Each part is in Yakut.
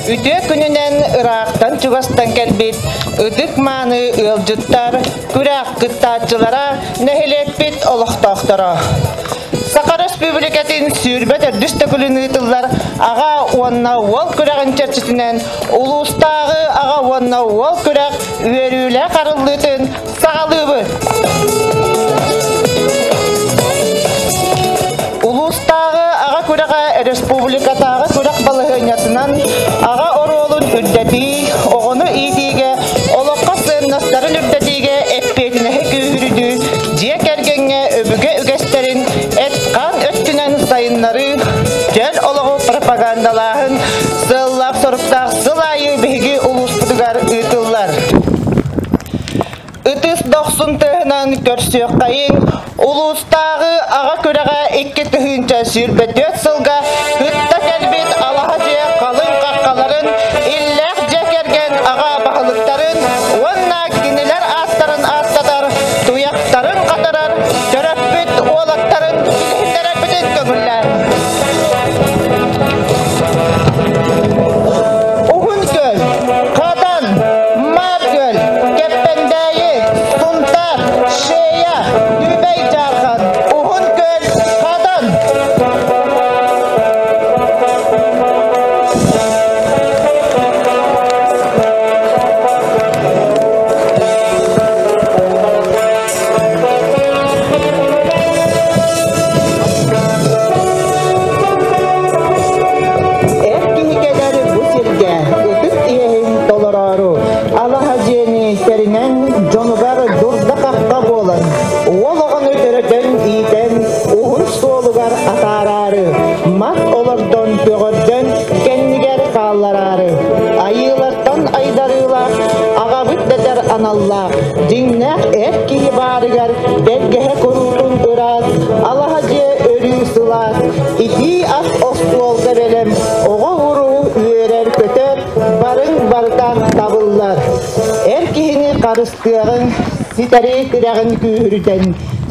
Үтүө күнүнэн ыраахтан-чугастан кэлбит ытык-мааны ыалдьыттар, күрэх кыттааччылара, нэһилиэкпит олохтоохторо. Саха Өрөспүүбүлүкэтин 24 төгүлүн ыытыллар аҕа уонна уол күрэҕин чэрчитинэн улуустааҕы аҕа уонна уол күрэх үөрүүлээх арыллыытын саҕалыыбыт. Улуустааҕы аҕа күрэҕэ республикатааҕы күрэх балаһыанньатынан аҕа оруолун үрдэтии, оҕону иитиигэ, олоххо сыаннастарын үрдэтиигэ эппиэтинэһи күүһүрдүү, дьиэ кэргэҥҥэ өбүгэ үгэстэрин эт-хаан өттүнэн сайыннарыы, чөл олоҕу пропагандалааһын сыаллаах-соруктаах сыл аайы биһиги улууспутугар ыытыллар. Ытыс дохсун тыаһынан көрсүөххэйиҥ, улуустааҕы аҕа күрэҕэ 2024 сылга кытта кэлбит алаһа дьиэ халыҥ хаххаларын, иллээх дьиэ кэргэн аҕа баһылыктарын уонна кинилэр ааттарын ааттатар, туйахтарын хатарар төрөппүт уолаттарын билиһиннэрэрбитин көҥүллээн. Уһун Күөл, Хадан, Маар Күөл, Кэппэндээйи, Сунтаар, Шея, Түбэй Дьаархан, Уһун Күөл, Хадан. Эр киһи кэлэр бу сиргэ ытык иэһин толороору, алаһа дьиэни тэринэн дьонугар дурда-хахха буолан, уол оҕону төрөтөн иитэн, уһун суолугар атаараары, мас олордон көҕөрдөн кэннигэр хааллараары, айыылартан айдарыылаах, аҕабыт дэтэр аналлаах, дьиҥнээх эр киһи баарыгар тэлгэһэ куруутун ыраас, алаһа дьиэ өрүү сылаас, итии ас остуолга бэлэм, оҕо-уруу үөрэр-көтөр, барыҥ барыта табыллар. Эр киһини харыстыаҕыҥ, ситэри тирэҕин күүһүрүтэн,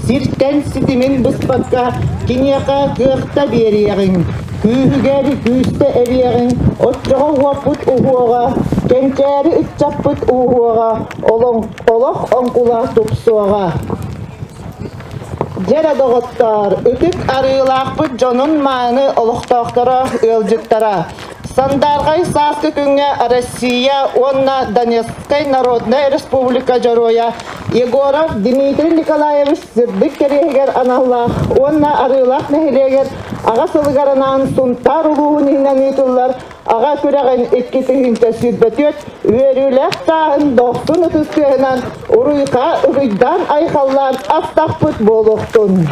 сиртэн ситимин быспакка киниэхэ кыахта биэриэҕиҥ, күүһүгэр күүстэ эбиэҕиҥ, оччоҕо уоппут уһуоҕа, кэнчээри ыччаппыт ууһуоҕа, олох оҥкула тупсуоҕа. Дьэ эрэ доҕоттоор, ытык арыылаахпыт дьонун мааны олохтоохторо, ыалдьыттара! Сандаарҕай сааскы күҥҥэ Россия уонна Донецкай Народнай Республика Дьоруойа Егоров Дмитрий Николаевич сырдык кэриэһигэр аналлаах уонна Арыылаах нэһилиэгэр Аҕа сылыгар анаан Сунтаар улууһун иһинэн ыытыллар Аҕа күрэҕин 2024 үөрүүлээх сааһын дохсун ытыс тыаһынан уруйха уруйдаан айхаллаан астахпыт буолуохтун.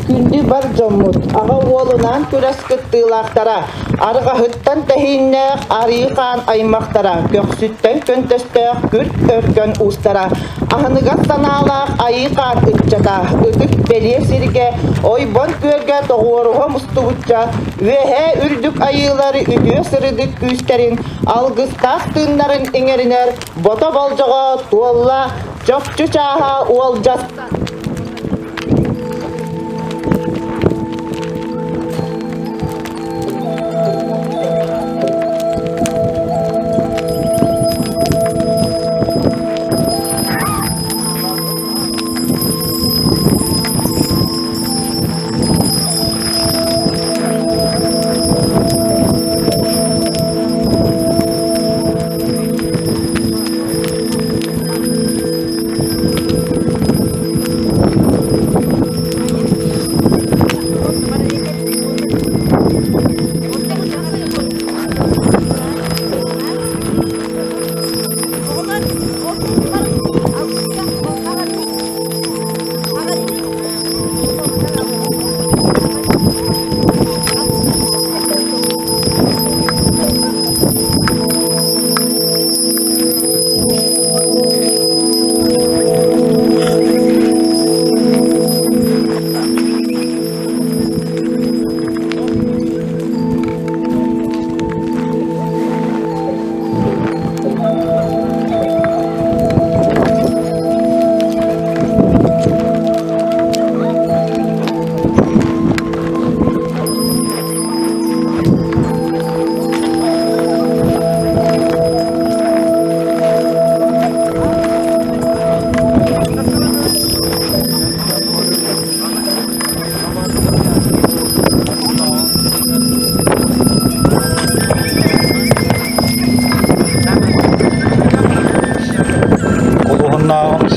Күндү бар дьоммут, аҕа уолунаан күрэс кыттыылаахтара, арҕаһыттан тэһииннээх арыы хаан аймахтара, көхсүттэн көнтөстөөх күрт өркөн уустара, аһыныгас санаалаах айыы хаан ыччата, ытык бэлиэ сиргэ, ойбон күөлгэ тоҕуоруһа мустубучча, үөһээ үрдүк айыылар үтүө сырдык күүстэрин, алгыстаах тыыннарын иҥэринэр бото болдьоҕо туолла, чопчу чааһа уолдьаста.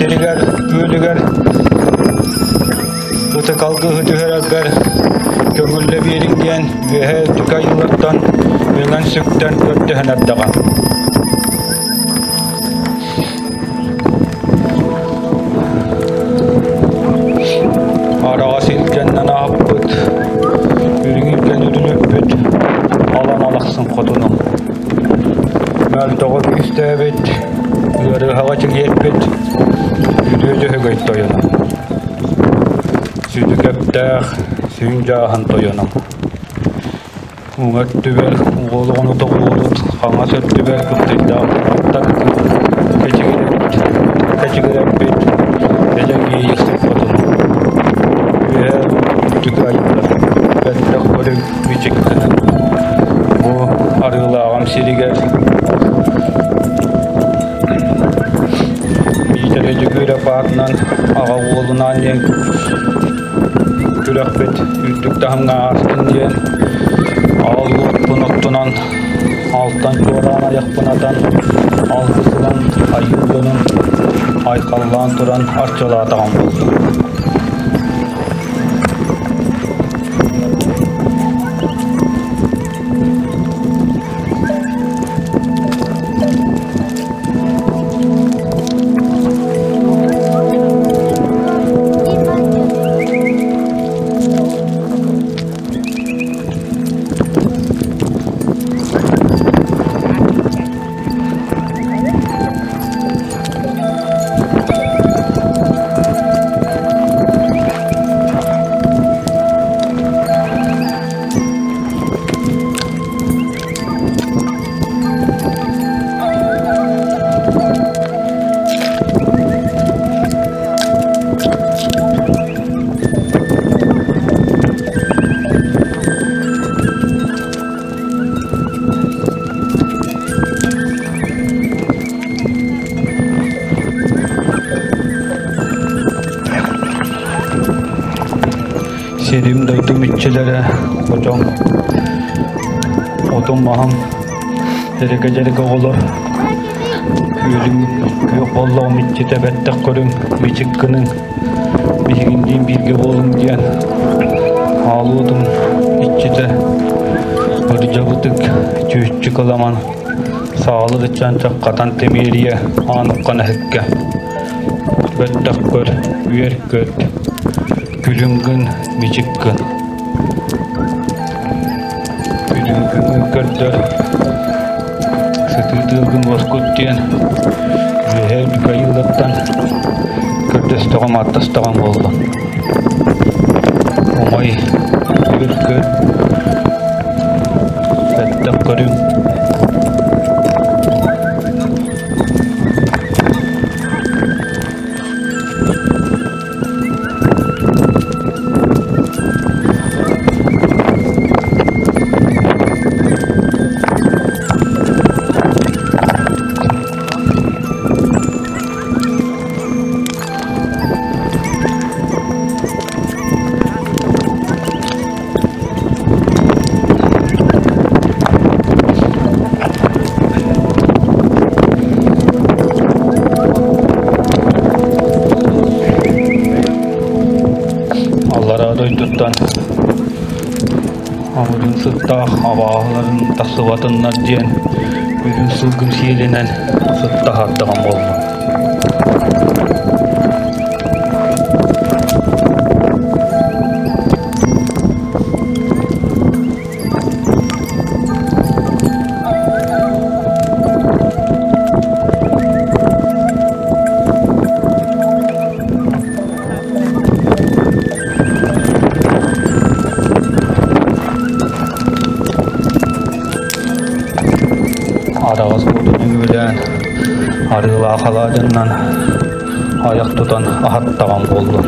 сиригэр, күөлүгэр ытык алгыһы түһэрэрбэр көҥүллэ биэриҥ диэн үөһэ үрдүк айыылартан үҥэн-сүктэн көрдөһөн эрдэҕэ. Араҕас илгэннэн аһаппыт, үрүҥ илгэн үрүлүппүт, алан алахсын хотунум. Мөлтөҕү күүстээбит, ыарыһаҕа чигиэрпит, үтүө дьөһөгөй тойонум. Сүдү кэптээх, сүн дьааһын тойонум. Уҥа өттүгэр уолугуну тоҕуурут, хаҥас өттүгэр кыптыйдаах аттар кэчигирэппит, кэчигирэппит, эдьэҥиэйи сыппытын. Үөһэ үрдүк айыллар, бэттэх көрүҥ мичик гынан. Бу арыылааҕым сиригэр Миитэрэй Дьөгүөрэп аатынан аҕа уолунаан диэн күрэхпит үрдүк таһымҥа аастын диэн аал уоппун оттунан, алтан чуораан айахпын атан, алгыс ылан айыы дьонун айхаллаан туран арчылаатаҕым буолла. Сирим-дойдум иччилэрэ, хочоҥ, отум-маһым, дьэрэкэ-дьэрэкэ оҕолор, күөлүм күөх боллоҕум иччитэ бэттэх көрүҥ, мичик гыныҥ, биһигинниин бииргэ буолуҥ диэн хаалуотум иччитэ ырдьабытык чүүччү кыламан саалы дыччан чаххатан тимиэрийэ ааныккан эһиккэ бэттэх көр, үөр көт Күлүм гын, мичик гын. Күлүм күҥүн көрдөр, сытыы тыалгын уоскут диэн үөһээ үрдүк айыылартан көрдөстөҕүм, ааттастаҕым буолла. Умай, үр көр, бэттэх көрүҥ. Аллараа дойдуттан амырыын сыттаах абааһыларын тахсыбатыннар диэн үрүҥ сылгым сиэлинэн сыттаһардаҕым буолла. Араҕас уотун үҥүүлээн, арыылаах алаадьыннан айах тутан аһаттаҕым буоллун.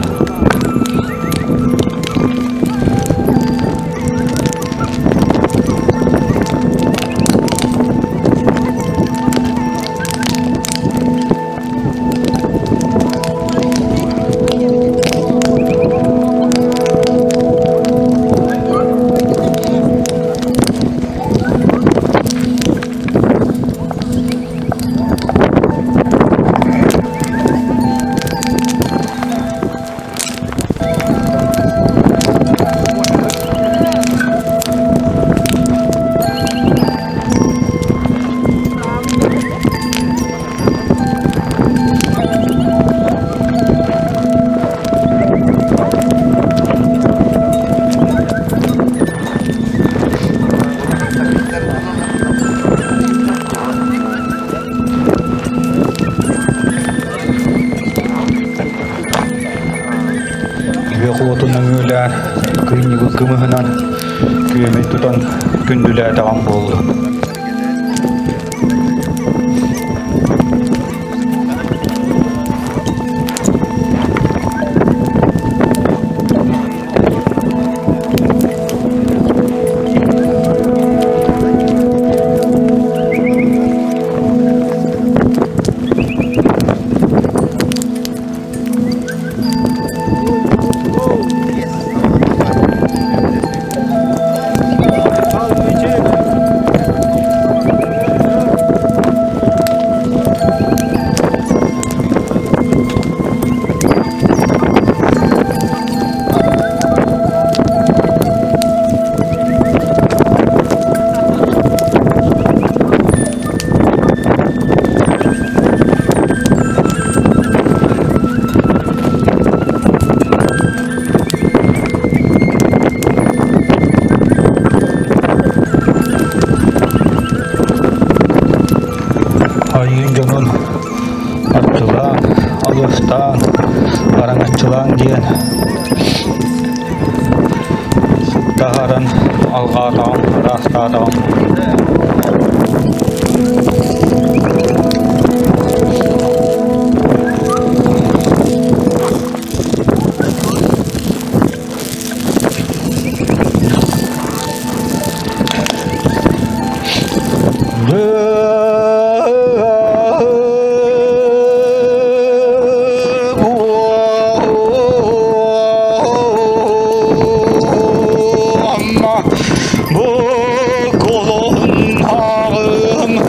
Күндүлээтэҕим буоллун. Айыын дьонун арчылаан, алыстаан, араҥаччылаан диэн таһааран алҕаатаҕым, ыраастаатаҕым. Бу кулун хаҕым.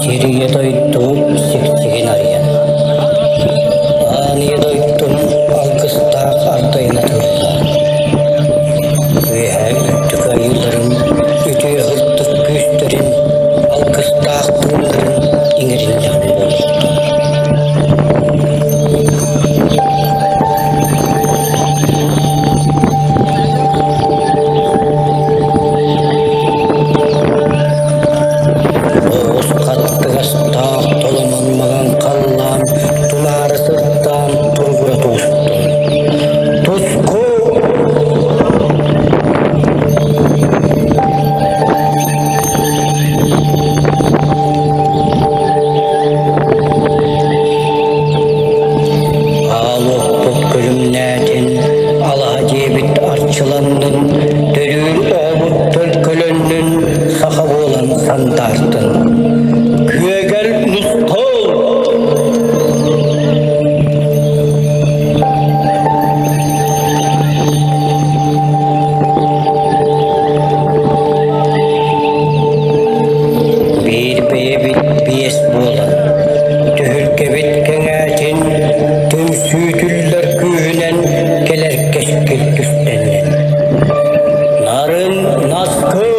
Сиргэ дойду сиксигин арыйан, Аан ийэ дойдум алгыстаах ардайына турда. Үөһээ үрдүк айыыларым үтүө сырдык күүстэрин, алгыстаах тыыннарын иҥэриннэҕим буолуохтун. Оҕус хаттыгастаах толомон маҥан халлаан тунаара сырдаан туругура тубустун. Туску! Аал уоппут күлүмнээтин, алаһа дьиэбит арчыланнын, төрүүр оҕобут төлкөлөннүн, саха буолан сандаартын. Күөгэл нусхол! Биир бэйэбит биэс буолан, түһүлгэбит кэҥээтин, түмсүүтүллэр күүһүнэн кэлэр кэскил түстэннин. Нарын наскыл!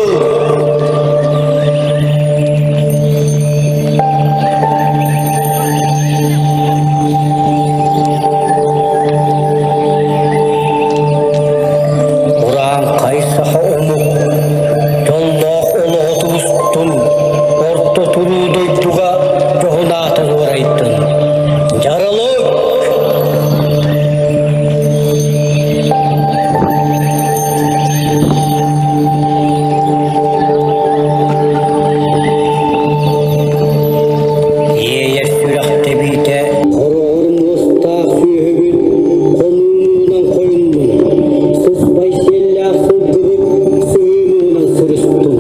Урааҥхай саха омук дьоллоох олоҕу тубустун, орто туруу дойдуга дьоһунаата дуорайдын. Дьаралык! Иэйэр сүрэх тэбиитэ Хороҕор муостаах сүөһүбүт хонуунан хойуннун, сыспай сиэллээх сылгыбыт сыһыымынан сырыстын.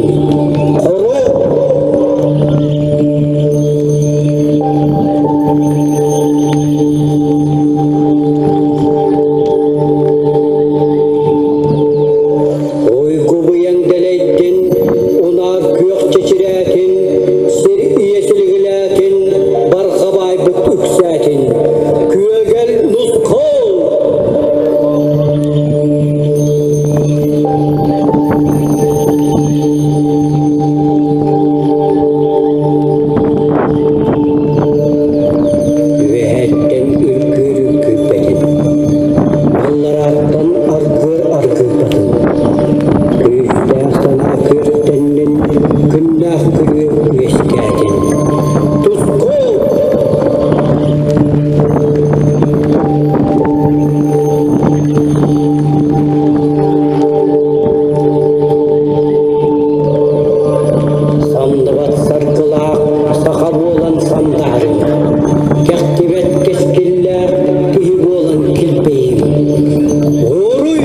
Хоро! Уйгу-быйаҥ дэлэйдин, унаар күөх чэчирээтин, сир ийэ силигилээтин, барҕа баайбыт үксээтин. Күөгэл нусхол! Үөһэттэн үргүүр үргүйбэтин, алларааттан аргыар аргыйбатын, күүстээх санаа күөртэннин, күннээх күрүө үөскээтин. Туску! Самныбат саргылаах саха буолан сандаарыҥ, кэхтибэт кэскиллээх киһи буолан килбэйиҥ. Уруй!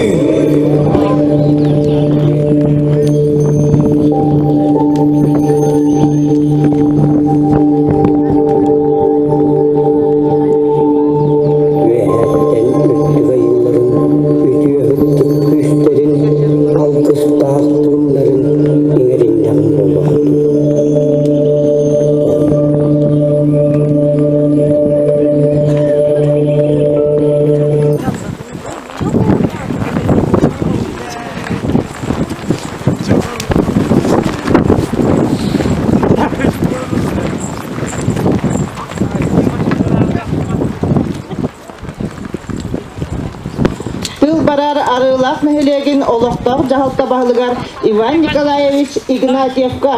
Үөһэттэн үрдүк айыыларын, үтүө ытык күүстэрин, алгыстаах тыыннарын иҥэриннэҕим буолуохтун. Тыл барар Арыылаах нэһилиэгин олохтоох дьаһалта баһылыгар Иван Николаевич Игнатьевка.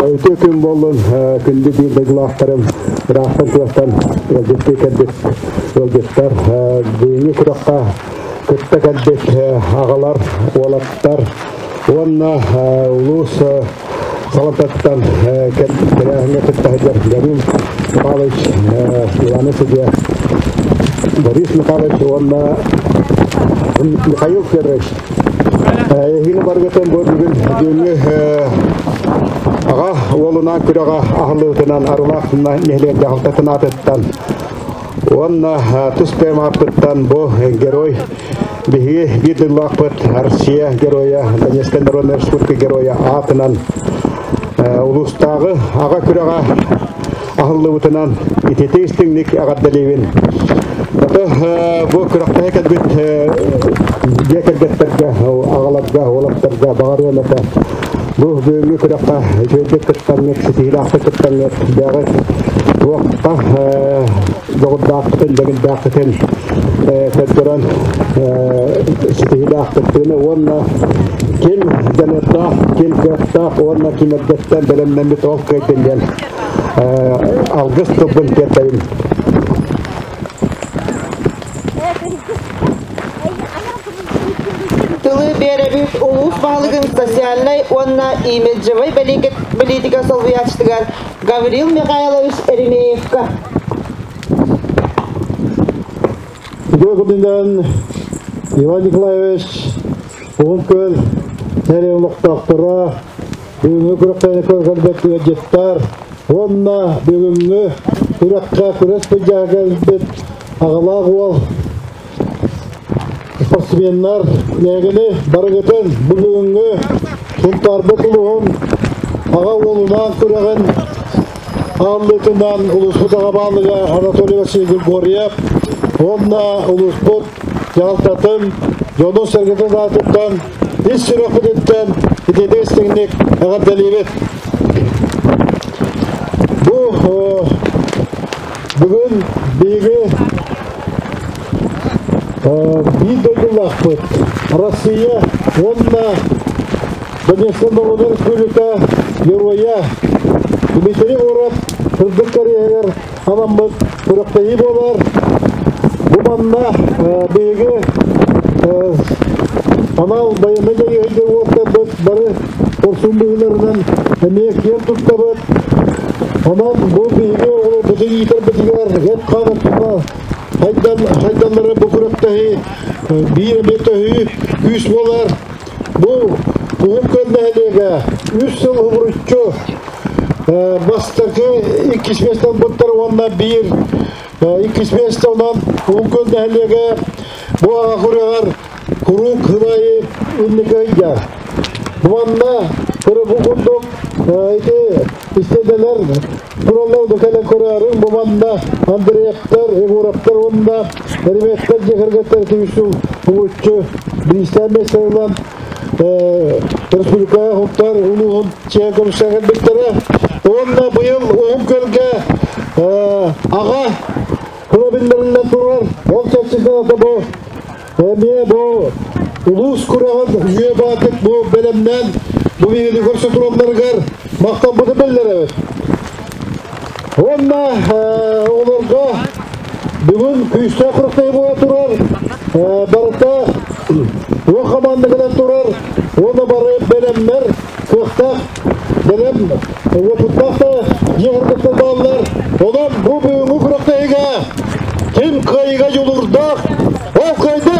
Үтүө күн буоллун, күндү биир дойдулаахтарым, ыраахтан чугастан ыалдьыттыы кэлбит ыалдьыттар, бүгүҥҥү күрэххэ кытта кэлбит аҕалар, уолаттар уонна улуус салалтатыттан тэрээһиҥҥэ кытта сылдьар Гаврил Михайлович, Иваны судья Борис Михайлович уонна Михаил Федорович. Эһигини барыгытын бу бүгүн бүгүҥҥү аҕа уолунаан күрэҕэ аһыллыбытынан Арылаах нэһилиэк дьаһалтатын аатыттан уонна тус бэйэм ааппыттан бу герой биһиги биир дойдулаахпыт Россия геройа, Донецкай народная республика геройа аатынан улуустааҕы аҕа күрэҕэ аһыллыбытынан ититик истиҥник эҕэрдэлиибин. Ото бу күрэхтэһэ кэлбит дьиэ кэргэттэргэ, аҕаларга, уолаттарга баҕарыам этэ. Бу бүгүҥҥү күрэххэ үчүгэйдик кыттаҥҥыт, ситиһиилээхтик кыттаҥҥыт, бэҕэт туохха дьоҕурдааххытын, дэгилдээххитин көрдөрөн ситиһиилээх кыттыыны уонна ким дьаныардаах, ким кыахтаах уонна ким эрдэттэн бэлэмнэммит ол кыайдын диэн алгыс тылбын тиэрдэбин. Тылы биэрэбит улуус баһылыгын социальнай уонна имиджевай бэлиитикэ солбуйааччытыгар Гаврил Михайлович Еремеевка. Үтүө күнүнэн Иван Николаевич, Уһун Күөл нэһилиэгин олохтоохторо, бүгүҥҥү күрэхтэһиини көрбөт ыалдьыттар уонна бүгүҥҥү күрэххэ күрэс былдьаһа кэлбит аҕалаах уол спортсменнар эһигини барыгытын бу бүгүҥҥү Сунтаарбыт улууһун аҕа уолунаан күрэҕин ааллыытынан улууспут аҕа баһылыга Анатолий Васильевич Григорьев уонна улууспут дьаһалтатын дьонун-сэргэтин аатыттан ис сүрэхпититтэн итиитик истиҥник эҕэрдэлиибит. Бу бүгүн биһиги биир дойдулаахпыт Россия уонна Донецкай Народнай Республика Геройа Дмитрий Егоров сырдык кэриэһигэр анаммыт күрэхтэһии буолар. Бу манна биһиги анал байыаннай дьайыыга уоттарбыт бары хорсун быһыыларынан эмиэ киэн туттабыт. Онон бу биһиги оҕолорбутун иитэрбитигэр эт-хаан өттүнэн хайдан хайдаллара бу күрэхтэһии биир эмиэ төһүү күүс буолар. Бу Уһун Күөл нэһилиэгэ үс сыл уһугуруччу бастакы иккис миэстэ ылбыттар уонна биир иккис миэстэ онон Уһун Күөл нэһилиэгэ бу аҕа күрэҕэр куруук хылайы инники ыйда. Манна бу курдук ити истиэндэлэр тураллар да кэлэн көрөөрүҥ бу манна Андреевтар, Егоровтар уонна Эриметтэр дьиэ кэргэттэр түмсүү уһулуччу бириистээн миэстэ ылан республикаҕа Сунтаар улууһун чиэ көмүскээн кэлбиттэрэ. Уонна быйыл Уһун Күөлгэ аҕа кыла биллэриллэн турар. Ол чэрчитинэн бу эмиэ бу улуус күрэҕин үө баатык бу бэлэмнээн бу биһиги көрсө туралларыгар махталбытын биллэрэбит. Уонна оҕолорго бүгүн күүстээх күрэхтэһии буола турар. Барыта уон хамаанда кэлэн турар. Уонна бары бэлэмнэр, кыахтаах, бэлэм, уопуттаах да дьиэ кэргэттэр бааллар. Онон бу бүгүҥҥү күрэхтэһиигэ ким кыайыыга дьулуурдаах, ол кыайды!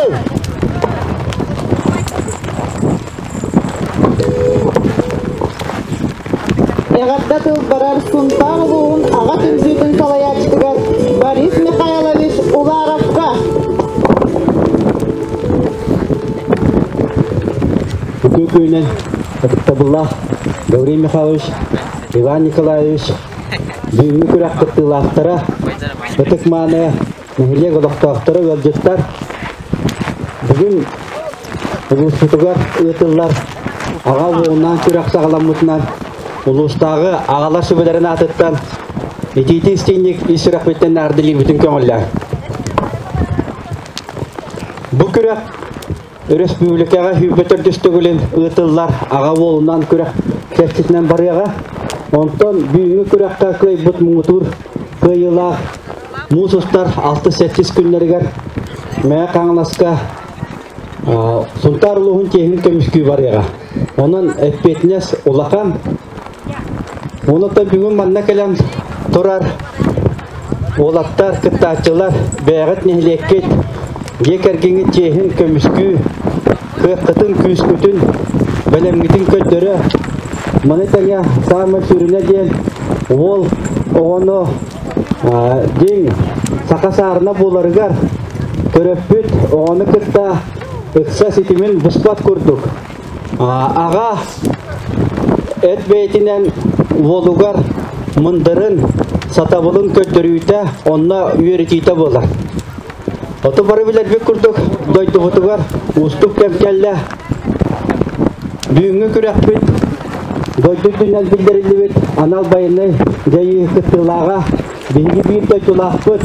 Эҕэрдэ тыл барар Сунтаар улууһун аҕа түмсүүтүн салайааччытыгар Борис Михайлович Уларовка. Үтүө күнүнэн ытыктабыллаах Гаврил Михайлович, Иван Николаевич, бүгүҥҥү күрэх кыттыылаахтара, ытык-мааны нэһилиэк олохтоохторо, ыалдьыттар, бүгүн улууспутугар ыытыллар аҕа уолунаан күрэх саҕаламмытынан улуустааҕы аҕалар сүбэлэрин аатыттан итиити истиҥник ис сүрэхпиттэн эҕэрдэлиирбитин көҥүллээн. Бу күрэх өрөспүүбүлүкэҕэ 104 төгүлүн ыытыллар аҕа уолунаан күрэх чэрчитинэн барыаҕа. Онтон бүгүҥҥү күрэххэ кыайбыт муҥутуур кыайыылаах муус устар 6-7 күннэригэр Мэҥэ Хаҥаласка Сунтаар улууһун чиэһин көмүскүү барыаҕа. Онон эппиэтинэс улахан. Онон бүгүн манна кэлэн турар уолаттар, кыттааччылар, бэйэҕит нэһилиэккит, дьиэ кэргэҥҥит чиэһин көмүскүү, кыаххытын, күүскүтүн, бэлэмҥитин көрдөрө. Маны тэҥэ саамай сүрүнэ диэн уол оҕону дьиҥ саха саарына буоларыгар төрөппүт оҕону кытта ыкса ситимин быспат курдук аҕа эт бэйэтинэн уолугар мындырын, сатабылын көрдөрүүтэ, онно үөрэтиитэ буолар. Оту бары билэрбит курдук дойдубутугар уустук кэм кэллэ. Бүгүҥҥү күрэхпит дойду үрдүнэн биллэриллибит анал байыаннай дьайыы кыттыылааҕа биһиги биир дойдулаахпыт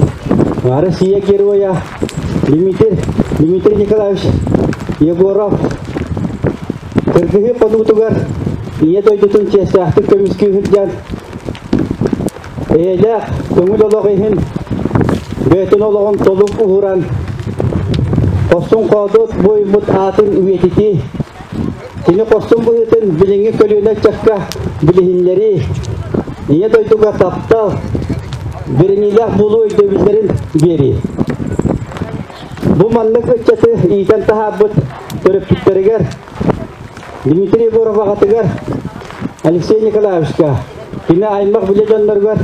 Россия Геройа Дмитрий, Дмитрий Николаевич Егоров кыргыһыы хонуутугар Ийэ дойдутун чиэстээхтик көмүскүү сылдьан Эйэлээх, көҥүл олох иһин бэйэтин олоҕун толук уһуран, хорсун хоодуот буойбут аатын үйэтитии, кини хорсун быһыытын билиҥҥи көлүөнэ ыччакка билиһиннэрии, Ийэ дойдуга таптал, бэриниилээх буолуу өйдөбүллэрин биэрии. Бу маннык ыччаты иитэн таһаарбыт төрөппүттэригэр Дмитрий Егоров аҕатыгар Алексей Николаевичка, кини аймах билэ дьонноругар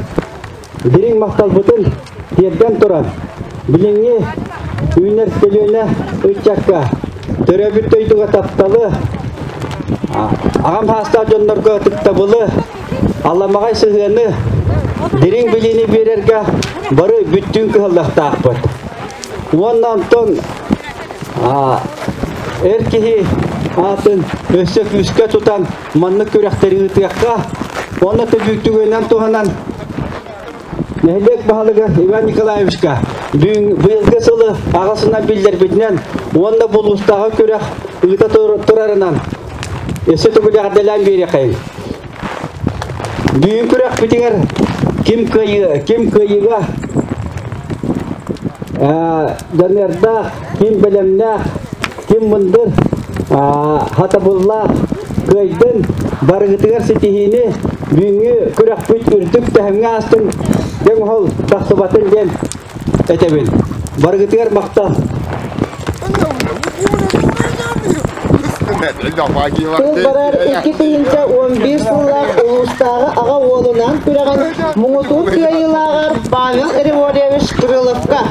дириҥ махталбытын тиэрдэн туран, билиҥҥи үүнэр көлүөнэ ыччакка төрөөбүт дойдуга тапталы, аҕам саастаах дьоннорго ытыктабылы, аламаҕай сыһыаны, дириҥ билиини биэрэргэ бары бүттүүн кыһаллыахтаахпыт. Уонна онтон эр киһи аатын өссө күүскэ тутан маннык күрэхтэри ыытыахха уонна түгэнэн туһанан нэһилиэк баһылыга Иван Николаевичка быйылгы сылы аҕасынан биллэрбитинэн уонна булуустааҕы күрэх ыыта турарынан өссө төгүл эҕэрдэлээн биэриэхэйин. Бүгүн күрэхпитигэр ким кыайыы, ким кыайыыга дьаныардаах, ким бэлэмнээх, ким мындыр, хатабыллаах кыайдын, барыгытыгар ситиһиини бүгүҥҥү күрэхпит үрдүк таһымҥа аастын, дэҥ оһол тахсыбатын диэн этэбин. Барыгытыгар махтал. Тыл барар 2011 сыллаах улуустааҕы аҕа уолунаан күрэҕин муҥутуур кыайыылааҕар Павел Григорьевич Крыловка.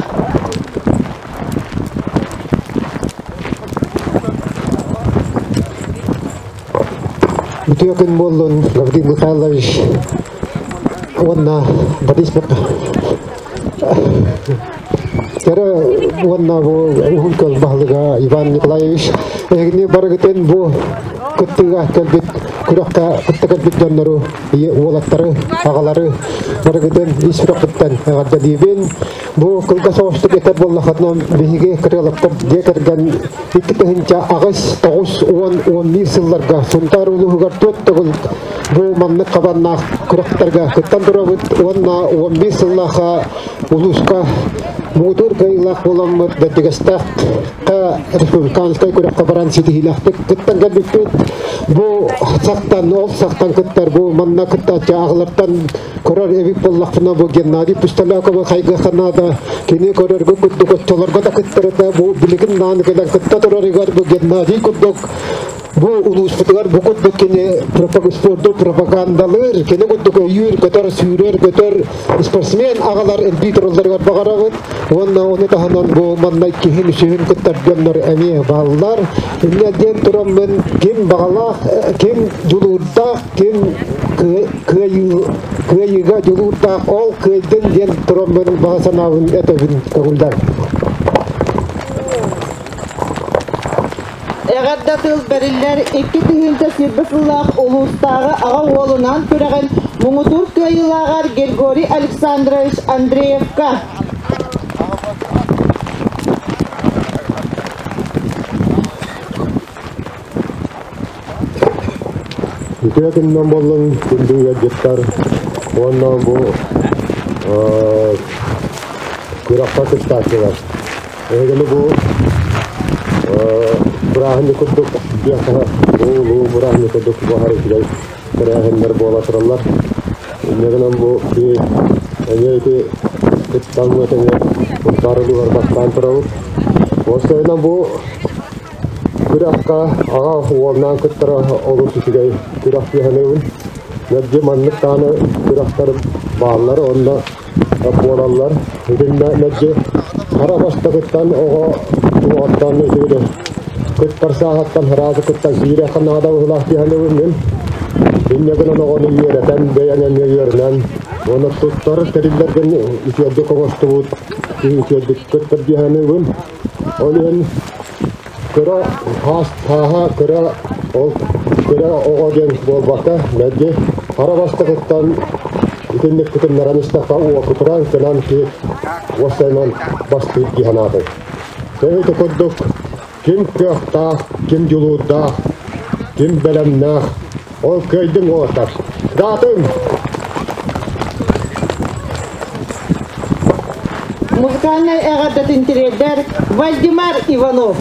Үтүө күн буоллун, Гаврил Михайлович уонна Борис Кэрэ уонна бу Уһун Көл баһылыга Иван Николаевич эһигини барыгытын бу кыттыыга кэлбит күрэххэ кытта кэлбит дьоннору, уолаттары, аҕалары барыгытын ис сүрэхпиттэн эҕэрдэлиибин. Бу кылгас оҕустук этэр буоллаххытына биһиги Кырыалаптар дьиэ кэргэн 2008, 9, 10, 11 сылларга Сунтаар улууһугар түөрт төгүл бу маннык хабаннаах күрэхтэргэ кыттан турабыт уонна 11 сыллаахха улууска муҥутуур кыайыылаах буоламмыт Бэрдигэстээх республиканскай күрэххэ баран ситиһиилээхтик кыттан кэлбиппит. Бу сахтан, ол сахтан кыттар, бу манна кыттааччы аҕалартан көрөр эбит буоллахпына, бу Геннадий Пустолякова хайгыахха наада. Кини көрөргө курдук оччолорго да кыттарыта, бу билигин нааны кэлэн кытта турарыгар бу Геннадий курдук бу улууспутугар бу курдук кини спорду пропагандалыыр, кини курдук өйүүр, көтөр, сүүрэр, көтөр спортсмен аҕалар элбии туралларыгар баҕарабыт. Уонна ону таһынан бу манна киһин үсүһүн кыттар дьоннор эмиэ бааллар. Инньэ диэн тураммын ким баҕалаах, ким дьулуурдаах, ким кыайыыга дьулуурдаах ол кыайдын диэн тураммын баҕа санаабын этэбин көҥүллэр. Эҕэрдэ тыл бэриллэр 2020 сыллаах улуустааҕы аҕа уолунаан күрэҕин муҥутуур кыайыылааҕар Григорий Александрович Андреевка. Үтүө күнүнэн буоллун күндү ыалдьыттар уонна бу күрэххэ кыттааччылар. Эһигини бу бырааһынньык курдук диэххэ бу улуу бырааһынньык курдук буһар үчүгэй тэрээһиннэр буола тураллар. Инньэ гынан бу эмиэ ити кыттаммыт эмиэ Сунтаар улууһугар бастаан турабыт. Уопсайынан бу Күрэххэ аҕа уолнаан кыттара олус үчүгэй күрэх дии саныыбын. Мэлдьи маннык даҕаны күрэхтэр бааллар уонна буолаллар. Итиннэ мэлдьи хара бастакыттан оҕо туоҕуттан үчүгэй кыттар сааһыттан сразу кыттан киириэххэ наада быһыылаах дии саныыбын мин. Инньэ гынан оҕону үөрэтэн, бэйэҥ эмиэ үөрэнэн, уонна туттар тэриллэргин үчүгэйдик оҥостубут, үчүгэйдик кыттар дии саныыбын. Ол иһин кыра хаас хааһа кыра ол кыра оҕо диэн буолбакка мэлдьи хара бастакыттан итинник кытыннаран истэххэ уопутуран кынан киһи уоссайынан бастыыр дии санаатым. Ити курдук ким кыахтаах, ким дьулуурдаах, ким бэлэмнээх, ол кыайдыҥ уолаттар. Даатын! Музыкальнай эҕэрдэтин тириэрдэр Вальдемар Иванов.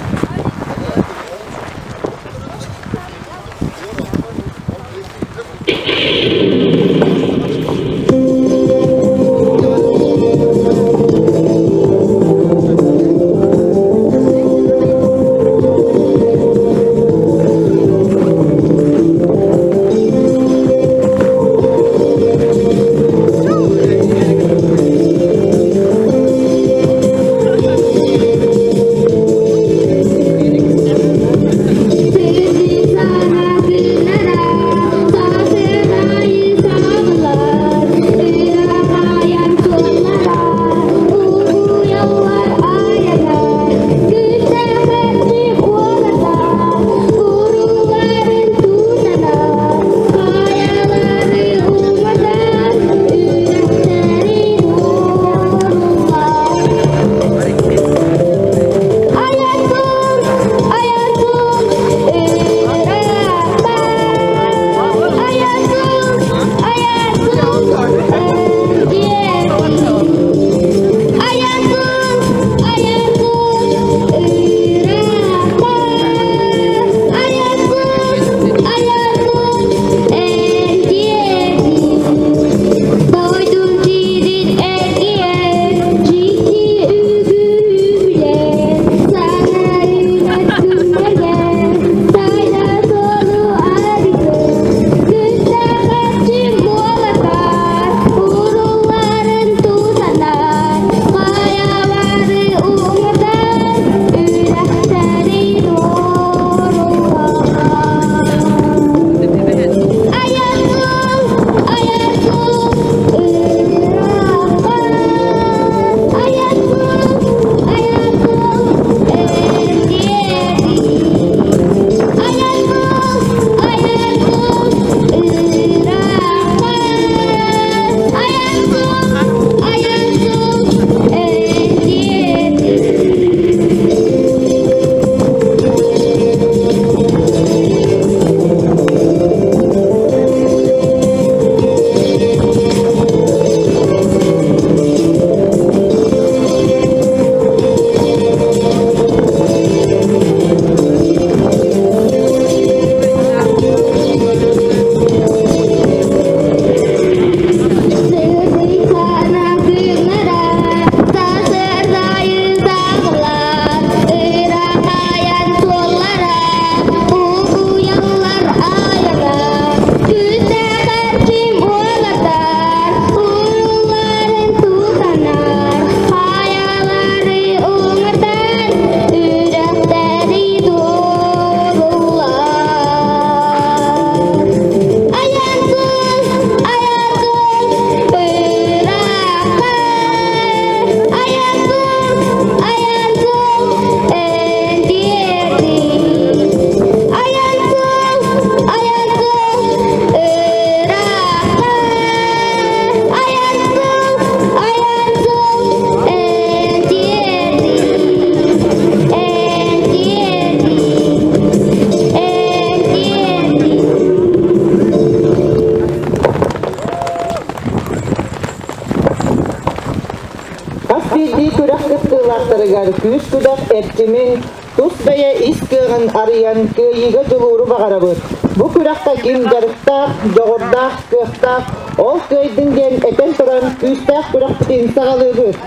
биирдии күрэх кыттыылаахтарыгар күүс-күдэх эрчимин, тус бэйэ ис кыаҕын арыйан кыайыыга дьулууру баҕарабыт. Бу күрэххэ ким дьарыктаах, дьоҕурдаах, кыахтаах, ол кыайдын диэн этэн туран күүстээх күрэхпитин саҕалыыбыт.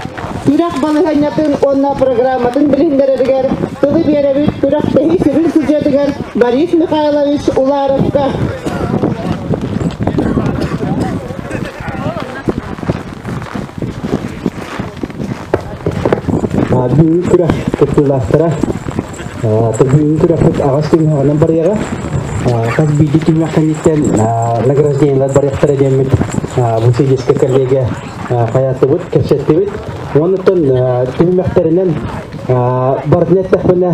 Күрэх балаһыанньатын уонна программатын билиһиннэрэригэр тылы биэрэбит күрэхтэһии сүрүн судьуйатыгар Борис Михайлович Уларовка. Бүгүҥҥү күрэх кыттыылаахтара бүгүҥҥү күрэхпит аҕыс түмүһэҕинэн барыаҕа. Хас биирдии түмүөх кэнниттэн награждениелар барыахтара диэммит бу сидиска коллега хайаатыбыт, кэпсэттибит. Оннуттан түһүмэхтэринэн барытын эттэхпинэ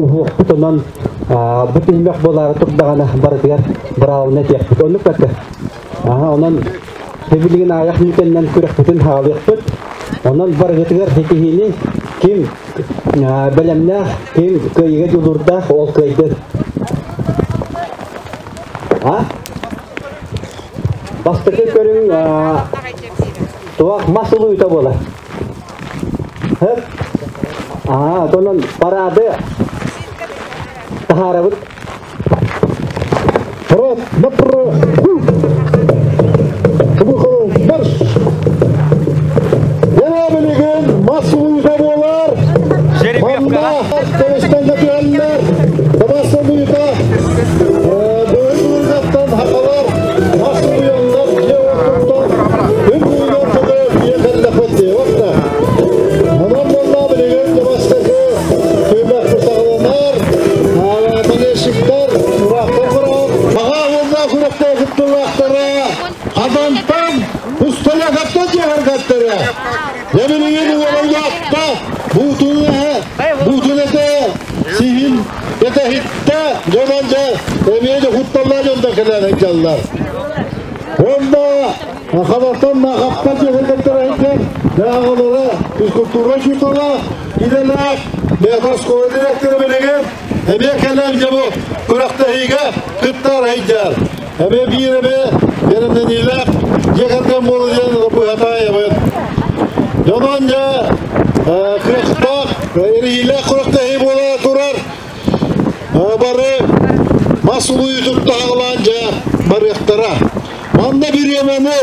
уһуохпут онон бу түһүмэх буолаары турдаҕына барытыгар быраабына этиэхпит. Оннук бакка. Онон билигин аҕыйах мүнүүтэннэн күрэхпитин хаалыахпыт. Онон барыгытыгар ситиһиини ким бэлэмнээх, ким кыайыыга дьулуурдаах, ол кыайдын. А? Бастакы көрүҥ туох мас улуйта буолар. Хөп. Аа, онон парады таһаарабыт. Парад направо. Марш! Яна билигин мас улуйта буолар. Манна Кыргызстан түһэллэр. Мас улуйта былыр-былыргаттан хахалар мас улуйаллар дьиэ ортотуттан күн буйунан тылы дьиэ кэллэхпит диэбэт. Онон буолла билигин бастакы түмэх саҕаланар. Болельщиктар ураахтар баран Аҕа уонна күрэхтэ кыттыылаахтара Хадантан Пустолякаттан дьиэхэргэттэрэ. Дьэ билигин уолайаатта буутун буутун этэ сиһин этэһиттэ дьонон дьэ эмиэ де хутталлаа дьонда кэлэн сылдьаллар. Онно Хадантан Нахаптан дьиэхэргэттэрэ сылдьар дьааҕылара физкультура учуутала идэлээх бэйэтэ оскуола директора билигин эмиэ кэлэн дьэ бу күрэхтэһиигэ кыттар сылдьар. Эмиэ биир эмэ бэлэмнэниилээх дьиэ кэргэн буола диэн быһатаайабыт. Дьонон дьэ кыахтаах, эрийиилээх күрэхтэһии буола турар. Бары мас улуйутун таһаҕалаан дьэ барыахтара. Манна бириэмэни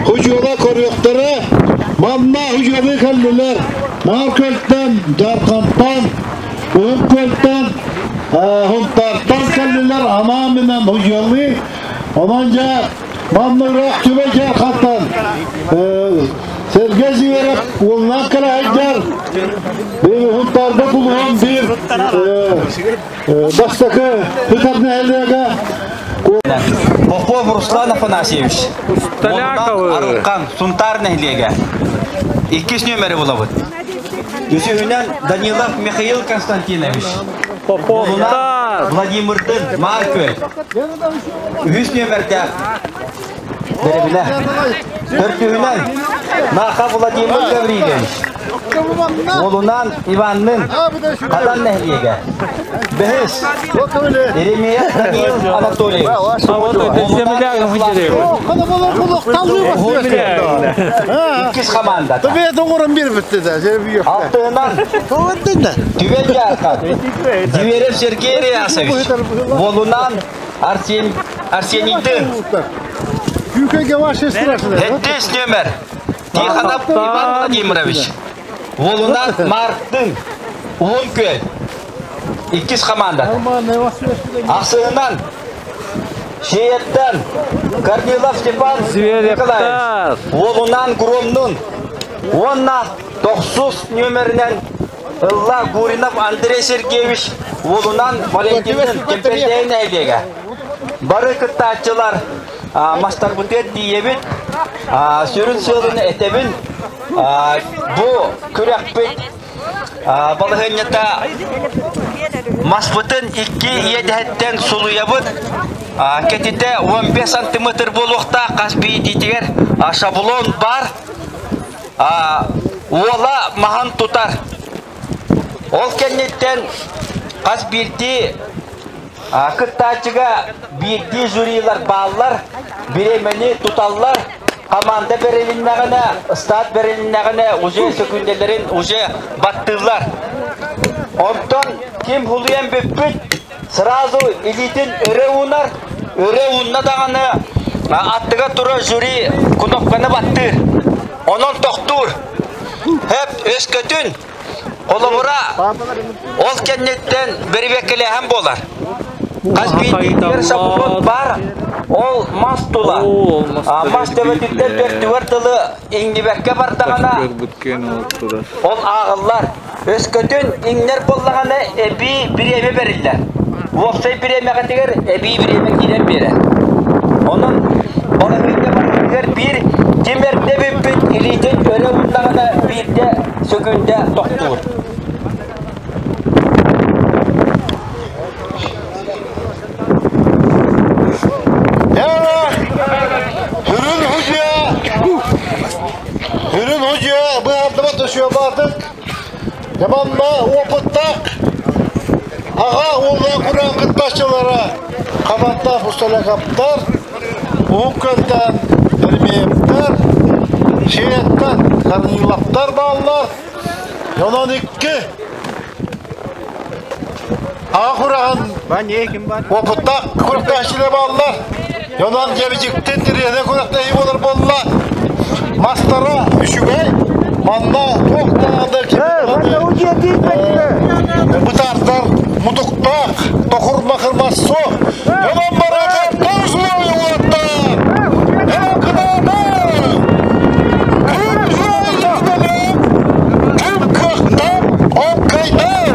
худьуола көрүөхтэрэ. Манна худьуолы кэллилэр. Маар Көлтөн, Дьархантан, Уһун Көлтөн, Хунтартан кэллилэр анаан-минээн худьуоллыы. Онон дьэ манна ыраах түбэ Дьархантан Сергей Зиверов уолунаан кэлэ сылдьар. Хунтарга тулуһан биир бастакы сытар нэһилиэгэ Попов Руслан Афанасьевич. Арылхан, Сунтаар нэһилиэгэ. Иккис нүөмэри булабыт. Үсүһүнэн Данилов Михаил Константинович. Поповтар. Владимирдын Маркөл. Үһүс нүөмэрдээх Бэрэбинэ. Төрдүһүнэн Наха Владимир Гаврильевич. Уолунаан Иваннын Хадан нэһилиэгэ. Бэһис Еремеев Даниил Анатольевич. Иккис команда. Алтыһынан Түбэл Дьаархан. Зверев Сергей Реасович. Уолунаан Арсен Арсенийдын. Сэттис нүөмэр Тихонов Иван Владимирович. Уолунаан Марктын Уһун Күөл. Иккис команда. Ахсыһынан Шиеттен Корнилов Степан Николаевич. Уолунаан Громнун. Уонна тохсус нүөмэринэн Ылла Гуринов Андрей Сергеевич уолунан Валентинын Кэмпэрдээйин нэһилиэгэ. Бары кыттааччылар мастарбытыгар тиийэбит. Сүрүн сыалын этэбин. Бу күрэхпит балаһыанньата маспытын икки иэдэһиттэн сулуйабыт. Кэтитэ 15 сантиметр буолуохтаах хас биирдиитигэр шаблон бар. Уола маһын тутар. Ол кэнниттэн хас биирдии кыттааччыга биирдии жюрилар бааллар, бириэмэни туталлар. Команда бэрилиннэҕинэ, старт бэрилиннэҕинэ уже сөкүүндэлэрин уже баттыыллар. Онтон ким хулуйан бүппүт, сразу илиитин өрө уунар, өрө уунна даҕаны аттыгар турар жюри кнопканы баттыыр. Онон тохтуур. Хөп өскөтүн холобура ол кэнниттэн бэрэбиэркэлээһин буолар. Хас биирдиитигэр шаблон баар, ол мас тула. Мас төбөтүттэн төрдүгэр тылы иҥнибэккэ бардаҕына, ол ааҕыллар. Өскөтүн иҥнэр буоллаҕына эбии бириэмэ бэриллэр. Уопсай бириэмэҕитигэр эбии бириэмэ киирэн биэрэр. Онон балаһыанньа барытыгар биир ким эрдэ бүппүт илиитин өрө ууннаҕына биирдэ сөкүүндэ тохтуур. Үрүн худья! Үрүн худья! Быһардыбат өсүөбаатык! Яманна опыттаах аҕа уола кураан кыттааччылара Хабаттаах Усталякаптар, Уһун Көлтөн Еремеевтэр, Шиэттэн Корниловтар бааллар. Онон икки аҕа кураҕын опыттаах күрэхтэһиилэр бааллар. Онон дьэбидьиктин тириэнэ күрэхтэһии буолар буолла. Мастара үчүгэй. Манна туох даҕаны бытаардар мутуктаах, тохурма-хырмас суох. Онон барыта тоҕус уоттар. Ким кыахтаах, ол кыайдар!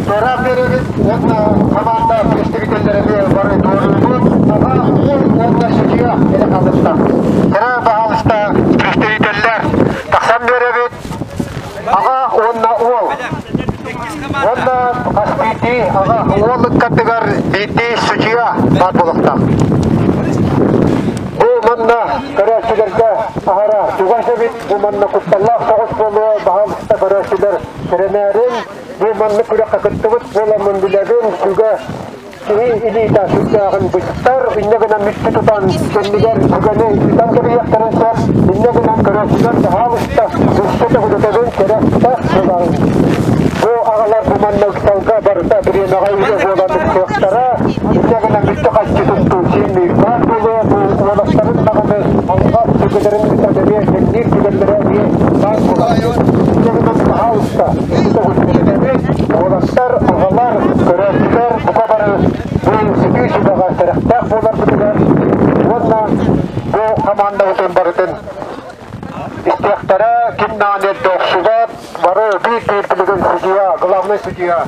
Туораах биэрэбит уонна хамаанда представителлэрэ бары туоруубут. Аҕа уол уонна судьуйа эрэ хаалыста. Кыра баһаалыста представителлэр тахсан биэрэбит. Аҕа уонна уол. Уонна хас биирдии аҕа уол ыккардыгар биирдии судьуйа баар буолуохтаах. Бу манна көрөөччүлэргэ аһара чугас эбит, бу манна кутталлаах соҕус буолуо, баһаалыста көрөөччүлэр сэрэнээрин, бу маннык күрэххэ кыттыбыт буоламмын билэбин, сүгэ киһи илиитэ сүрдээҕин быстар, инньэ гынан мүччү тутан кэннигэр сүгэни ыытан кэбиһиэхтэрин сөп, инньэ гынан көрөөччүлэр баһаалыста өссө төгүлүтэбин сэрэхтээх буоларын. Бу аҕалар бу манна ыксалга барыта бириэмэҕэ үлэ буолан ыксыахтара, инньэ гынан мүччү хаччы туттуу син баар буолуо, бу уолаттарын даҕаны алҕас сүгэлэрин ыытан эмиэ тэҥниир түгэннэрэ эмиэ баар буолар. Инньэ гынан баһаалыста төгүлүтэбин уолаттар, аҕалар, көрөөччүлэр бука бары бу сытыы сүбэҕэ сэрэхтээх буоларбытыгар уонна бу хамаандабытын барытын истиэхтэрэ, ким даҕаны эрдэ охсубат, бары биир-биир билигин судьуйа, главный судьуйа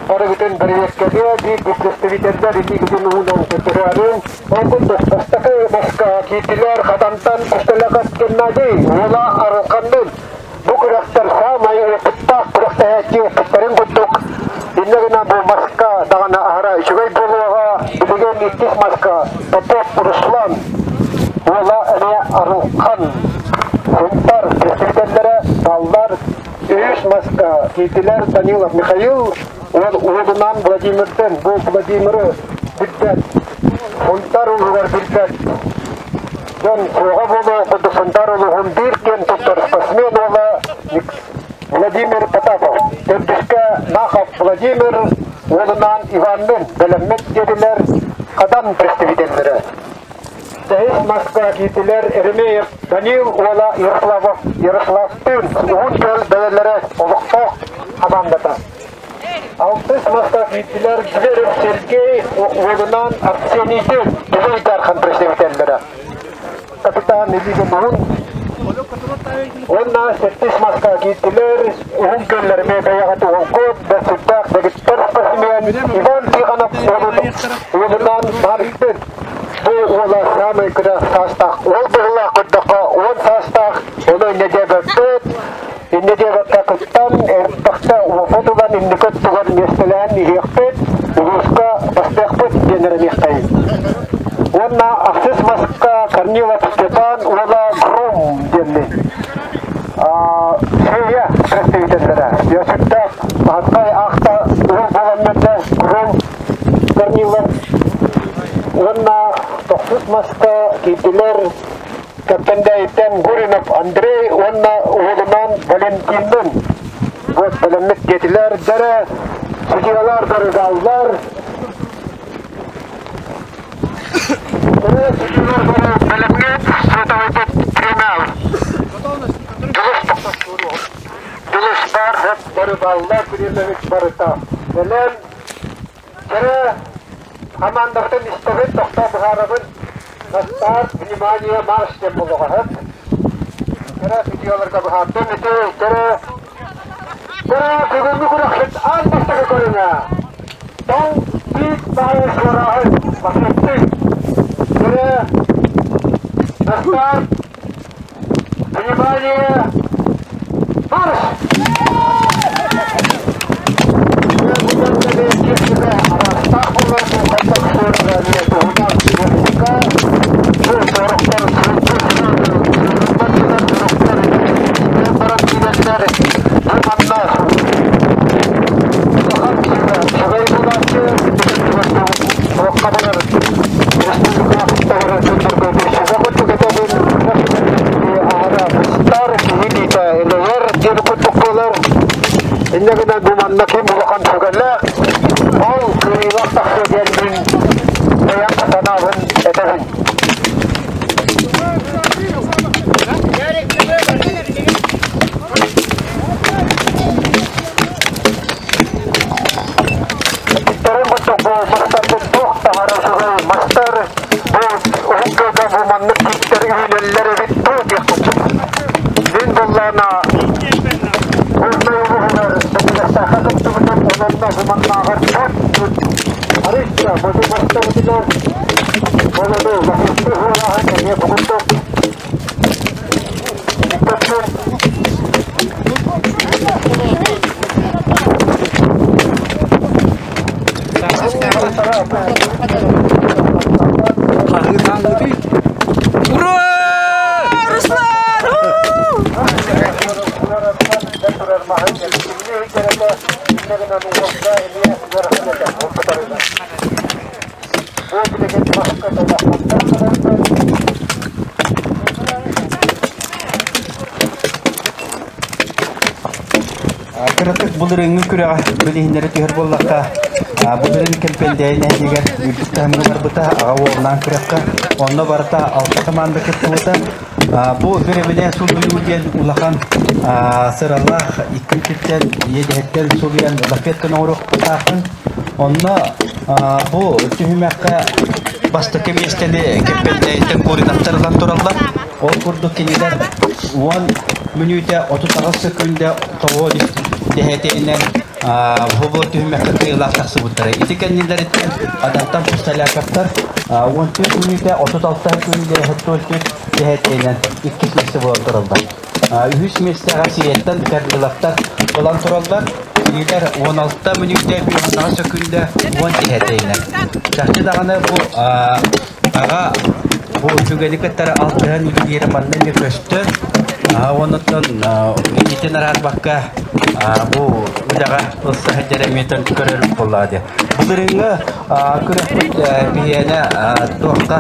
барыгытын бэрэбиэркэлиэ, биир-биир представителлэр илиигитин уунан көрдөрөөрүн. Ол курдук, бастакы маска киирдилэр Хатантан Кусталяков Геннадий уола Арылханныын. Бу күрэхтэр саамай опыттаах күрэхтэһээччи эппиттэрин курдук, иннэ гына бу маска даҕаны аһара үчүгэй буолуоҕа. Билигин иккис маска Попов Руслан уола эмиэ Арылхан Сунтар представителлэрэ баллар. Үһүс маска киирдилэр Данилов Михаил уол уолунаан Владимиртэн. Бу Владимиры билбэт, Сунтар улууһугар билбэт Дьон суоҕа буолуо курдук Сунтаар улууһун биир киэн туттар спортсмен уола Владимир Потапов. Төрдүскэ Нахов Владимир уолунаан Иванныын бэлэммит диэтилэр Хадан представителлэрэ. Бэһис маска киирдилэр Еремеев Данил уола Ярославов Ярославтыын Уһун Күөл бэйэлэрэ олохтоох хамаандата. Алтыс маска киирдилэр Зверев Сергей уолунаан Арсенийдыын Дьулуй Дархан представителлэрэ. Капитан Илига Мурун уонна сэттис маска киирдилэр Уһун Күөллэр бэйэҕэ туһулгут бэрсүттээх дэгиттэр спортсмен Иван Тихонов уолунаан Марктын. Бу уола саамай кыра саастаах уол быһыылаах көрдөххө 10 саастаах, ону инньэ диэбэппит. Инньэ диэбэккэ кыттан, элбэхтэ уопут ылан инники өттүгэр миэстэлэһэн иһиэхпит, улууска бастыахпыт диэн эрэниэххэйиҥ. Уонна ахсыс маска Корнилов Степан уола Гром диэнни Сирия представителлэрэ Йосиптаах Маһаттай аахта уһун буолан Гром Корнилов уонна тохсус Үһүс маска киирдилэр Кэппэндээйиттэн Гуринов Андрей уонна уолунаан Валентиннын. Вот бэлэммит диэтилэр. Дьэрэ судьуйалар барыгааллар. Дьэрэ судьуйалар бары бэлэмҥит световойбут премиал. Дьулус баар бары бааллар бириэмэбит барыта. Бэлэм Дьэрэ хамаандабытын истэбин, тохтоо быһаарабын. На старт, внимание, марш диэн буолуоҕа. Дьэрэ судьуйаларга быһаардым. Ити дьэрэ дьэрэ бүгүҥҥү күрэхпит аан бастакы көрүҥэ. Тоҥ тиит баайы суорааһын лафеттыы. Дьэрэ на старт, Внимание! Марш! Инньэ гынан бу манна ким улахан сүгэлээх, ол кыайыылаах тахсыа диэн мин бэйэм санаабын этэбин. Иттерин курдук бу мастарбыт туох таһара үчүгэй мастар бу уһун кыга бу маннык тииттэр үүнэллэр эбит дуу диэх курдук. Мин буллаана Горнай улууһугар Бэтигэстээххэ кыттыбытым, ононно бу маннааҕар төрт арыычча бу мастабытыгар болоду лафетты хуолааһын эмиэ бу курдук. Иккөттөн Ура! Руслан! Кыратык былырыыҥҥы күрэҕэ билиһиннэри түһэр буоллахха, былырыын Кэмпэндээйи нэһилиэгэр үрдүк таһымҥа барбыта аҕа уолунаан күрэххэ. Онно барыта алта команда кыттыбыта. Бу бирэбинэ сулуйуу диэн улахан сыралаах икки өттүттэн, иэдэһиттэн сулуйан лафетканы оҥоруохтаахпын. Онно бу түһүмэххэ бастакы миэстэни Кэмпэндээйиттэн Куриновтар ылан тураллар. Ол курдук кинилэр 10 мүнүүтэ 38 сөкүүндэ тоҕо дэһэтинэн бу түһүмэххэ кыайыылаах тахсыбыттара. Ити кэннилэриттэн Адантан Пусталяковтар 14 мүнүүтэ 36 сөкүүндэ 74 дэһэтинэн иккис миэстэ буолан тураллар. Үһүс миэстэҕэ Сиэттэн Корниловтар буолан тураллар. Кинилэр 16 мүнүүтэ 58 сөкүүндэ 10 дэһэтинэн. Чахчы даҕаны бу аҕа бу түгэни кытары алтыһан үлэлиирэ манна эмиэ көстөр. Онуттан илиитин араарбакка бу үлэҕэ ылса сылдьар эмиэ көрөр буоллаҕа дии. Былырыыҥҥы күрэхпит биһиэнэ туохха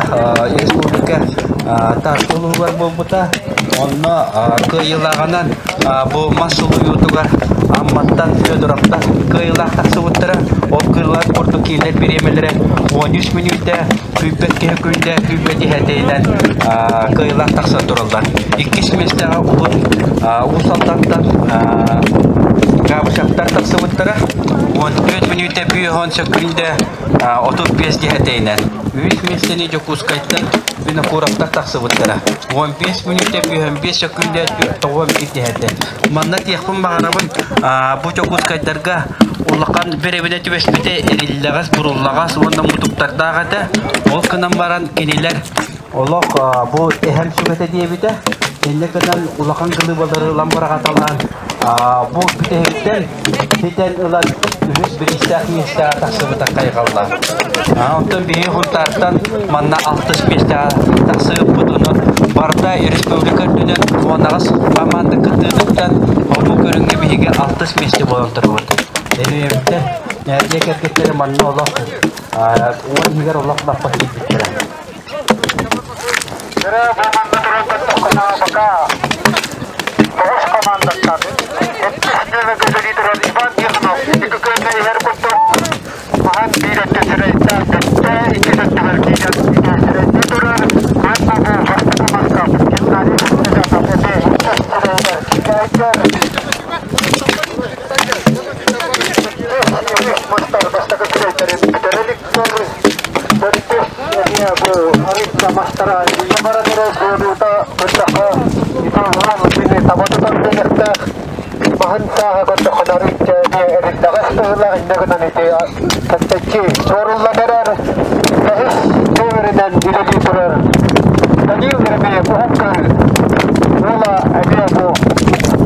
республика Таатта улууһугар буолбута. Онно кыайыылааҕынан бу мас сулуйуутугар Амматтан Федоровтар кыайыылаах тахсыбыттара. Ол кыайыылаах курдук кинилэр бириэмэлэрэ 13 мүнүүтэ күүппэт киһи күндэ күүппэт иһэтинэн кыайыылаах тахсан тураллар. Иккис миэстэҕэ уһун Уус Алдантан Габышевтар тахсыбыттара. 14 мүнүүтэ 50 сөкүүндэ 35 диһэтинэн. Үһүс миэстэни Дьокуускайтан Винокуровтар тахсыбыттара. 15 мүнүүтэ 55 сөкүүндэ 91 диһэтэ. Манна тиэхпин баҕарабын бу Дьокуускайдарга улахан бэрэбинэ түбэспитэ эриллэҕэс, буруллаҕас уонна мутуктардаах этэ. Ол гынан баран кинилэр олох бу эһэм сүгэтэ диэбитэ. Инньэ гынан улахан кылыыбалары ылан быраҕаталаан бу бүтэһиктэн ситэн ылан үһүс бириистээх миэстэҕэ тахсыбыта хайҕаллаах. Онтон биһиги Хунтаартан манна алтыс миэстэҕэ тахсыбыппыт. Онон барыта республика үрдүнэн 18 команда кыттыытыттан бу көрүҥҥэ биһиги алтыс миэстэ буолан турабыт. Эбиэбиттэр дьиэ кэргэттэрэ манна олох 10 иһигэр олох лаппа киирбиттэрэ. Тоҕус командаттан Иван Тихонов икки күөҥҥэ иһэр курдук маһын биир өттө сирэйдээх бүттэ, иккис өттүгэр киирэн сирэйдии турар. Уонна бу бастакы маска Геннадий Пустоляков эмиэ иккис сирэйигэр киирээйдэр. Үһүс мастар бастакы сирэйдэрин бүтэрэ иликтэр. Төрдүс эмиэ бу арыйда мастара илиигэ баран эрэ суолуута көрдөххө ити уол итини таба тутан диэхтээх. Маһын сааһа көрдөххө арыйда эмиэ эриллэҕэс быһыылаах, иннэ гынан ити кэпсэччи суоруллан эрэр. Бэһис нүөмэринэн үлэлии турар Данил Еремеев уһун кыыл уола эмиэ бу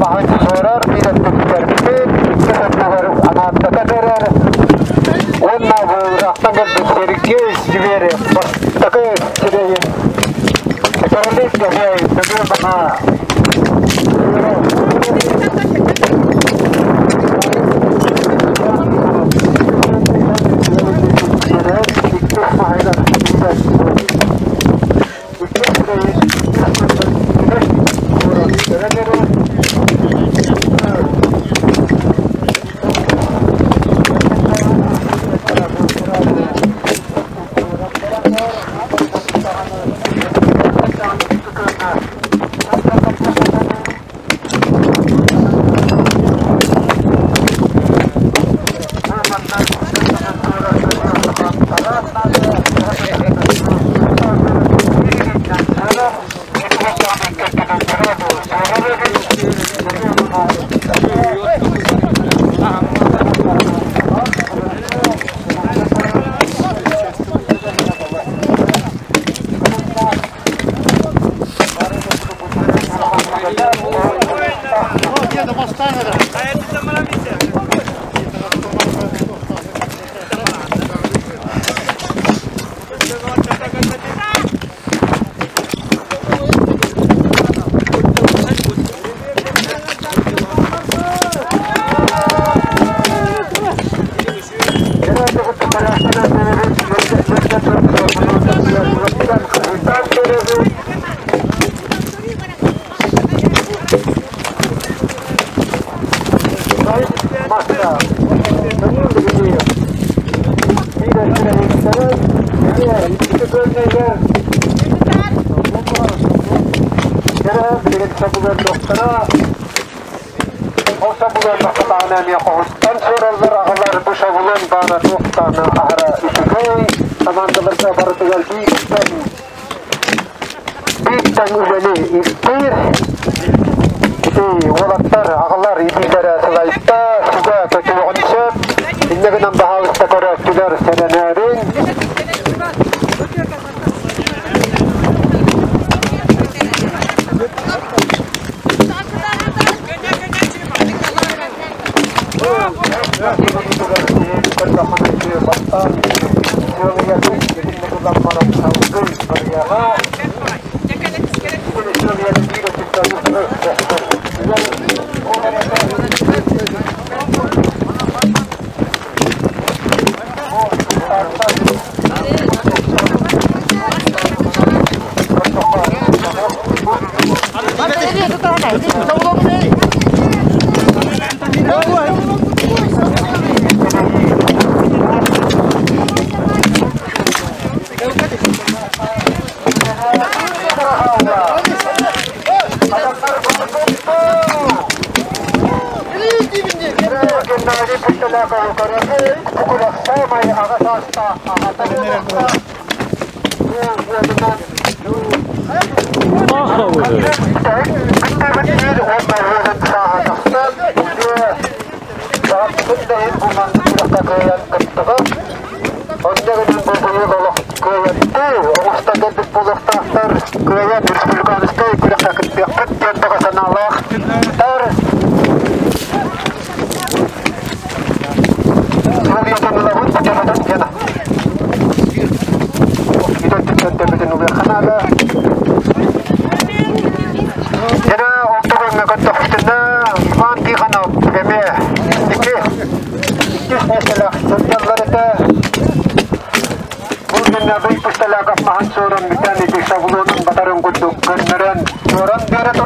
маһын суорар, биир өттүгэр бүтүн, иккис өттүгэр анааттатан эрэр. Уонна бу ыраахтан кэлбит Сергей Зверев бастакы сирэйин Кэрэлик эмиэ нөҥүө маһа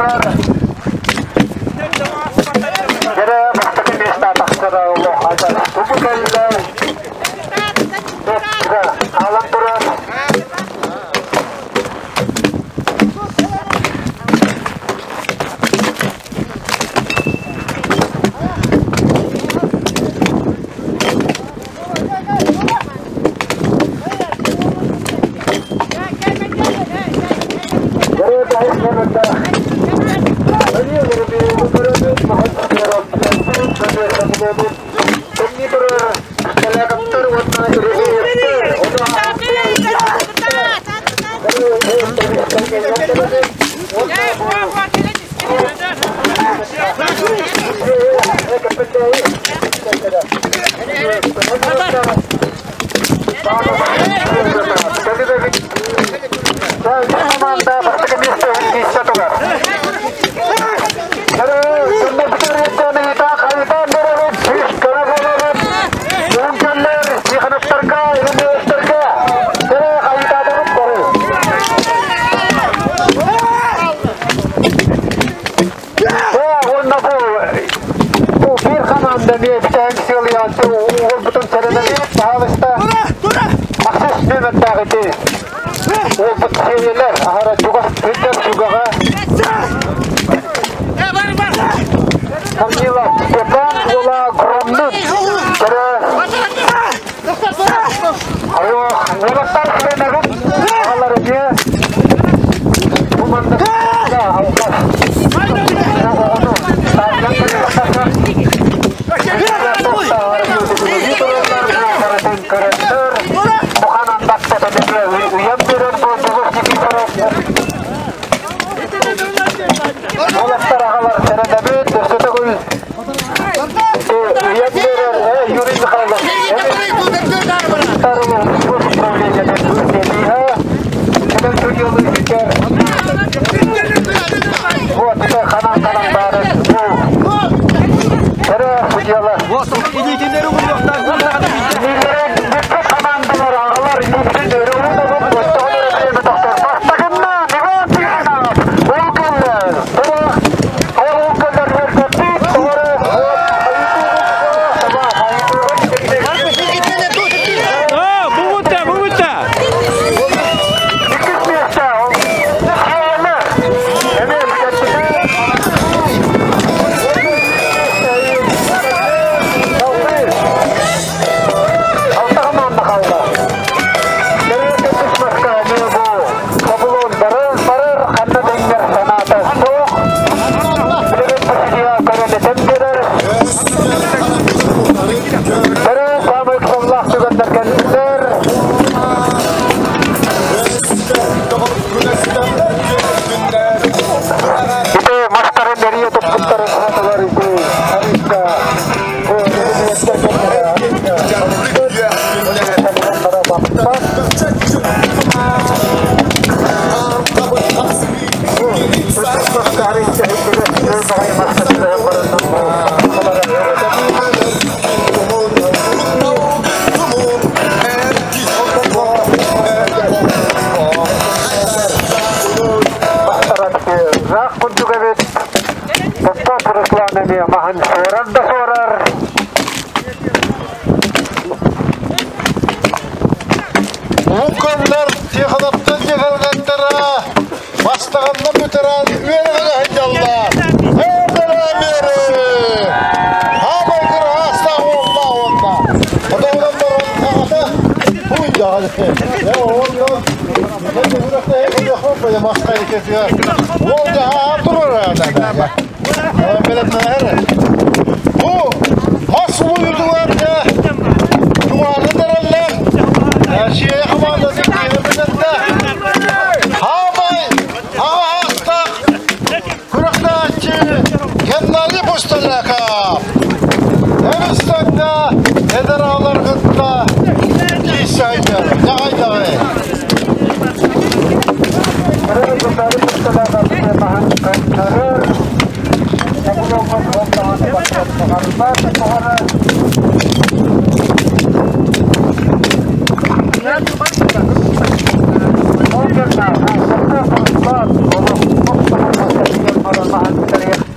турар. Дьэрэ бастакы миэстэ тахсара олох адьас тубу кэллэ. Хаалан турар.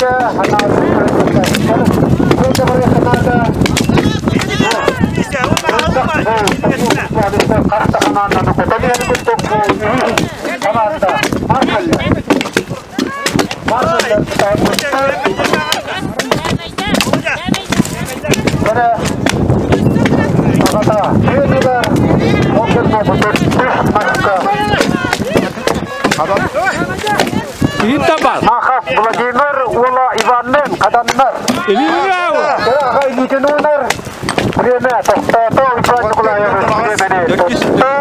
кэллэ, Махов Владимир уола Иваннын Хаданнар. Аҕа илиитин уунар. Время тохтоото Иван Николаевич времени тутта.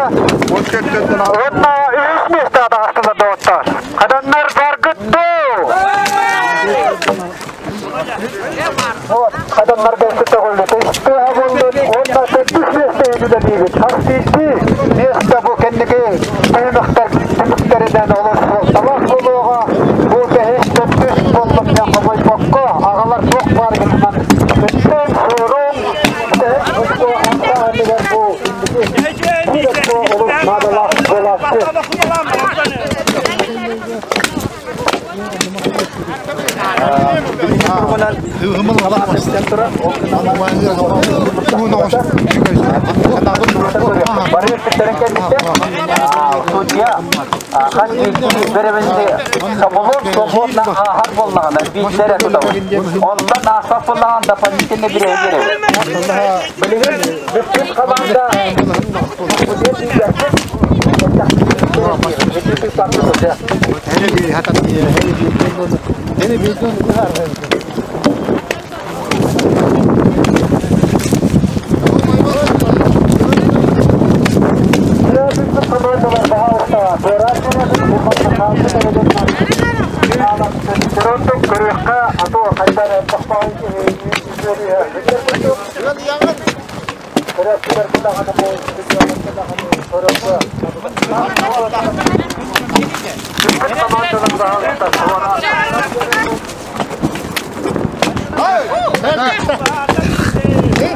Уонна үһүс миэстэ таҕыстылар доҕоттор. Хаданнар баргыт дуу? Вот, Хаданнар бэйсэ тоҕуллу. Тыһа буоллун уонна төрдүс миэстэ үлэлиибит. Хас биирдии миэстэ бу кэнники түһүмэхтэр түмүктэринэн олус суолталаах буолуоҕа. Бу бэһис төрдүс буоллум диэн хомойбокко, аҕалар туох бааргытынан кыттан, суорун, хамсааһыныгар бу инники олус наадалаах буолааччы. Бары өттүктэрин кэнниттэн судья хас биирдии бэрэбинни соболон свободно ааһар буоллаҕына биирдэрэ тутабыт. Онтон ааспат буоллаҕына дополнительный бириэһи биэрэбит. Билигин бүппүт хамаанда Көрүөххэ, а то хайдар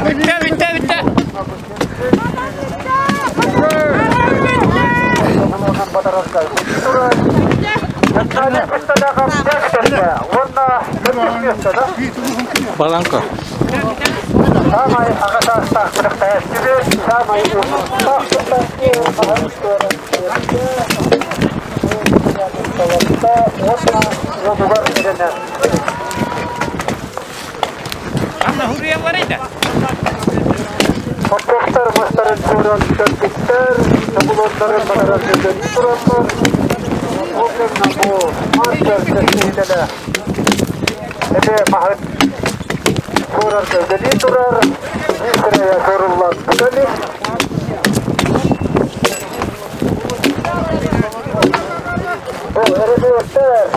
Bitti bitti bitti. Баланка. Самай ағашастақ күректәстігі, самай Тоқтар мастарын туран кәттіктер, табулоттарын батаран туранлар, бу мастер кәттігілі. Эбе махыт турар кәлдели турар, бир соруллар бүтели. Бұл эребеттер.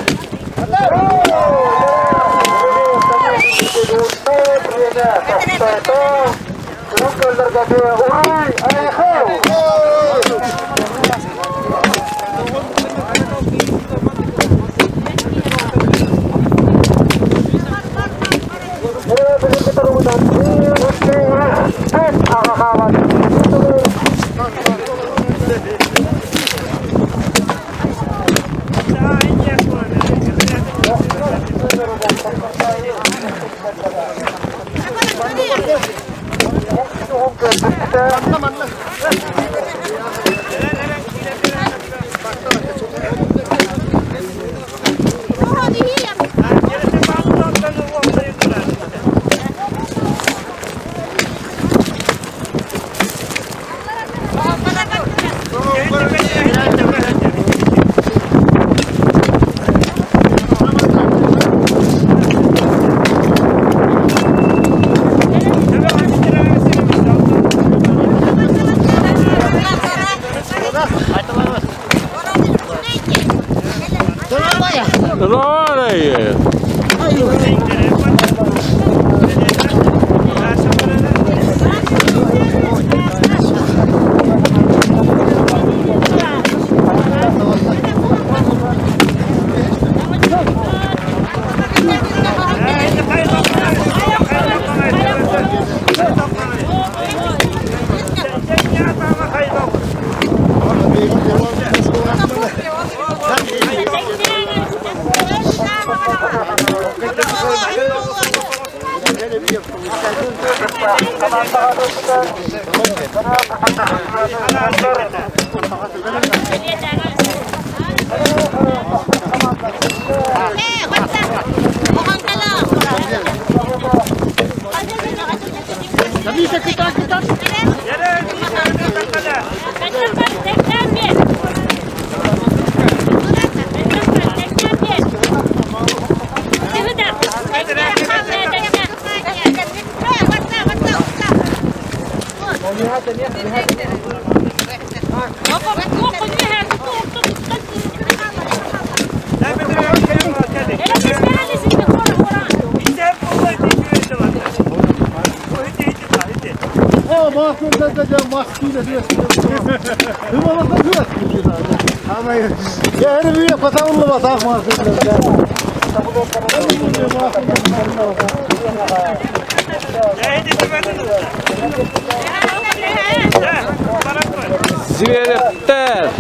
Зверевтер!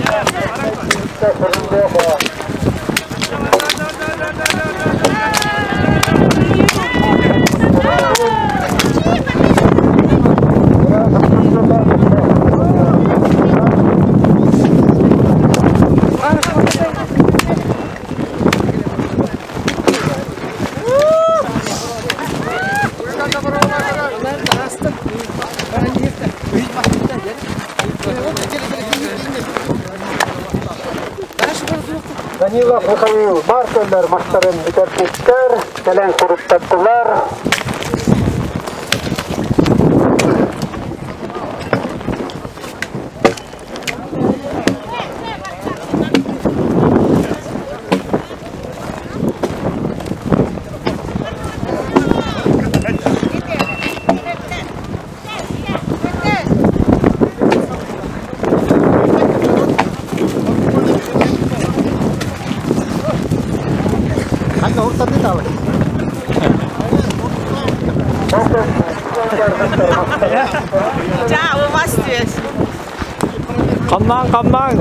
Данилов Михаил Мартеллер мастарын бүтэрбиттэр, кэлэн суруттаттылар. Камнаң, камнаң!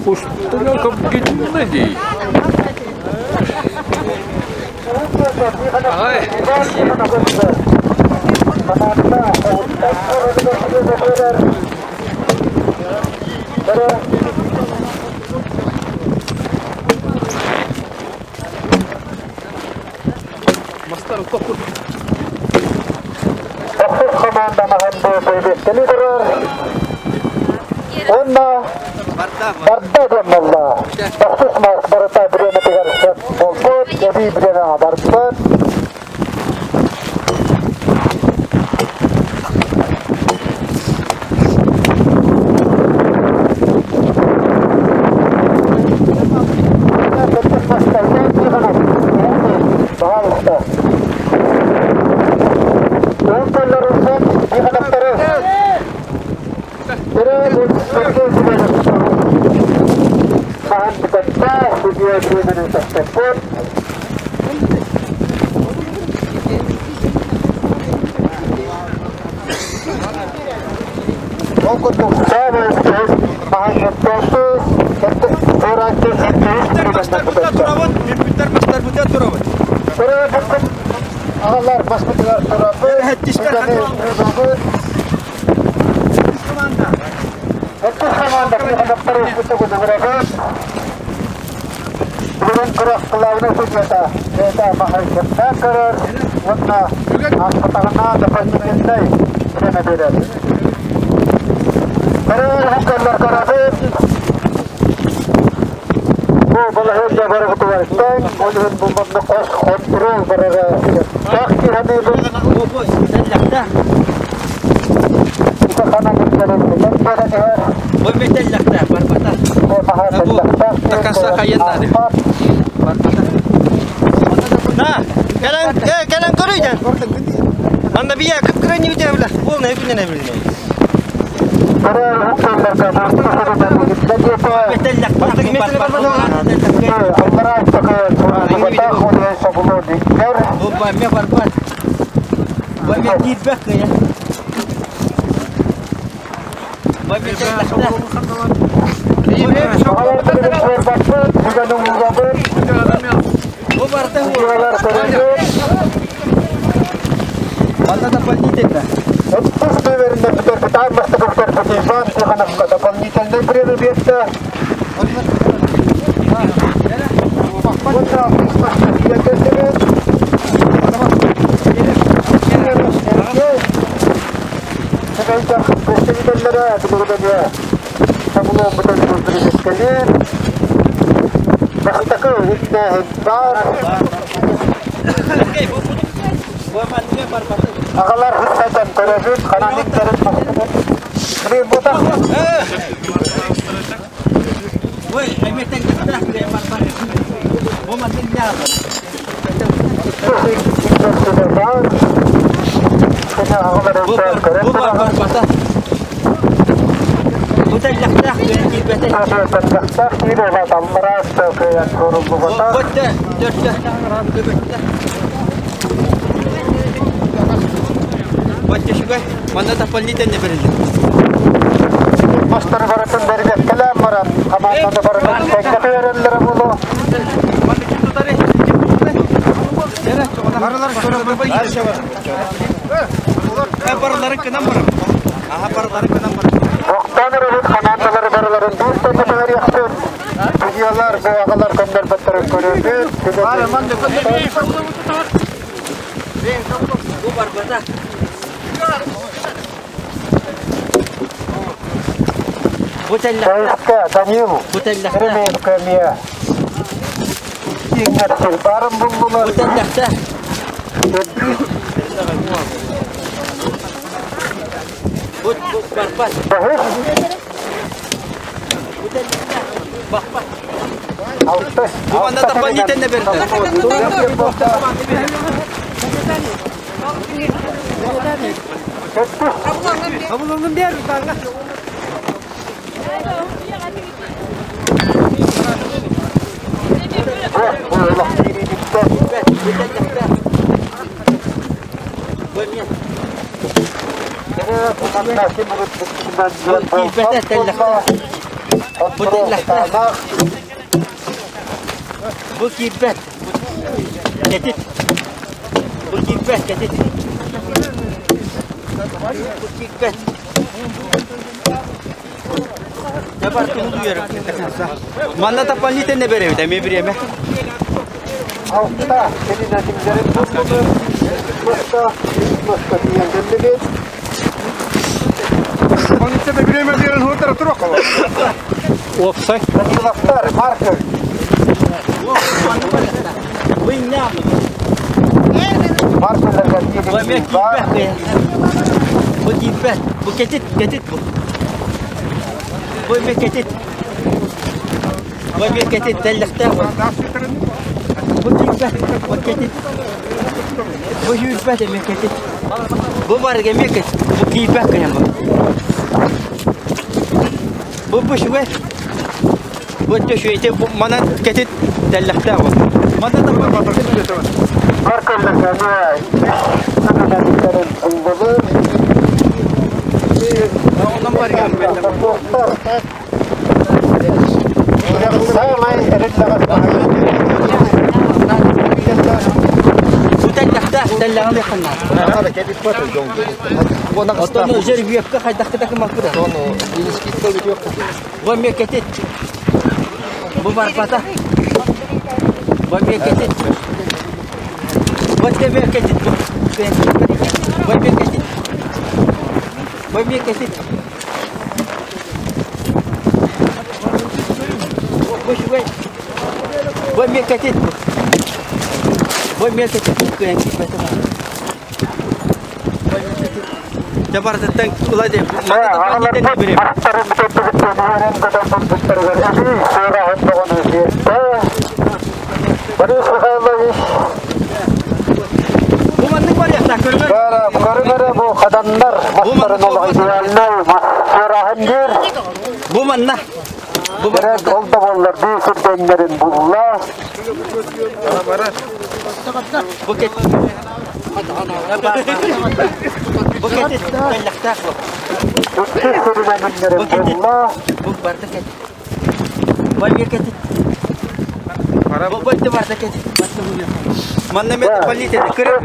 Устунаков Геннадий. Ай. Онна барда демалла. Бахсыз мас барата біреме тегер болбот, еби біреме барбыт. Дополнительный время бетта. Ағалар хыттайдан көрөбүт, хананиктерин Мастар баратын берген кэлээн баран, хамаанданы барытын тэҥҥэ түһэрэллэрэ буолуо. Оқтан эрэрин хамаандалары барыларын биир тэҥҥэ түһэриэхпит. Судьуйалар, бу аҕалар көннөрбөттөрүн көрөбүт. Бу Данил, Еремеевка Иңнер барын буллулар. Бу киирбэт. Кэтит. Бу киирбэт, кэтит. Бу киирбэт. Манна дополнительно беребит, эми биреме. Алта кенинетимдерин буллулар. Баста, баста диyen Офсай. Даниловтар, Марков. Маркерлерге бар. Бу киирбэт. Бу кэтит, кэтит бу. Бу эми кэтит. Бу эми кэтит, тэллэхтээх бу. Бу киирбэт, бу кэтит. Бу киирбэт эми кэтит. Бу бар эми кэтит. Бу киирбэт кыйан бу. Бу бу шугай. Бу төшүйте бу манан кэтит тэллэхтээх бу. Манна да Маркерлерге Бу тэллэхтээх, тэллэҕин ханна. Отон жербиэккэ хайдахты маппыта. Бу эми кэтит. Бу барбата. Бу эми кэтит. Бу эми кэтит. Бу эми кэтит. Бу эми кэтит. Бу шугай. Бу эми кэтит. Бу эми кэтит. Жабардыттан уладе. Манна дополнительно берем. Борис Михайлович. Бу маннык бар яхта көргөн. Бара, көргөрө бу хаданнар мастарын олох идеальный мастарахын Бу манна. Бу Бирок ол да боллар бу сүрденнерин булла. Бу кет. Бу кэтит, тэллэхтээх бу. Бу кэтит, бу барда кэтит. Бу эмиэ кэтит. Бу бу барда кэтит. Манна метрополитен кыры.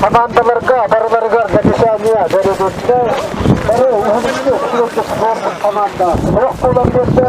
Командаларга барыларыгар написание берилиннэ. Бары уһунну команда. Ох болан берде.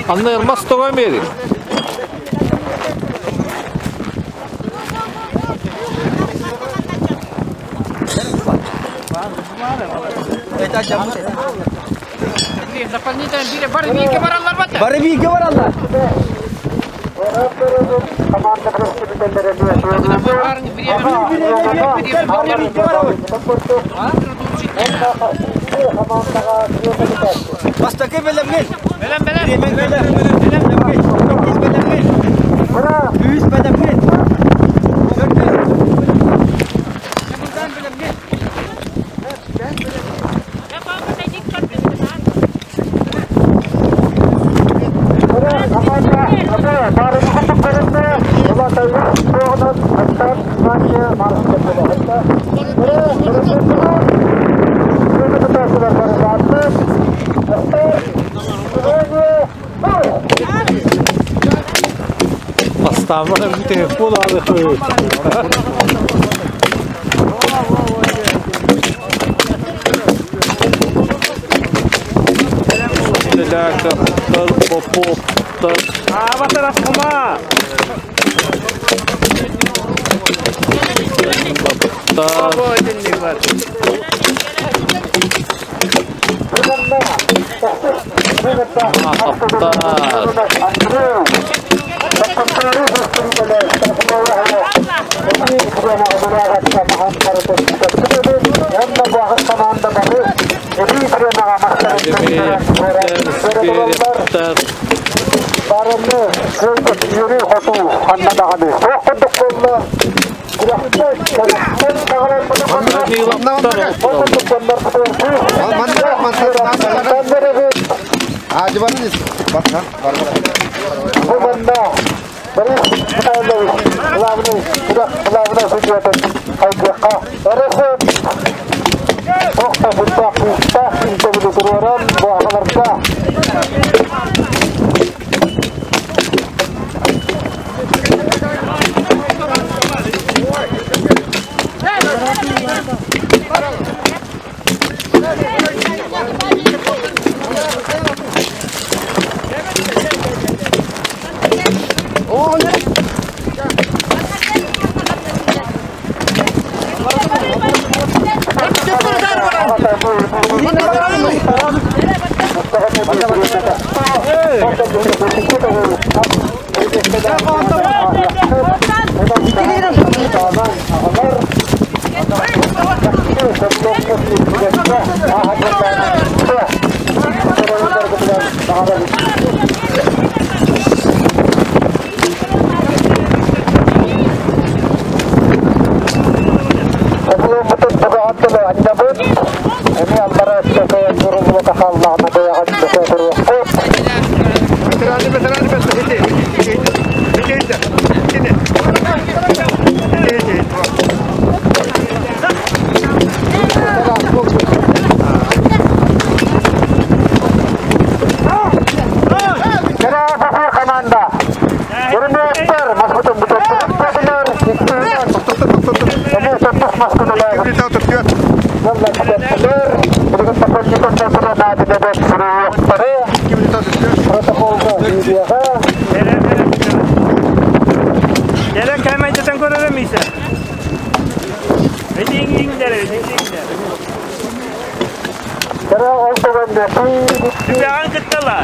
Анна Элмас тоҕо эмиэри? Бары бииргэ бараллар. Бастакы бэлэмҥин. Бэлэм бэлэм. Бэлэм бэлэм. Бэлэм бэлэмҥин. Үс бэлэмҥин. Бастааман телефон алы Поповтар. Барыны сылгы yürü хоту ханнадаганы. Сок кудук Neden kaymayacaktan korarım ise? Түбэҕин кыттала.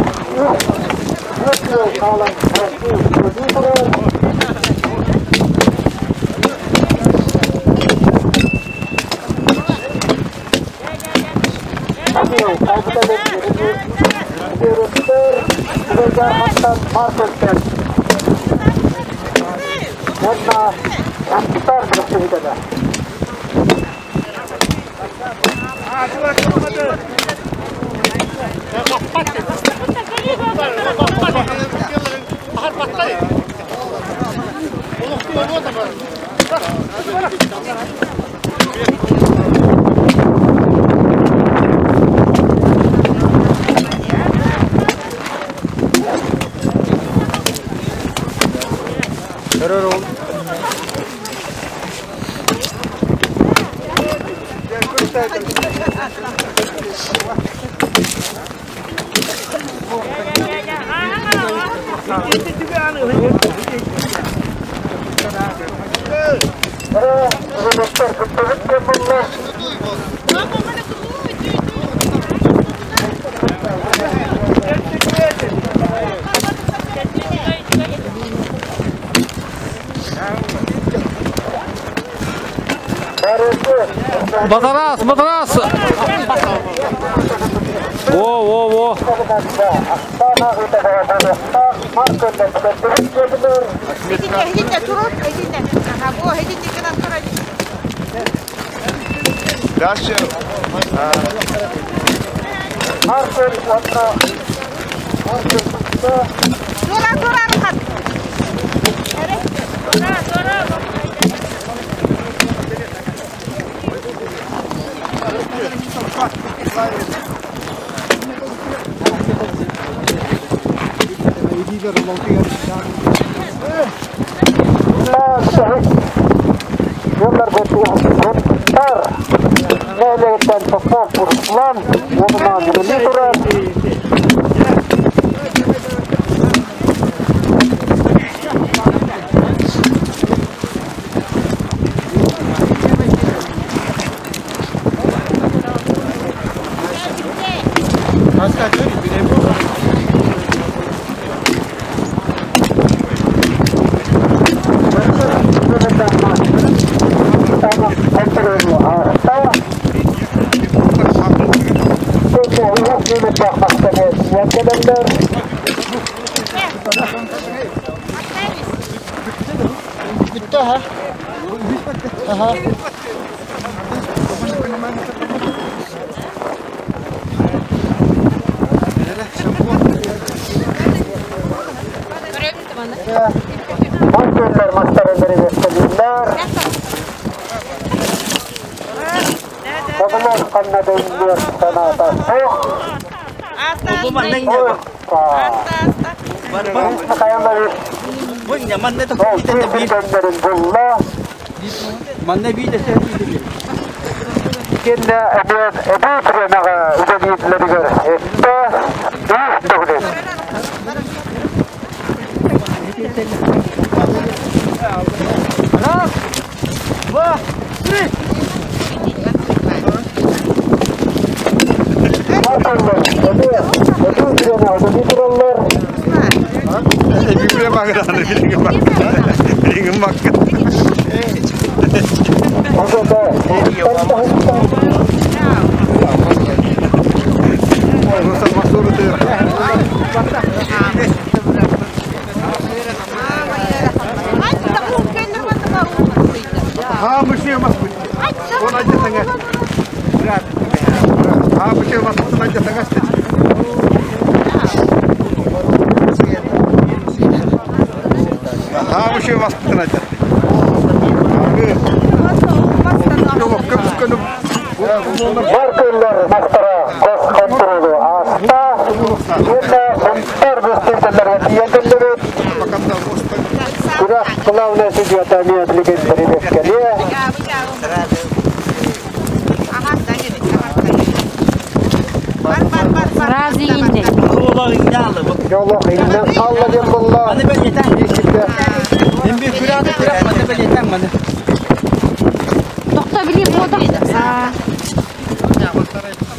Батарас, батарас! Во, во, во! Манна бии да сэ Раз, два, три!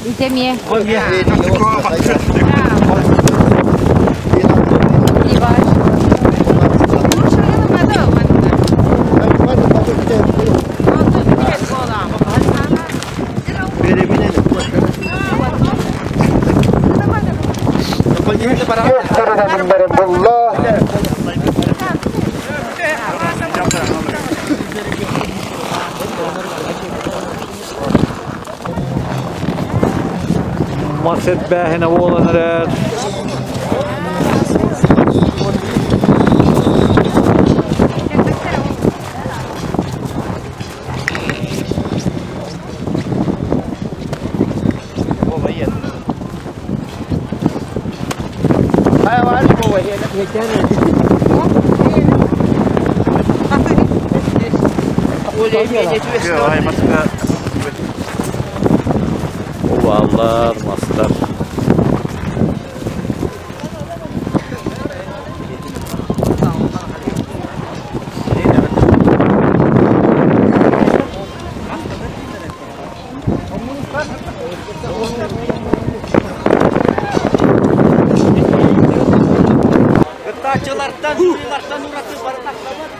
Итемие. Мас эрбээһинэ буолан эрэр. Уваллар, мастар. Кыттааччылартан, жюрилартан ураты барытахтабыт.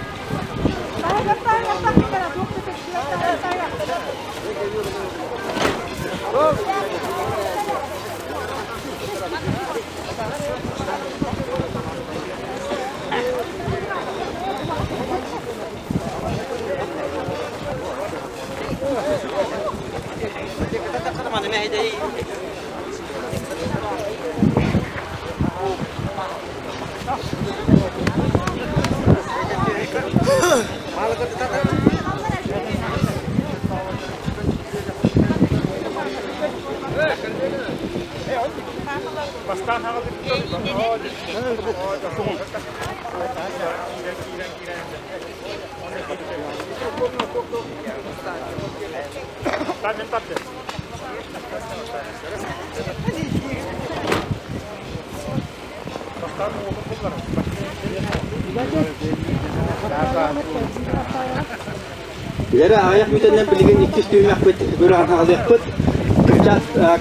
Лера аяқ бүтәннән билигин иккис түһүмэхпит күрэҕин хаалыахпыт.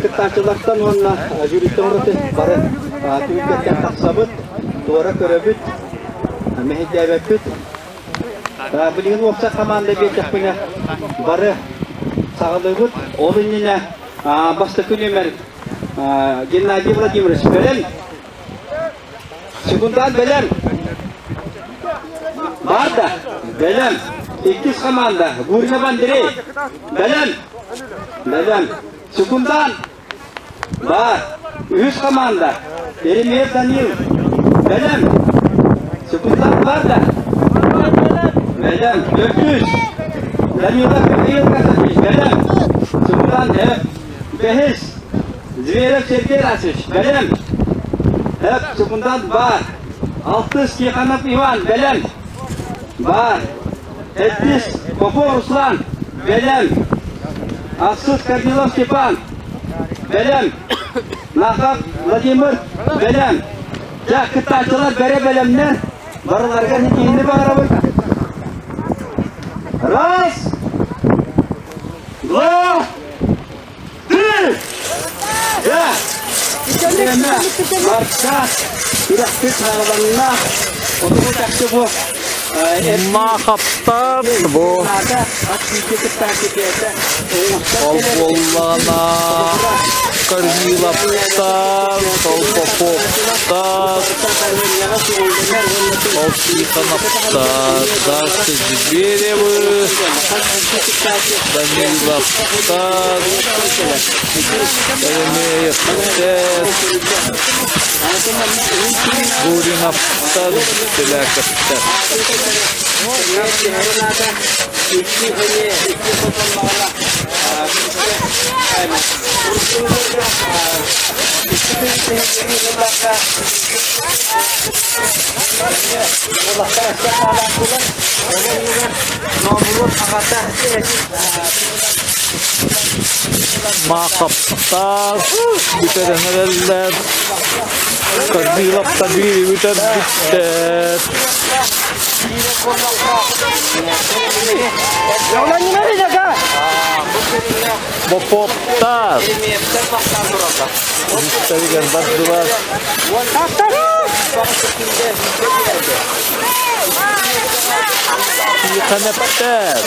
Кыттааччылартан уонна жюриттан ураты бары түмүккэттэн тахсабыт, туора көрөбүт, мэһэйдээбэппит. Билигин уопсай команда биэрдэхпинэ бары саҕалыыбыт. Ол иннинэ бастакы нүөмэр Геннадий Владимирович бэлэм. Секундант бэлэм. Бар да, бэлэм. Иккис команда Гуринов Андрей. Бэлэм. Бэлэм. Секундант. Бар. Үһүс команда Еремеев Данил. Бэлэм. Секундант бар да. Бэлэм. Төрдүс. Данилов Михаил Касатович. Бэлэм. Секундант Эп. Бэһис. Зверев Сергей Расович. Бэлэм. Эп. Секундант бар. Алтыс Тихонов Иван. Бэлэм. Бар. Сэттис Попов Руслан. Бэлэм. Ахсыс Корнилов Степан. Бэлэм. Нахов Владимир. Бэлэм. Дьэ, кыттааччылар бэрэ бэлэмнэр. Барыларыгар ситиһиини баҕарабыт. Раз, два, три! Дьэ, бириэмэ барда. Күрэхпит саҕаланна. Отугу чахчы бу Махаптар бу ол буоллаҕына Корниловтар, Толпоповтар, ол Тихоновтар, Даша Зверевы, Даниловтар, Еремеевтер, Гуриновтар, Беляковтар. Маахаптар бүтэрэн эрэллэр. Корниловтар биири бүтэрбиттэр. Поповтар. Үстэригэр бардылар. Тихоновтар.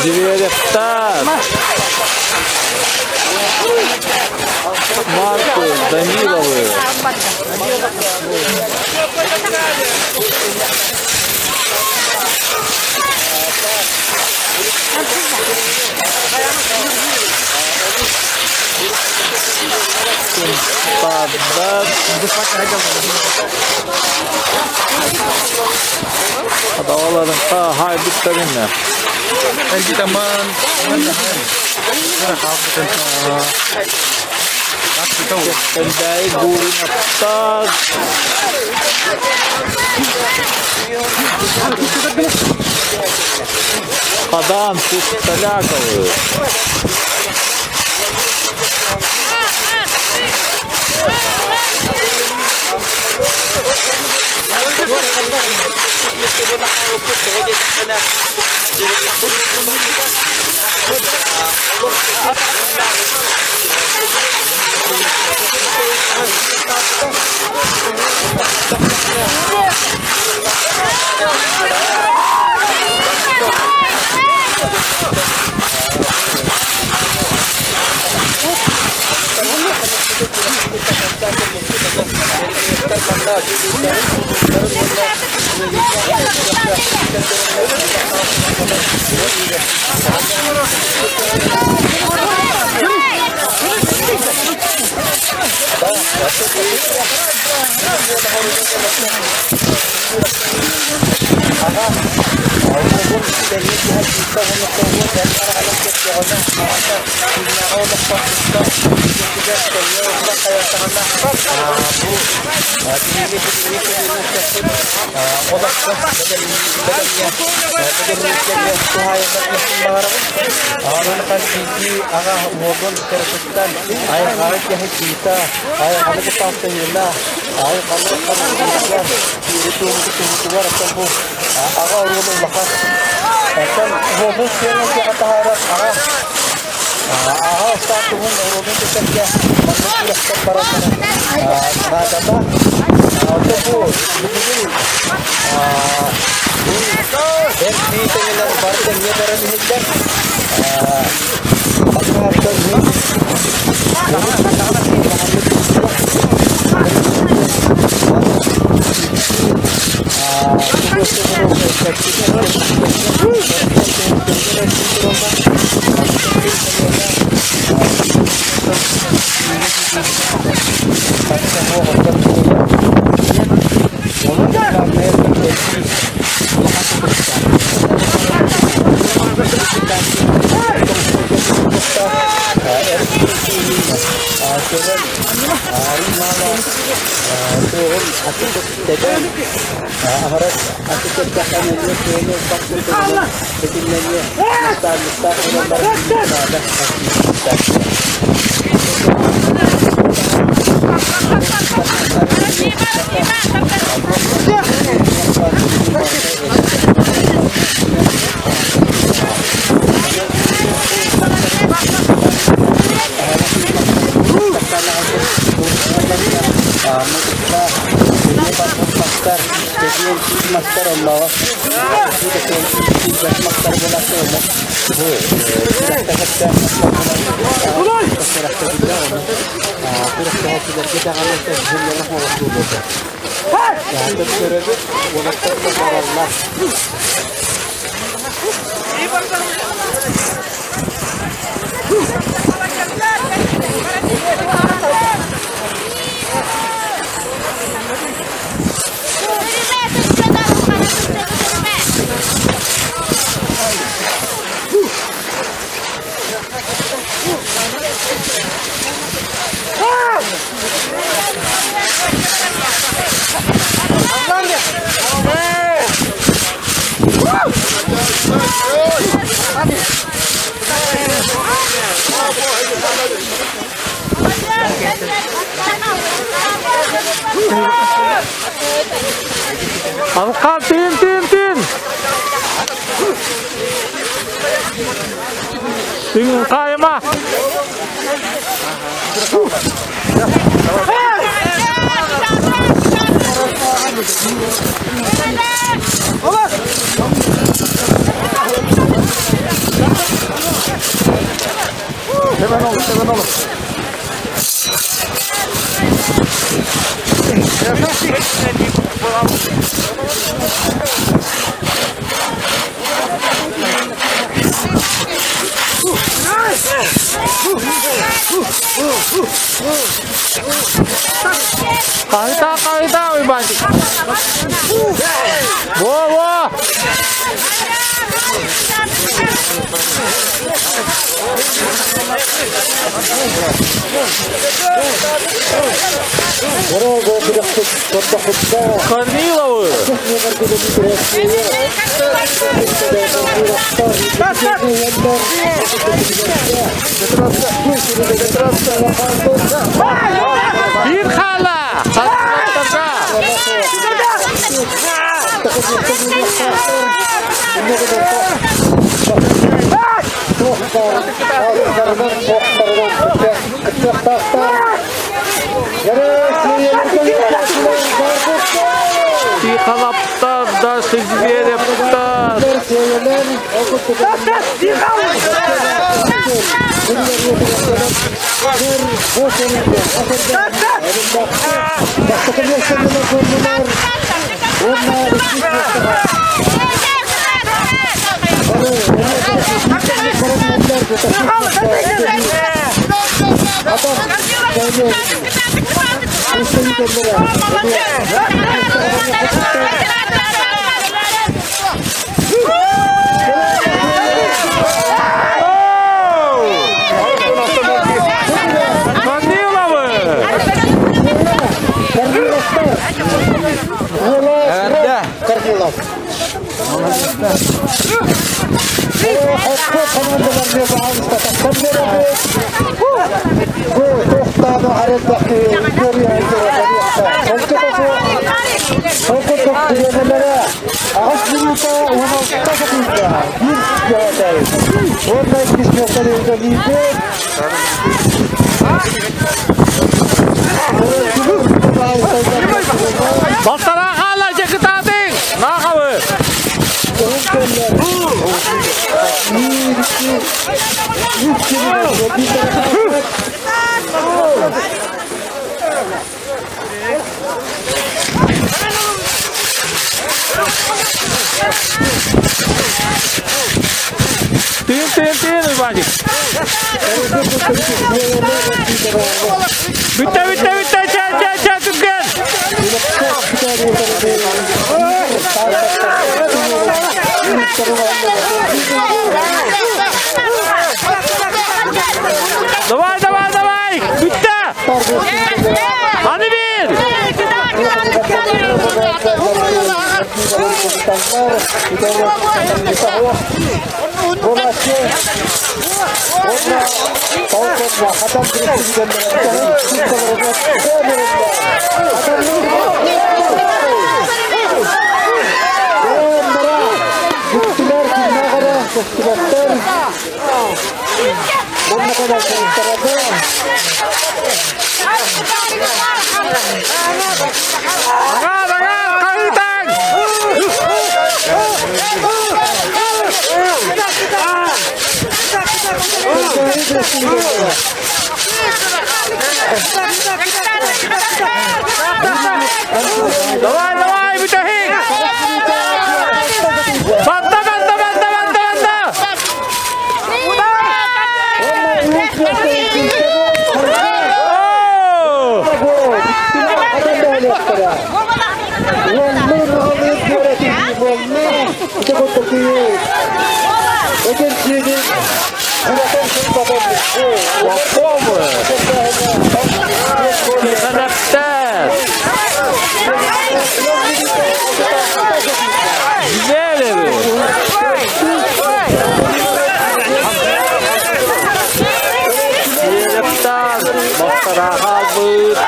Зверевтар. Марку Даниловы. Сунтаардар. Адааларын хаайбыттарына. Кэндээй Гуриновтар. Хадаан Пусталяковы. Алқа, тыын, тыын, тыын! Тыҥ хаайыма! Hemen olur, hemen olur. Kahita, kahita, Уйбанчик. Во-во! Корниловы! Бир хала! Тихоноптар да Сизверевтар. Корниловы! Корнилов. Балтара хала жекытатын! Нахабы! Тын, тын, тын, Уйбанчик! Бүтті, бүтті, бүтті, ча, ча, ча, түккен! Давай, давай, давай! Бүтті! Аны бер! Ага, ага, қайытаң! Давай, давай, бүтәхин! Банта, банта, банта, банта, банта! Тихоноптар! Зелевы! Зелептар! Бақтара қалбыт!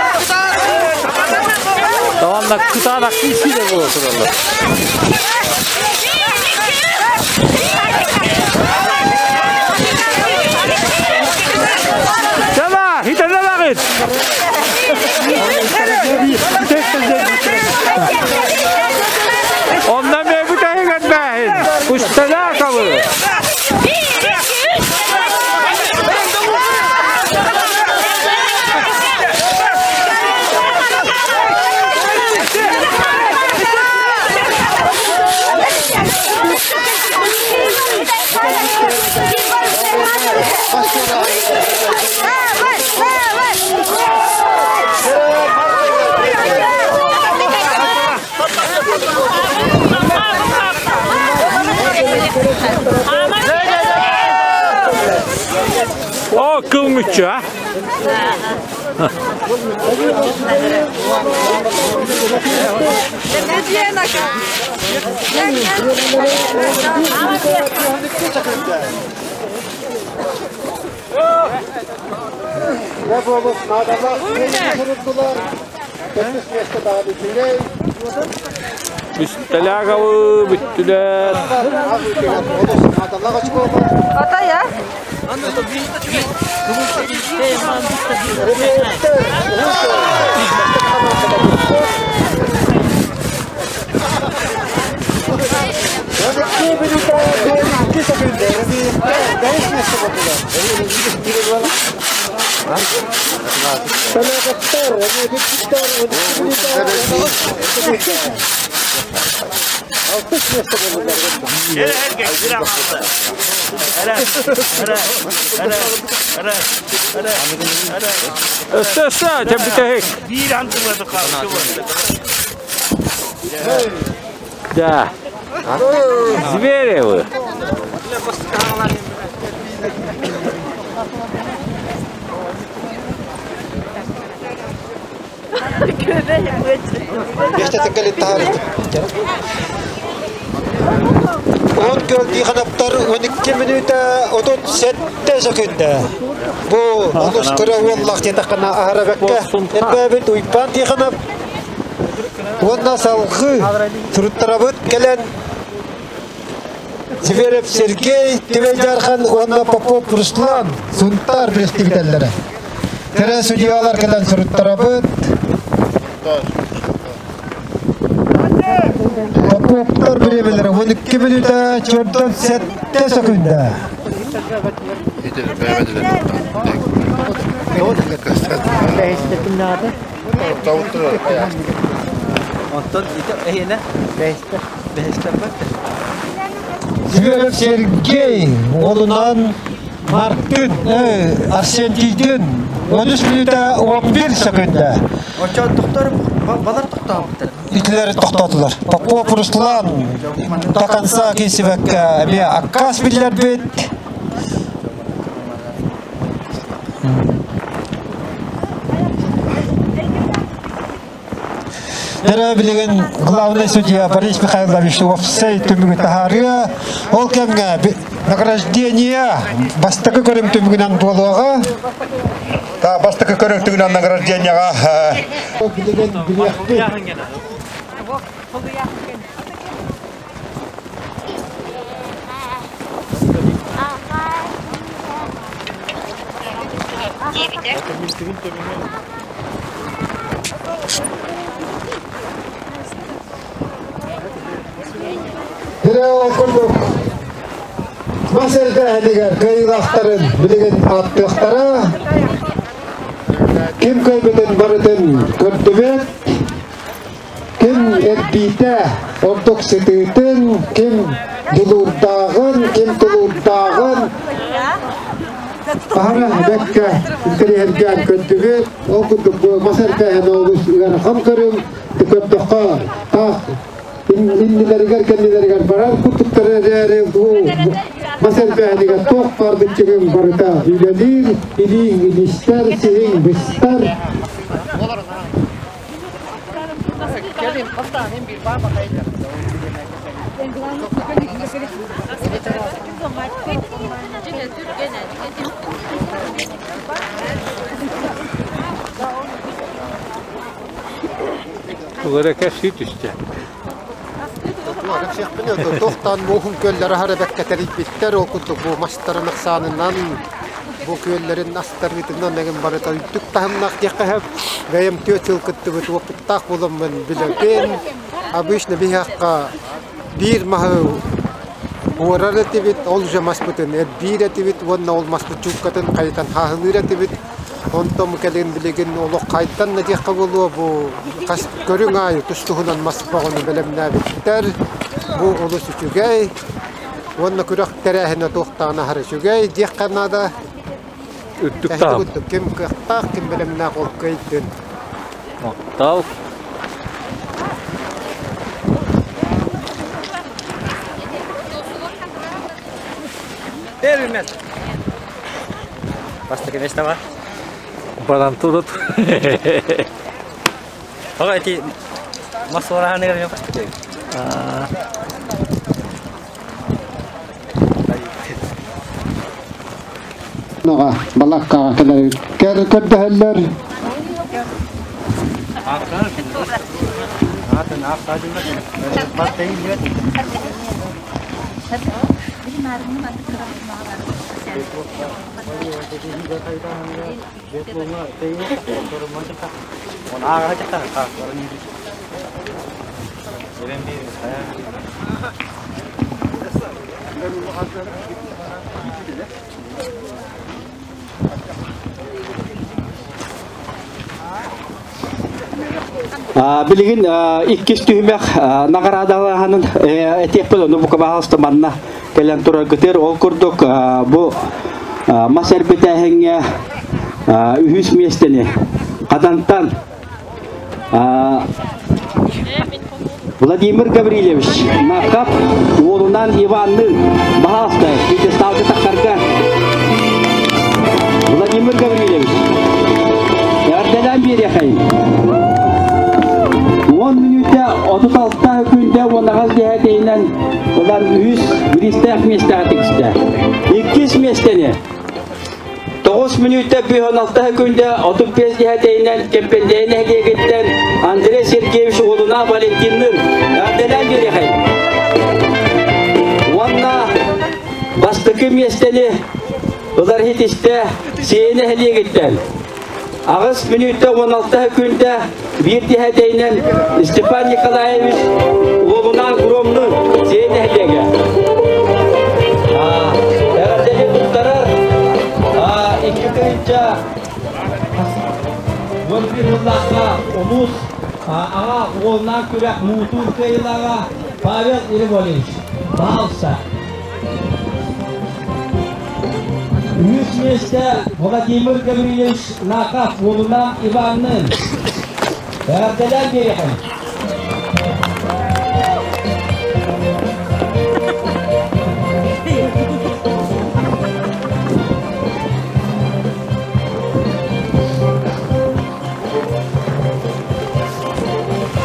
Даванна кытаанак кисиле болосуналар. Онно эмиэ бүтэһик элбээһин. Усталаакабы. О, кыл мүччү, а? Бүстэлээгэбы бүттүлэр. Өссө өссө чэбдикэһик. Да. Зверевы. Он көл Тихоновтар 12 мүнүүтэ 37 сөкүндэ. Бу олус кыра уоллах диэтэххинэ аһара бэккэ элбээбит Уйбаан Тихонов уонна салгыы туруттарабыт кэлэн Зверев Сергей, Түбэй Дьархан уонна Попов Руслан Сунтаар представителлэрэ. Тэрэ судьялар кэлэн суруттарабыт. Поповтар бириэмэлэрэ 12 мүнүүтэ чөрдөн 7 сөкүндэ. Онтон эһиэнэ бэһистэ Зверев Сергей уолунан Мартын Арсентийдин 13 мүнүүтэ 11 сөкүндэ. Оччо тохтор балар тохтообуттар. Итилери тохтоотулар. Попов Руслан до конца киирсибэккэ эмиэ аккаас биллэрбит. Дөрө билигин главный судья Борис Михайлович уопсай түмүгү таһаарыа. Ол кэмҥэ награждение бастакы көрүҥ түмүгүнэн буолуоҕа. Та бастакы көрүҥ түмүгүнэн награждениеҕа Билигин билиэхпит. Дьэ ол курдук мас эрдээһинигэр кыайыылаахтарын билигин ааттыахтара. Ким кыайбытын барытын көрдүбүт. Ким эрдиитэ ордук сытыытын, ким дьулуурдааҕын, ким тулуурдааҕын аһара бэккэ интэриэһиргээн көрдүбүт. Ол курдук бу мас эрбээһин олус ыарахан көрүҥ. Көрдөххө таах иннилэригэр кэннилэригэр барар курдуктар эрээри бу мас эрбээһинигэр туох баар быччыгын барыта үлэлиир, илииҥ илистэр, сиһиҥ быстар. Тугара кэпсии түстэ. Туохтан муоһун күөллэр аһара бэккэ тэрийбиттэр, ол курдук бу мастарын ахсаанынан, бу күөллэрин астарыытынан эҥин барыта үрдүк таһымнаах диэххэ сөп. Бэйэм түөрт сыл кыттыбыт уопуттаах буоламмын билэбин. Обычно биһиэххэ биир маһы уорар этибит, ол уже маспытын эрбиир этибит уонна ол маспыт чууккатын хайытан хааһылыыр этибит. Онтон кэлин билигин олох хайдан да диэххэ буолуо бу хас көрүҥ аайы тус-туһунан мас бөҕөнү бэлэмнээбиттэр. Бу олус үчүгэй уонна күрэх тэрээһинэ туохтаан аһара үчүгэй диэххэ наада. Үрдүк таһым. Ким кыахтаах, ким бэлэмнээх ол кыайдын. Махтал. Первый место. Бастакы место бар. Баран турут. Тоҕо ити мас уораһаныгар мен бастакы. Наҕа балаккаҕа кэлэр көрдөһөллөр. Билигин иккис түһүмэх наҕараадалааһынын этиэхпит ону бука баһаалыста манна кэлэн тураргытыгар ол курдук бу мас эрбитээһиҥҥэ үһүс миэстэни Хатантан Владимир Гаврильевич Накап уолунан Иванныын баһаалыста пьедесталга тахсарга Владимир Гаврильевич эҕэрдэлээн биэриэхэйин. 10 мүнүүтэ 36 күндэ уонаҕас дэһээтэйинэн ылан үһүс бириистээх миэстэҕэ тигистэ. Иккис миэстэни 9 мүнүүтэ 56 күндэ 35 дэһээтэйинэн Кэмпэндээйи нэһилиэгиттэн Андрей Сергеевич уолунаах Валентинныын эҕэрдэлээн биэриэхэйин. Уонна бастакы миэстэни ылар иһитистэ Сиэйэ нэһилиэгиттэн аҕыс мүнүүтэ 16 күндэ биир дэһээтэйинэн Степан Николаевич уолунаан Громнун Сиэйэ нэһилиэгэ. Эҕэрдэни туттарар 2011 сыллаахха улуус аҕа уолунаан күрэх муҥутуур кыайыылааҕа Павел Ермолович Баалса. Үһүс миэстэ Владимир Гаврильевич Наков уолунаах Иванныын. Эҕэрдэлээн биэриэххин.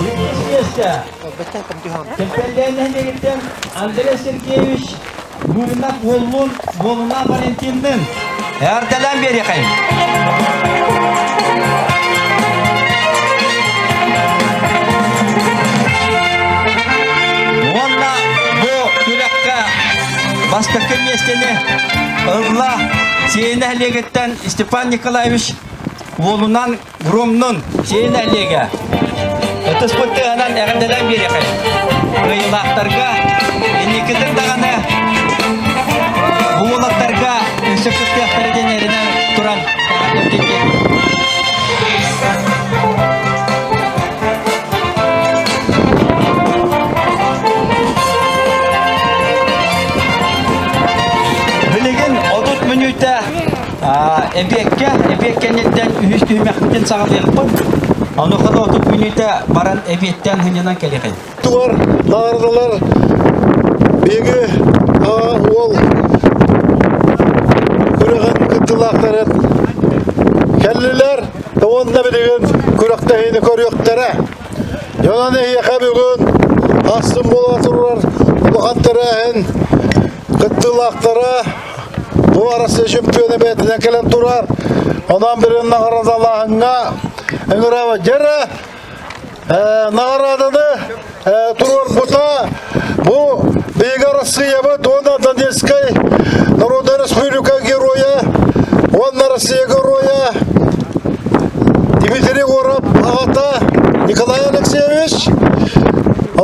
Иккис миэстэ Кэмпэллээн нэһилиэгиттэн Андрей Сергеевич Гуринов уоллуун Буолуна Валентинныын эҕэрдэлээн биэриэхэйим. Уонна бу күрэххэ бастакы миэстэни ылла Сиэйэ нэһилиэгиттэн Степан Николаевич уолунан Громнун Сиэйэ нэһилиэгэ ытыспыт тыаһынан эҕэрдэлээн биэриэхэй. Кыайыылаахтарга инникитин даҕаны бу уолаттарга өссө кыттыахтара диэн эрэнэ туран эҕэрдэ Билигин 30 мүнүүтэ Эбиэккэ, эбиэт кэнниттэн үһүс түһүмэхпитин саҕалыахпыт. Онуоха да 30 мүнүүтэ баран эбиэттэн сынньанан кэлиэхэй. Туар, наҕараадалар биһиги уол күрэҕин кыттыылаахтарын кэллилэр уонна билигин күрэхтэһиини көрүөхтэрэ. Онон эһиэхэ бүгүн ахсын буола турар улахан тэрээһин кыттыылаахтара Бу Арассыыйа чөмпүйүөнэ бэйэтинэн кэлэн турар. Онон бирин наҕараадалааһыҥҥа ыҥырабыт. Дьэрэ наҕарааданы туруорбута бу биһиги Арассыыйабыт уонна Донецкай Народная Республика геройа уонна Россия геройа Дмитрий Егоров аҕата Николай Алексеевич.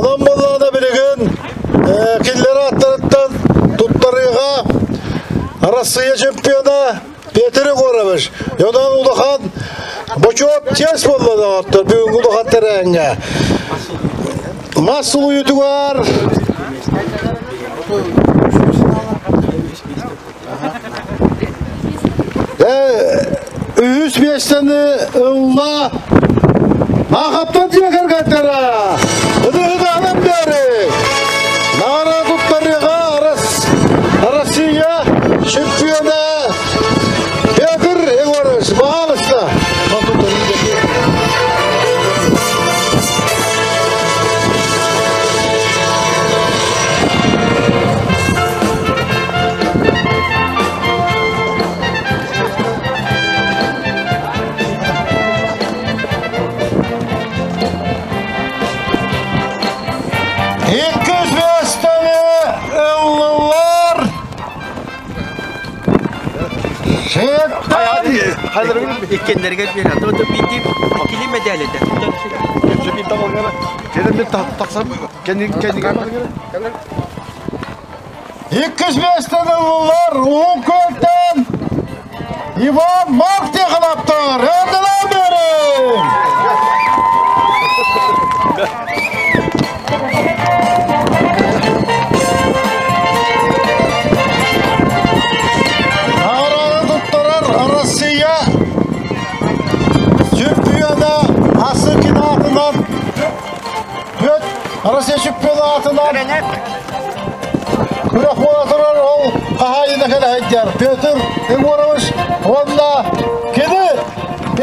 Онон буоллаҕына билигин кинилэр ааттарыттан туттарыыга Арассыыйа чемпиона Петр Егорович, онон улахан бочуот чиэс буолла доҕоттор бүгүҥҥү улахан тэрээһиҥҥэ. Мас сулуйутугар үһүс миэстэни ылла Наахаптан дьиэ кэргэттэрэ Ыдыһыдаанан бэри Наара туттарыаҕа Россия чемпиона Петр Егорович, пожалуйста. Иккис миэстэни ыллылар. Иккеннерге берет. Это биди иккили медали да. Иккис миэстэни ыллылар Уһун Күөлтэн Иван Марк Тихоновтар. Эрдэлээн биэриҥ! Наҕараада туттарар Россия чемпиона Асыкин аатынан Россия чемпионатынан күрэх буола турар ол хаһаайына кэлэһэйдэр Петр Егорович уонна кини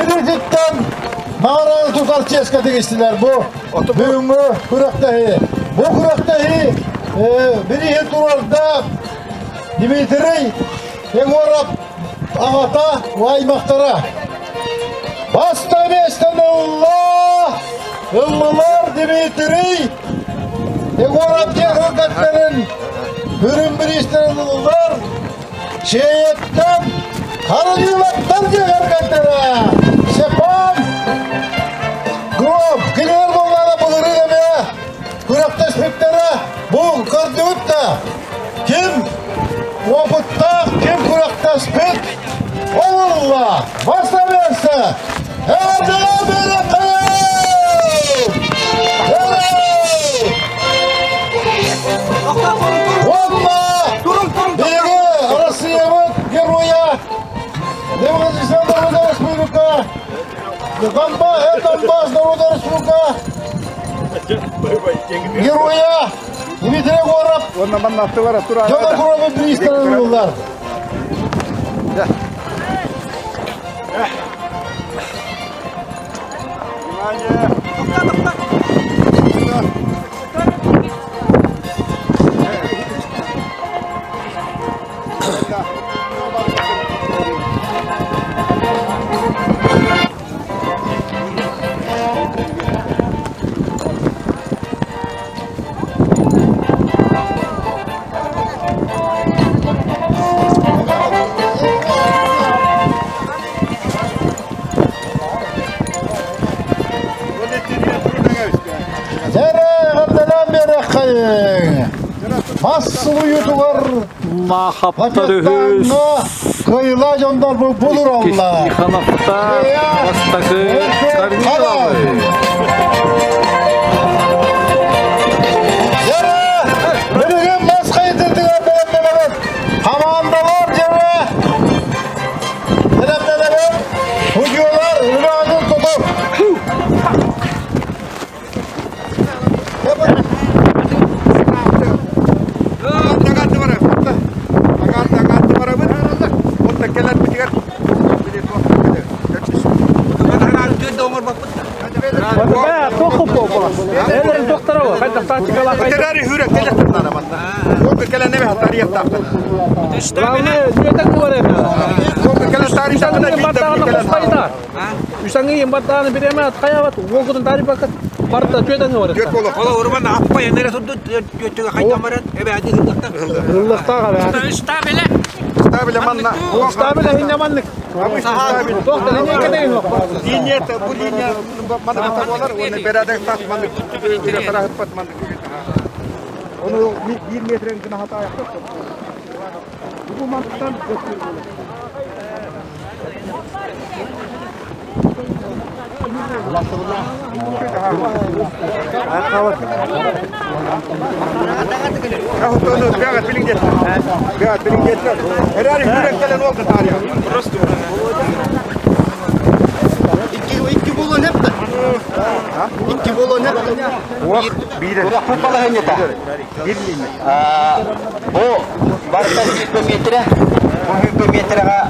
илиититтэн наҕараада тутар чиэскэ тигистилэр бу бүгүҥҥү күрэхтэһии. Бу күрэхтэһии бирииһин турарда Дмитрий Егоров аҕата аймахтара. Баста миэстэни ылла ыллылар Дмитрий Егоров техникаттарын үрүн бириистэрин ыллылар. Шееттен Карадилаттан дьиэхэргэттэрэ Степан Гром кинилэр буоллаҕына былырыын эмиэ күрэхтэспиттэрэ бу көрдүгүт да ким опыттаах ким күрэхтэспит ол ылла баста берсе эҕэрдэлээ Уонна биһиги Россиябыт геройа Демократическая Народная Республика Донбасс, Донбасс, Народная Республика Героя Дмитрий Егоров Дьоно Куровы бириистэрин ыллылар. Дьэрэ эҕэрдэлээн биэриэххэйиҥ! Мас суруйуутугар Махаптар үһүс кыайыылаах дьоннор булураллар. Тихоновтар бастакы Корниловы. Дьэрэ билигин мас хайытыытыгар бэлэмнэнэбит. Хамаандалар дьэрэ бэлэмнэнэбит. Судьуолар үлэҕитин тутуҥ. Барта түөтэн бар. Түөт боло. Ола урман аппа энере турду түөттүгө хайдан баран эбээди ыллахта. Ыллахтаах эбээт. Стабиле. Стабиле манна. Стабиле хинне маннык. Туох да линейка деген yok. Линия бу линия манна ката болар, оны берадек тас маннык. Бире тарахыппат маннык. Оны 1 метрен гына хата аяктап. Бу мантыктан Икки болон hep de. Икки болон hep. Урахпыт балаһынньыта. Бу барыта 100 метрэ. Бу 100 метрэҕэ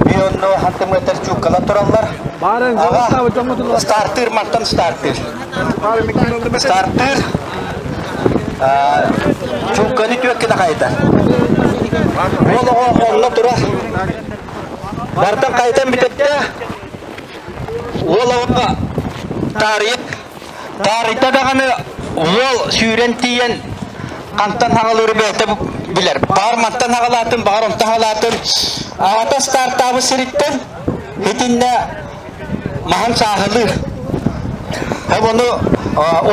бионно хантыметр чууккалар тураллар. Аҕа стартыр мантан стартыр. Стартыр чуукканы түөккэ хайта. Ол оҕо онно турар. Бартан кайтан бүтэтте. Ол оҕо таарыйып таарыйта даҕаны уол сүүрэн тиийэн хантан хаҕалыыры бэйэтэ билэр. Баҕар мантан хаҕалаатын, баҕар онтон хаҕалаатын. Аҕата стартаабыт сириттэн итиннэ маһын сааһылыыр. Һэп ону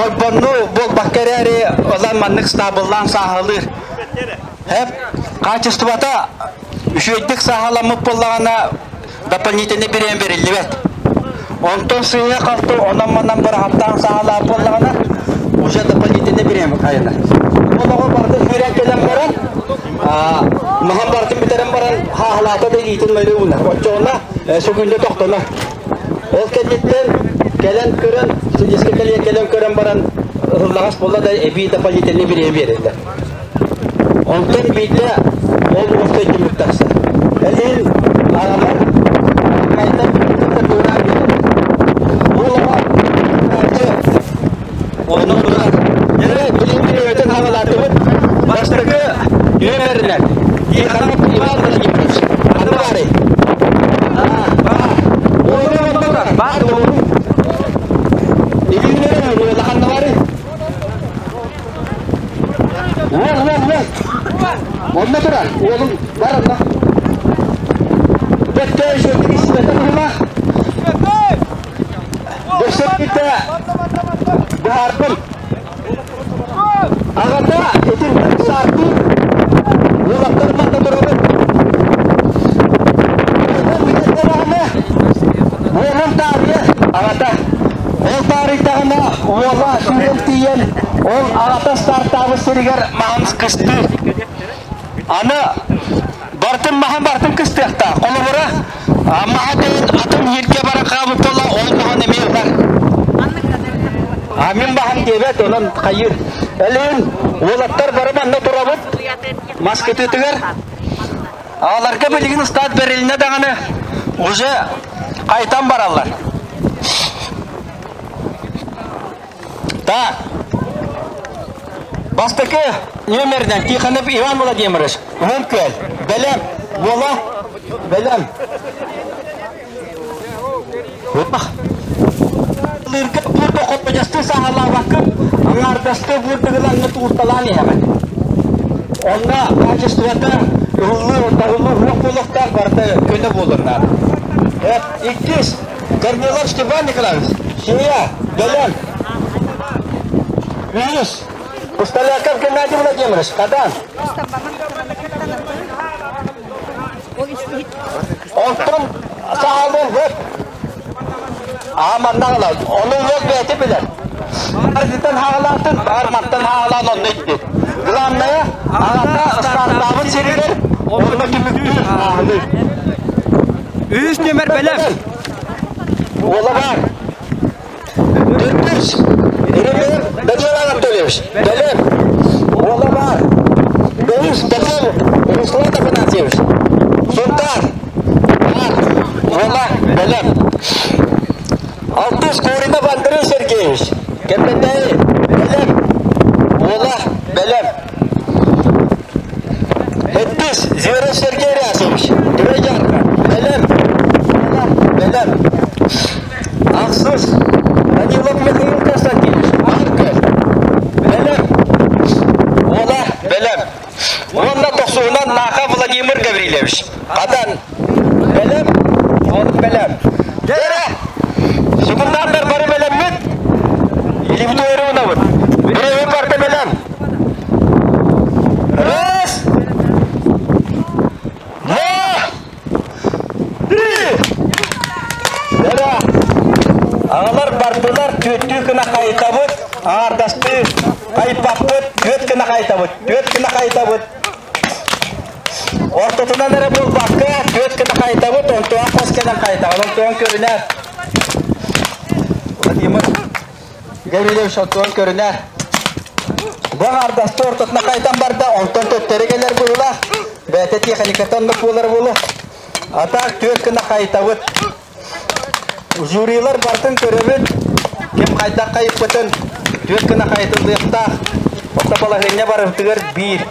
ойбонну буолбакка эрээри ылан маннык стабыллаан сааһылыыр. Һэп хаачыстыбата үчүгэйдик сааһыламмыт буоллаҕына дополнительный бириэн бериллибэт. Онтон сыыһа-халты онон-манан быраһаттаан саалаах буоллаҕына, уже дополнительный бириэн хайанар. Ол оҕо барытын сүүрэн кэлэн баран, маһын барытын бүтэрэн баран, хааһылаата да илиитин мөрү уунар. Оччоҕуна сүгүндэ тохтонор. Ол кэнниттэн кэлэн көрөн, сидиска кэлиэн кэлэн көрөн баран, ыһыллаҕас буолла да эбии дополнительный бириэн биэрэллэр. Онтон биирдэ ол уопсай түмүк тахсар. Элиһин аҕалар хайдан кытта туораан биэрэр. Ол оҕо онно турар. Дьэ, билигин өтөн хаалаатыбыт. Бастакы нүөмэринэн Тихонов Иван Владимирович. Аны баарый? Уолу онно турар. Баар уолу. Илиилэрин улахан баарый? Уол, уол, уол. Онно турар. Уолум бар онно. Бөттө үшөтүк истибэтэ быһыылаах. Өссө быһаарбын. Аҕата итин саартыы уолаттар манна турабыт. Уолун таарыйа аҕата. Ол таарыйдаҕына уола сүүрэн тиийэн ол аҕата стартаабыт сиригэр маһын кыстыыр. Аны бартын маһын бартын кыстыахтаах. Холобура, маһа тэйин атын иһиргэ баран хаалбыт буолла, ол маһын эмиэ ылар. А мин баһым диэбэт, онон хайыыр. Элин уолаттар бары манна турабыт. Мас кытыытыгар Аҕаларга билигин ыстаат бэрилинэ даҕаны уже хайтан бараллар. Так. Бастакы нүөмэринэн Тихонов Иван Владимирович, Уһун Күөл, Бэлэм, Буола, Бэлэм. Лыырга буурда хопподьастыы саҕалаабаккын, аҥаардастыы буурдугунан туурталаан иһэҕин. Онно качествота ыһыллыы, таһыллыы суох буолуохтаах, барыта көнө буолуон наада. Иккис, Корнилов Степан Николаевич, Сия, Бэлэм. Үһүс, Пустоляков Геннадий Владимирович, Хадан. Онтон саалын хөп. Аа манна аҕалан, ону уол бэйэтэ билэр. Ардыттан хаалаатын, баар мантан хаалаан онно итти. Главное, аҕата стартаабыт сиригэр онно түмүктүүр ааһылыы. Үһүс нүөмэр бэлэм. Уола баар. Төрдүс, Еремеев Данил Анатольевич, Бэлэм. Уола баар. Бэһис, Бэкем Руслан Афанасьевич, Сунтаар. Баар. Уола Бэлэм. Алтыс, Коринов Андрей Сергеевич, Кэмпэнтээйи, Бэлэм. Уола Бэлэм. Сэттис, Зверев Сергей Рясович, Түбэй Дьаарха, Бэлэм. Уола Бэлэм. Ахсыс, Данилов Михаил Константинович, Уонна тохсуһунан Наха Владимир Гаврильевич. Хадан бэлэм, ол бэлэм. Дьэрэ! Секунданнар бары бэлэммит. Илибит уйрунабыт. Биреви барда бэлэм. Раз! Два! Три! Дьэрэ! Аҕалар бардылар, түөттүү гына хайытабыт, аардастыы хайыппаппыт, түөт гына хайытабыт, түөт гына хайытабыт. Ортотунан эрэ буолбакка, түөрт гына хайытабыт, онтуон хос кэлэн хайытаҕын, онтуон көрүнэр. Владимир Гаврильевич онтуон көрүнэр. Бу аҥаардасты ортотуна хайытан барда, онтон төттөрү кэлэр быһыылаах. Бэйэтэ тиэхиньикэтэ оннук буолар буолуо. А так түөрт гына хайытабыт. Жюрилар бартын көрөбүт, ким хайдах хайыппытын түөрт гына хайытыллыахтаах. Орто балаһыанньа барыбытыгар биир.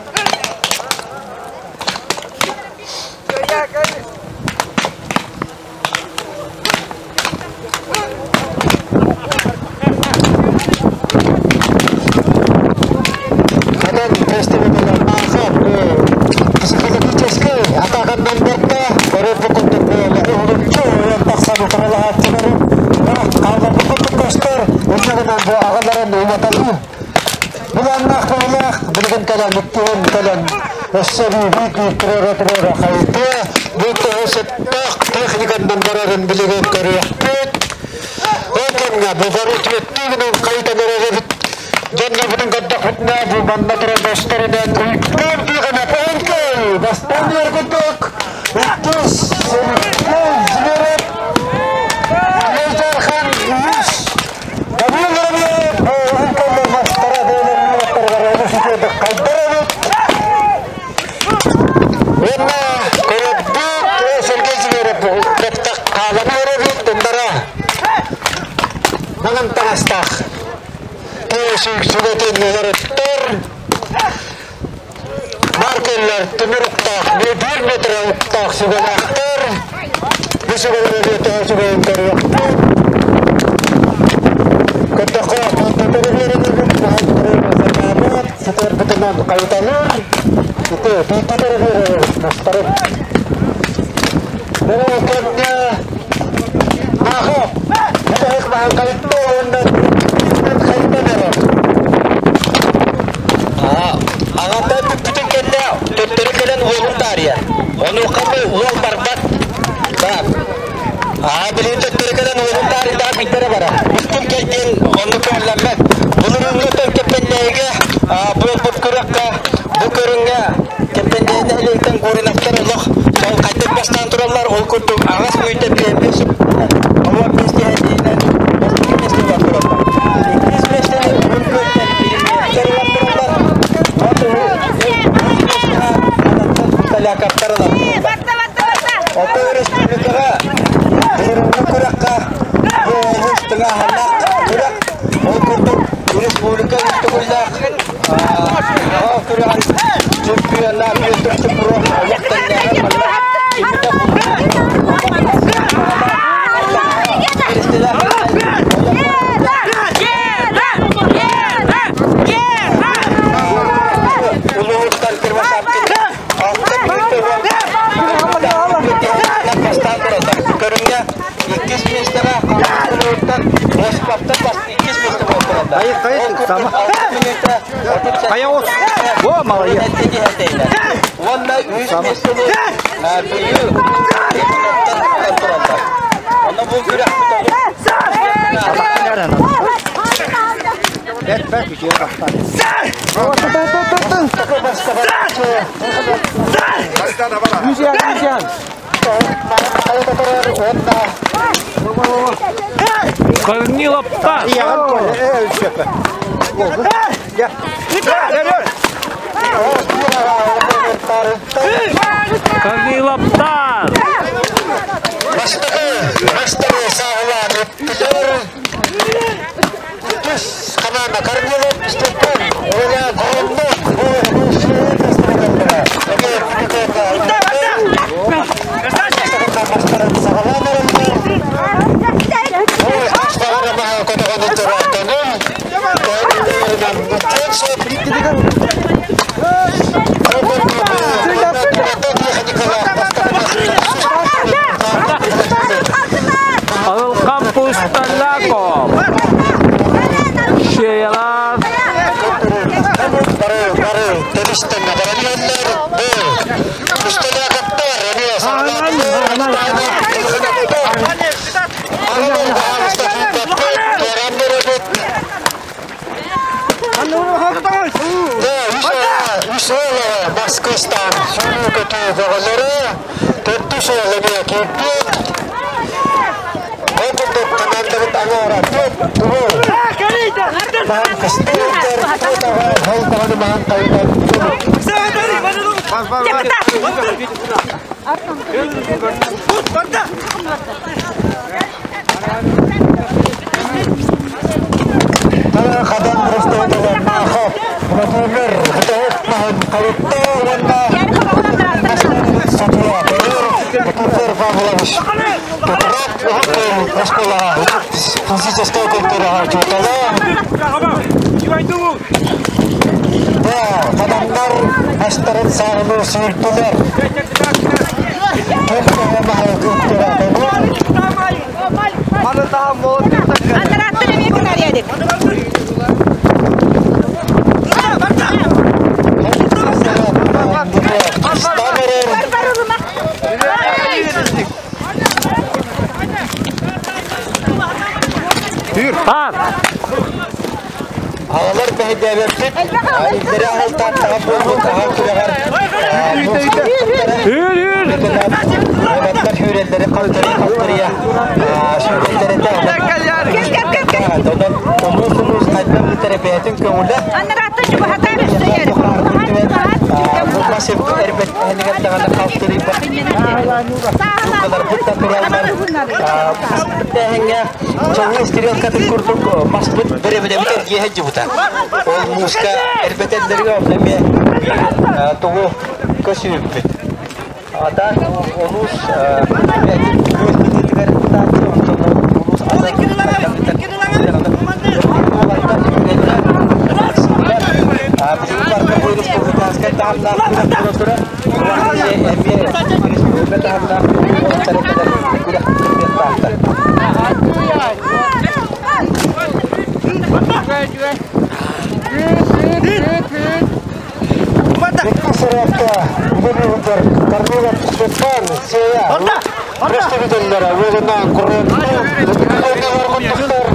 Хатан фестивалыгар Наахап психологическай атааканнан барда, көрөр курдук уһулуччу ойон тахсан утарылаһааччылары хаалларбыт курдук көстөр, инньэ гынан бу аҕаларын уматалыы былааннаах быһыылаах, билигин кэлэн иккиһин кэлэн өссө биир туруора-туруора хайытыа, бу төһө сөптөөх техниканан барарын билигин көрүөхпүт. Ол кэмҥэ бу бары түөттүү гынан хайытан эрэр эбит. Дьоннорбутун көрдөхпүтүнэ бу манна турар бостарынан үттүн дыыҕанап өҥкөл бастаан биэр курдук иккис Сергей Зверев Лейдархан үс Давил Воробьев бу үҥкөллөр мастара бэйэлэрин уолаттарыгар олус үчүгэйдик хайдар эбит. Уонна көрөппүт Сергей Зверев бэттэх хаалан эрэбит тундара маҥан таҥастаах Сүгэтин олоруттар Маркеллер тимир уктаах, биир метр уктаах сүгэлээхтэр. Бу сүгэлэри төһө сүгэйин көрүөхпүт. Көрдөххө, онтон биэрэнибит сатаабат, сытыарбытынан хайыталар. Ити биититэр биэрэр мастарын. Бу кэмҥэ Нахов бүтэһик маһын хайытта уонна хайытан эрэр. Аҕата бүппүтүн кэннэ төттөрү кэлэн уолун таарыйар. Онуоха бу уол барбат. Так. Аа билигин төттөрү кэлэн уолун таарыйдаҕа биирдэрэ барар. Бүттүн кэл диэн оннук көҥүллэммэт. Былырыыҥҥы Кэппэннээйигэ буолбут күрэххэ бу көрүҥҥэ Кэппэннээйи нэһилиэгиттэн Гуриновтар олох сол хайдах бастаан тураллар, ол курдук аҕыс мүнүүтэ биэс оҕо биэс түһэниинэн бастакы миэстэҕэ тураллар. Иккис миэстэни Уһун Күөлтэн Переменовтар ылан тураллар. Таляковтар ылан тураллар. Оттон республикаҕа былырыыҥҥы күрэххэ бу олус тыҥааһыннаах күрэх. Ол курдук республика үс төгүллээх күрэҕин чемпиона Петр Чупров олох тэҥнээҕэр манна улууһуттан Кривошапкин алта көрүҥҥэ иккис миэстэҕэ улууһуттан Осиповтар иккис миэстэ буолтураллар. Хайа О, молодец. Уонна үс миэстэни Бүлүү тураллар. Онно бу күрэхпит Бэт бэт үчүгэй бастаан. Müziğe müziğe. Корниловтар! Корниловтар! Тэбистэн баран иһэллэр. Бу Пустолякоптар эмиэ саҕалаатылар. Аҕалар баһаалыста киирбэппит, туораан эрэбит. Үс уол Москвастан сүүрүү-көтүү бөҕөлөрө, төрдүс уол эмиэ киирбит. Ол курдук командабыт аҥаара түөрт тугу маһын кыстыырдар, түөрт аҕа ол даҕаны маһын хайынан Хадан Ростовтан Владимир Бутаев маһын хайытта уонна Сатура Петр Павлович Петров уһук оскуолаҕа физическай культураҕа учуутала. Да, хаданнар мастарын сааҕыны сүүрдүлэр. Ким төһө маһы кыттыра Анараттан эмиэ кынар едик. Аҕалар бэһидээбэппит, илдэрэ аһалтааттаҕа буолбут аҕа күрэҕэр Уолаттар сүүрэллэри халтарыйа халтарыйа сүүрэллэр этэ. Онон улуус улуус хайдах ыытар бэйэтин көҥүлэ. Анараттан чугаһатар өссө Бу мас эрбэт эһэнигэр даҕаны халтарыйбат. Кыларбыт да тураллар. Тээһиҥҥэ чоҥу стрелкатын курдук маспыт бэрэбинэбит эргиэ сылдьыбыта. Ол мууска эрбэтэллэргэ онно эмиэ тугу көсүүппүт. А так улуус бэйэтин күөл кытыытыгар ытааччы, онтон улуус атын Билигин барыта бу республиканскай таһымнаах күрэх буола турар. Эмиэ республика таһымнаах уолаттары кэлэр күрэх кыттыахтаахтар. Икки сырыакка үлэлиир Корнилов Степан Сея представителлэрэ уолунаан куруоттуу барбыттар.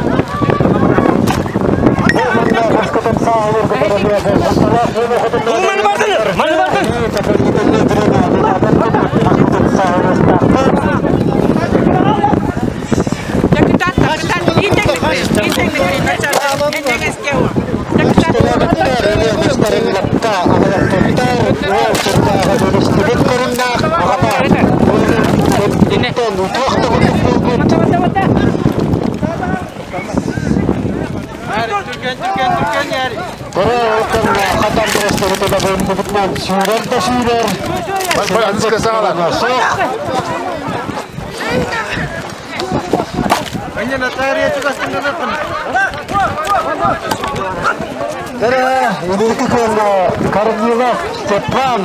Корнилов Степан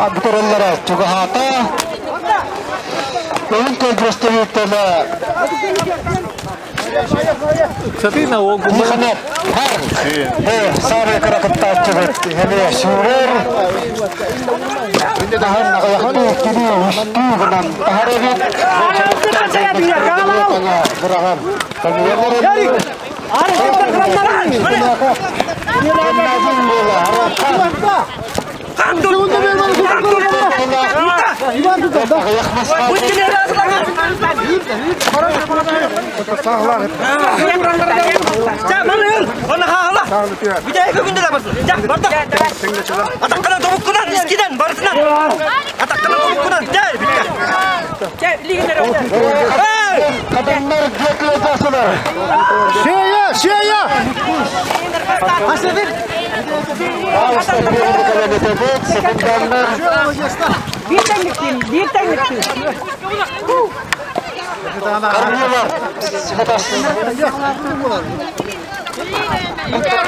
Абдураллара чугаһаата. Уһун Күөл представителэ Мухаммед Бар саамай кыра кыттааччыбыт эмиэ сүүрэр. Таһын аҕыйахтыы иккилии үстүү гынан таһар эбит. Быраҕан Kadınlar gökletasılar. Шея, шея! Bir tane Корнилов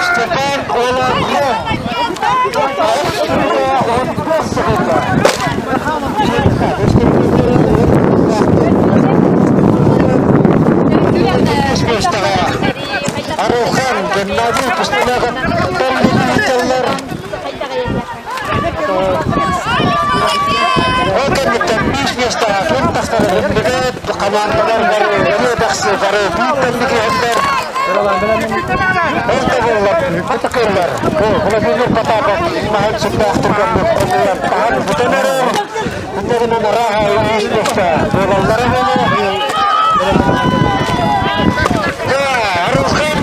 Степан Оланго. Арухан Геннадий Пустынягов. Командалар бары эмиэ тахсы бары биир тэнник иһэллэр. Ол да буоллар, кытыкыллар. Бу Владимир Потапов маһын сүрдээх түргэнник хомуйан таһан бүтэн эрэр. Иннигинэн арааһа үс миэстэ буолаллара буолуо. Арылхан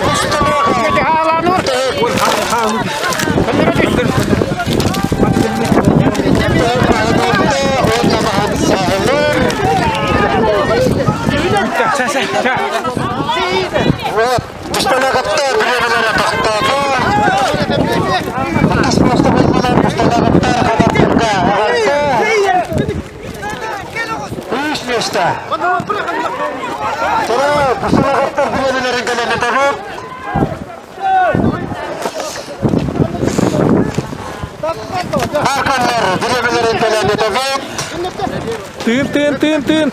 Тыын, тыын, тыын, тыын.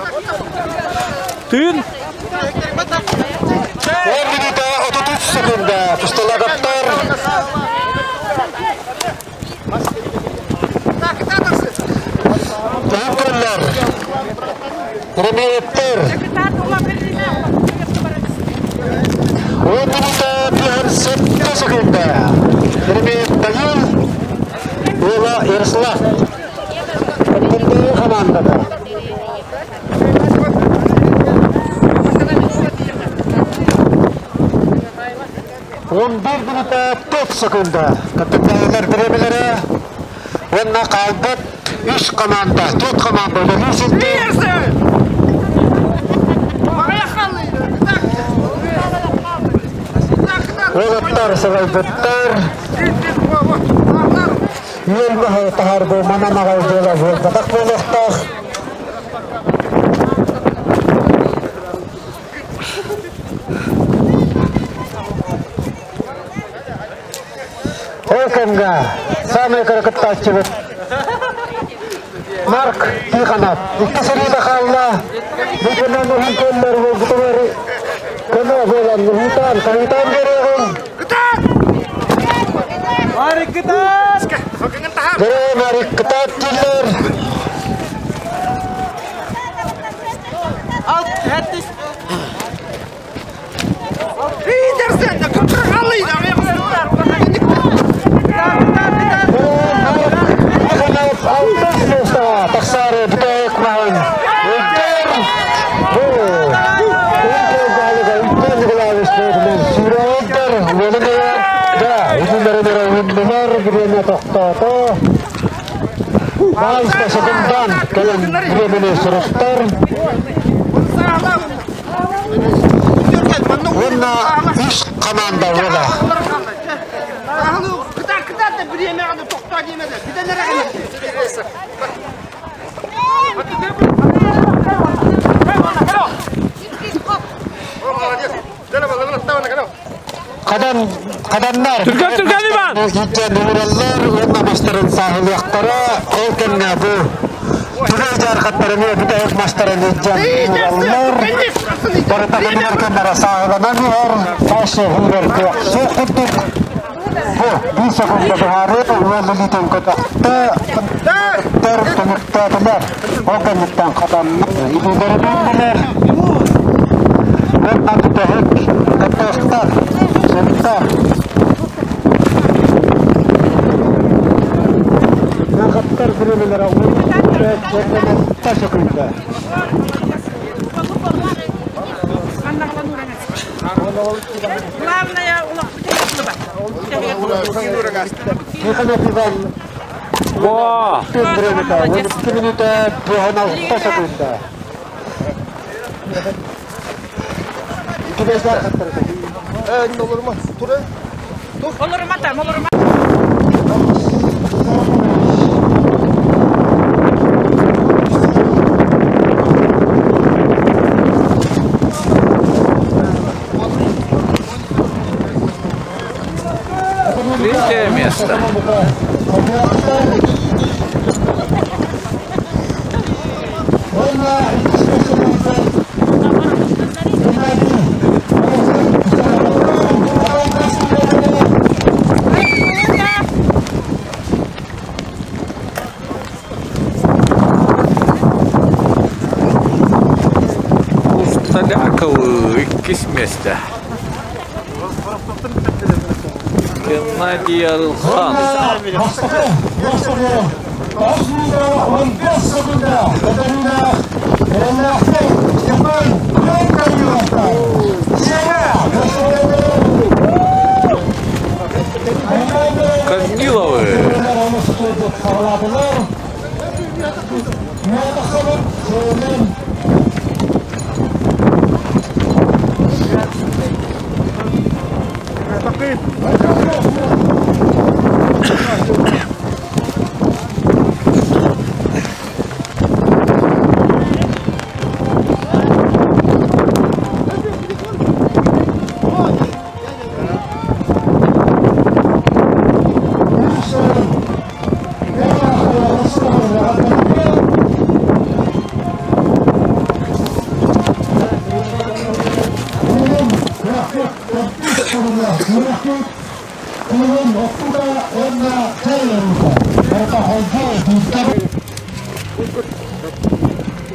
Тыын. 10 минута 33 секунда. Пусталагаттар. Тыын Ремеевтер. 10 минута 57 секунда. Ремеев Данил. Уола Ярослав. Каттандыы командата. Он bir минута 4 секунда. Каттандыылар бириэмэлэрэ. Уонна хаалбыт үс команда, төрт команда үлэлии сылдьар. Уолаттар салайбыттар. Үөл маһы таһар бу манан аҕай буола буолбатах буолуохтаах. Ол кэмҥэ саамай кыра кыттааччыбыт Марк Тихонов икки сырыыта хаалла. Бу күнэн уһун көллөр буолбутугар көмө буолан уһуутаан, хаһыытаан биэриэҕиҥ. Марик кытаат! Дөрөө Марик кытаат дииллэр. Тихонов алтыс миэстэҕэ тахсаары бүтэһик маһын үрдэр. Бу Үҥкүү баһылыга Үҥкүү Николаевич бэйэтинэн сүүрээйдэр уолун ыйар. Да, үтүлэрин эрэ уһуннулар, бириэмэ тохтоото. Баалыста секундан кэлэн бириэмэни суруттар. Уонна үс команда уола. Хадан хаданнар. Түргэн, түргэн, Иван! Илдьэн уураллар уонна мастарын сааһылыахтара. Ол кэмҥэ бу түгэй дьаархаттар эмиэ бүтэһик мастарын илдьэн уураллар. Барыта кэмигэр кэмнэрэ сааһыланан иһэр. Ташы уурар кыах суох курдук. Бу биир секунда быһаарыы уол илиитин көтөхтө. Төр түмүктээтилэр. Ол кэнниттэн хатанна. Илиилэринэн билэр. Уонна бүтэһик кыттыахтар. Сыттар. Нахаттар бириэмэлэрэ 13 секунда. Главное, Тихонов Иван Во! бириэмэтэ 12 минута 56 секунда. Олорма там, олорма. Третье место. Стариковы иккис миэстэ. Геннадий Арылхан. Корниловы.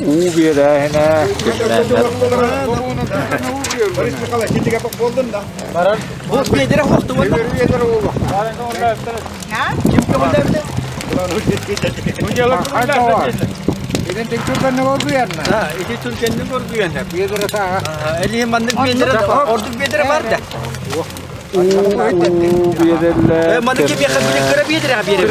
Уу биэрээһинэ кимнээннэр. Бу биэдэрэ хостубут. Ким көмөлөөбүтэ? Ити түргэнник оргуйанна. Элиһин маннык биэдэрэ ордук биэдэрэ бар да. Уу биэрэллэр. Маннык кимиэхэ били кыра биэдэрэҕэ биэрэр.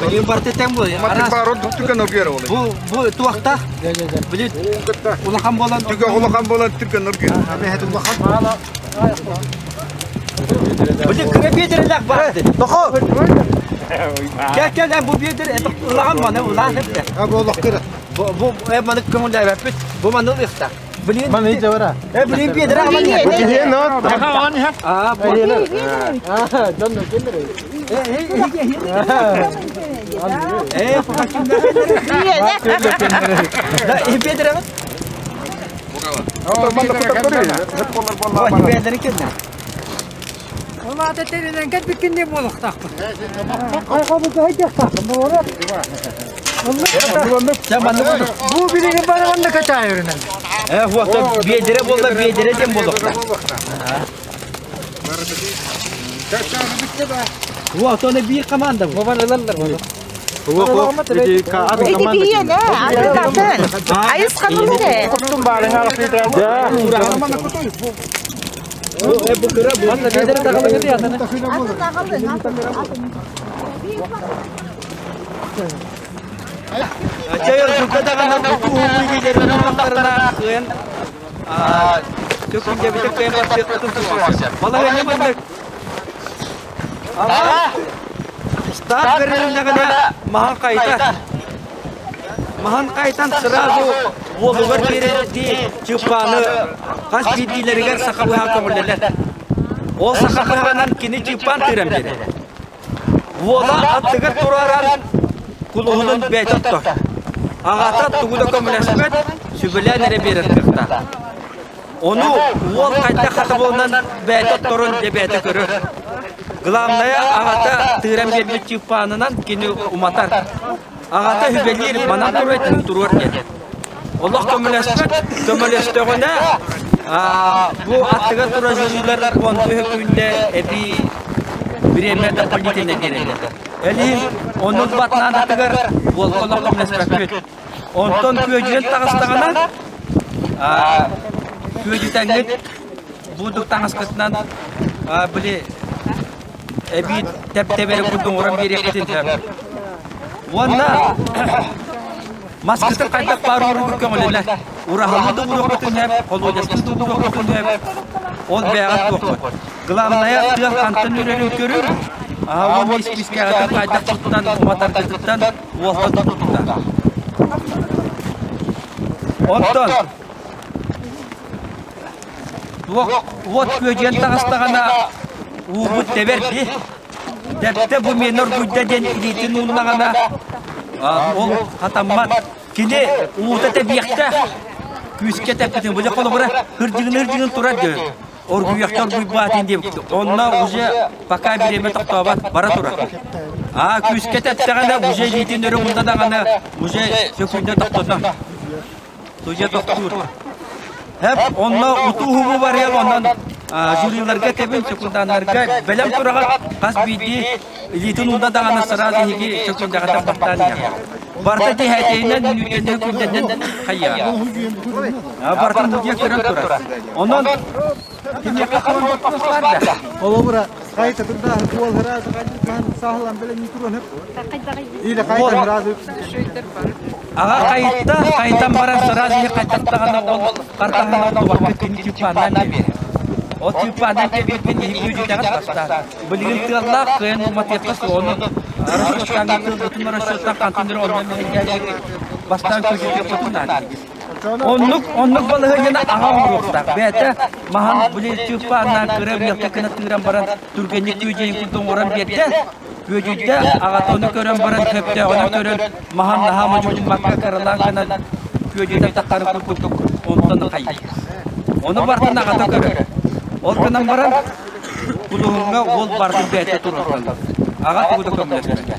Билин барты тэҥ бу. Бу бу туохта? Били улахан буолан Улахан буолан түргэн оргуйар. Били кыра биэдэрэлээх бар. Тохо. Кэл кэл бу биэдэр улахан маны улахан эбит. Бу бу маннык көҥүллээбэппит. Бу маны ылыахтаах. Билин Маны ичэ Э билин биэдэрэ аҕалан Аа бу. Э Да, биэдэрэ. Бу биэдэрэ кэннэ. Олаата теринен кэлбиккин буолуохтаахпын. Сен маннык отур. Бу билигин бары манна качаайырынан. Э хуакта биэдэрэ буолла биэдэрэ диэн буолуохтаах. Хуакта оны биир команда бу. Эти биен, э, атын атын. Айыс канылы. Бу бу кыра бу. Биэдэрэ тагылыгы диятана. Атын агалын, атын атын. Чайыр жукка даҕаны тутуу биэдэрэ кыайан төкүнде бите кыайан баттыахпытын суох. Балаһыанньа маннык. Аҕа старт бэрилиннэҕинэ маһан хайта. Маһан хайтан сразу уолугар биэрэрдии чыппааны хас биирдиилэригэр саха быһаҕа көҥүллэнэр. Ол саха быһаҕынан кини чыппаан тыыран биэрэр. Уола аттыгар тураран кулуһунун бэйэтэ оттор. Аҕата тугу да көмөлөспөт, сүбэлээн эрэ биэрэр кыахтаах. Ону уол хайдах хатабылынан бэйэтэ отторун дьэ бэйэтэ көрөр. Главное, аҕата тыыран биэрбит чыппаанынан кини уматар. Аҕата үбэлиир манан туруор туруор диэн. Олох көмөлөспөт, көмөлөстөҕүнэ бу аттыгар турар жюрилар уон күндэ эбии бириэмэ дополнительно биэрэллэр. Элиһин оннун батнаанатыгар уолга олох көмөлөспөппүт. Онтон күөдьүйэн таҕыстаҕына күөдьүтэҥҥит буудук таҥаскытынан били эбии тэп-тэбэри курдук оҥорон биэриэххитин сөп. Уонна маскытын хайдах баар ууруугут көҥүлүнэ. Ураһалыы да ууруоххутун сөп, холуодьастыы да ууруоххутун сөп. Ол бэйэҕит туоххут. Главное, тыал хантан үрэрин көрүҥ. Уонна испиискэҕитин хайдах туттан уматаргытыттан уолтан тутулуктаах. Онтон уот күөдьүйэн таҕыстаҕына уубут тэбэр дии. Тэптэ бу миэнэ оргуйда диэн илиитин ууннаҕына ол хатаммат. Кини уута тэбиэхтээх. Күүскэ тэппитин бу дьэ холобура ырдьыгын ырдьыгын турар дьэ. Оргуйахтар буйбаатын диэбит. Онно уже пока бириэмэ тохтообот бара турар. А күүскэ тэптэҕинэ уже илиитин өрө уунна даҕаны уже сөкүүндэ тохтото. Судья тохтуур. Хеп онно утуу-уһубу барыах онон жюриларга тэбин секунданнарга бэлэм тураҕат хас биирдии илиитин уунна даҕаны сразу иһиги сөкүндэҕэтэ бастаан иһэр. Барыта тиһээтиинэн мүнүүтэнэн күндэнэн хайыа. Барытын мудья көрөн турар. Онон кимиэхэ хаһан вопрос баар да? Холобура, хайта турда уол хыраазы хайдык саһылан билэн туран Или хайта хыраазы Аға хайытта, хайтан баран сразу иһи хайтаттаҕына ол картаһынан тубакка кини тюльпаннан биэр. Ол тюльпаннан кэлбиппин иһи күүдүтэҕин бастаан. Билигин тыаллаах кыайан уматыахха суону расчеттан тылбытын расчеттан хантан эрэ онно бастаан көдьүтүөхпүтүн наада. Оннук оннук балаһыанньаны аҕа оҥоруохтаах. Бэйэтэ маһан били тыыппааннаан кыра мелко гына тыыран баран түргэнник күөдьэйин курдук оҥорон биэрдэ. Күөдьүйдэ аҕата ону көрөн баран сөптөөҕүнэн көрөн маһан наһаа модьугуммакка кыралаан гынан күөдьүтэн таххарын курдук онтон хайыыр. Ону барытын аҕата көрөр. Ол гынан баран кулуһуҥҥа уол барытын бэйэтэ туруорсан аҕа тугу да көмөлөспөт.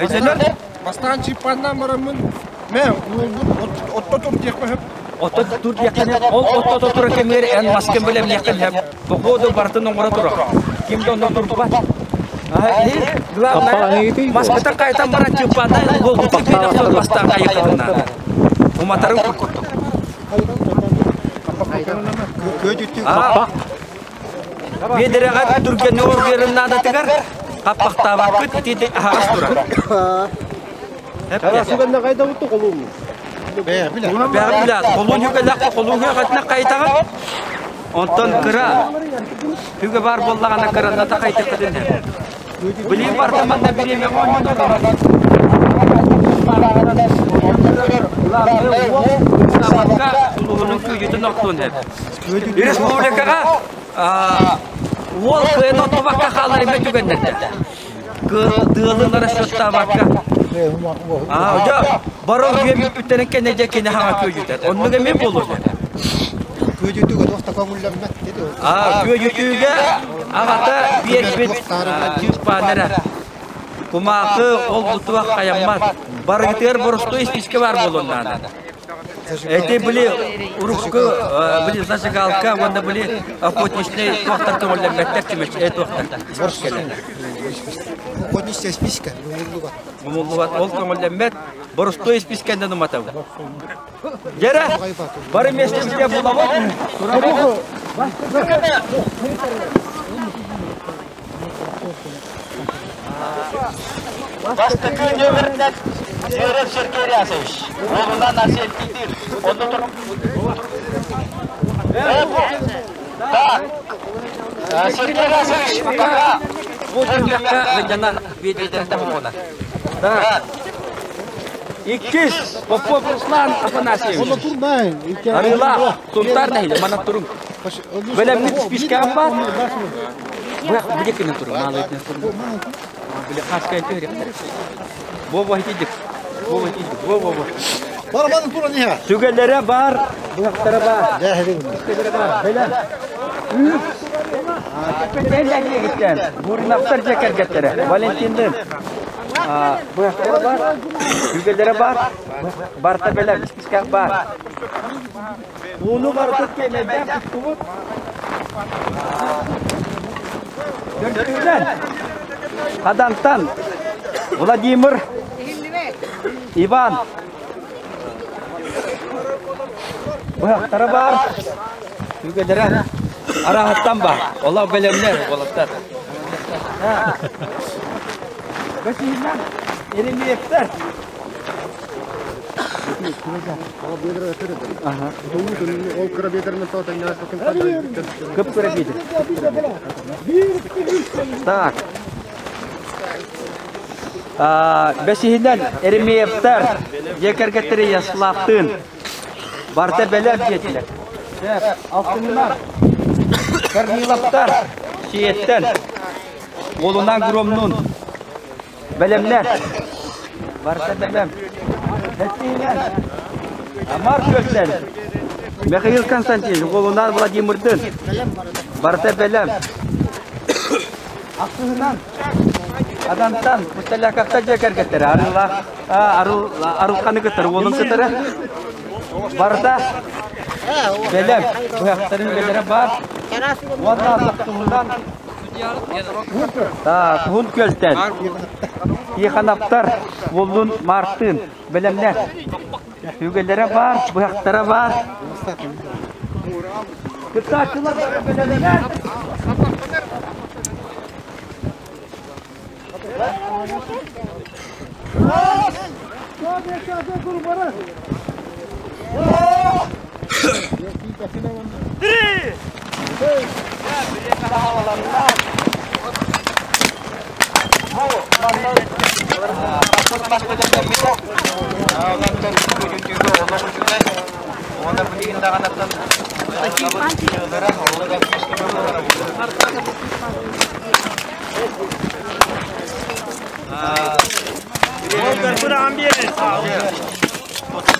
Өйдөнөр? Бастаан чыппаннаан бараммын, мэ, уолбут отто тур диэххэ сөп. Отто тур диэххэ ол отто турар кэмигэр эн маскын бэлэмниэххин сөп. Походу барытын оҥоро турар. Ким да онно турбат. Главное, маскытын қайтан баран чыппанна уолбутун биир бастаан хайыхытын наада. Уматарын курдук. Биэдэрэҕэ түргэнник оргуйарын наадатыгар хаппахтаабаппыт ити аһаҕас турар. Бэҕэ билэ холуун үгэлэх холуун үгэтинэ хайытаҕын. Онтон кыра үгэ баар буоллаҕына кыраната хайытыххытын Билии барда манна бириэмэ Республикаҕа уол кыайан оттубакка хаалар эмэ түгэннэрдэ. Тыалын расчеттаабакка. Бары үөмүппүттэрин кэннэ дьэ кини хаҥа күөдьүтэр. Оннук эмиэ буолуо. Күөдьүтүүгэ туох да көҥүллэммэт деді. Күөдьүтүүгэ аҕата биэрбит тюльпаннара. Кумаахы ол бутуах хайаммат. Барыгытыгар боростуой испиискэ баар буолуон наада. Эти были урукку были зажигалка, уонна были охотничный туохтар көҥүллэммэттэр чүмэч туохтар. Охотничная списка. Умуллубат. Ол көҥүллэммэт. Боростуой испискэннэн уматабыт. Дьэрэ, бары миэстэ булабыт. Бастакы нөмірінен Зверев Сергей Рясович, уолунан Арсен Титир, онно тур. Так, Сергей Рясович, пока. Так. Иккис Попов Руслан Афанасьевич. Арыылаах, Сунтаар нэһилиэ, манан туруҥ. Бэлэммит спискаҕа баар. Бile кини турун, маалайтын турун. Бile хаскай түһэрихтэр. Бо-бо хитидик. Бо-бо хитидик. Бо-бо-бо. Барабан туран иһэ. Сүгэлэрэ баар, быһахтара баар. Сүгэлэрэ баар. Бэлэм. Бурнаптар дьэ кэргэттэрэ. Валентиннын. Быһахтара баар, сүгэлэрэ баар, барыта бэлэм, испискэх баар. Ууну барытын кэмэйдээн туттубут. Төрдүнэн Хадантан Владимир Иван быһахтара баар, сүгэлэрэ арааһыттан баар. Олох бэлэмнэр уолаттар. Бэсиһинэн Еремеевтэр. Кып-кыра биэдэр. Так. Бэсиһинэн Еремеевтэр дьиэ кэргэттэрэ Ярославтыын барыта бэлэм диэтилэр. Алтынынан Корниловтар Сиэттэн уолунаан Громнуун Бэлэмнэр. Барыта бэлэм. Хэттиинэн. Амар күөлтэн. Михаил Константинович, уолунаан Владимирдын. Барыта бэлэм. Ахсыһынан Адантан Пустолякахта дьэ кэргэттэрэ арыылаах арыл арылханы кытары уолун кытары барыта бэлэм. Быһахтарын үлэлэрэ баар. Уонна тохтуһунан Туһун күөлтэн Тихоновтар уолун Мартын бэлэмнэр. Үгэлэрэ баар, быһахтара баар. Кыттааччылар бэлэмнэр. Три!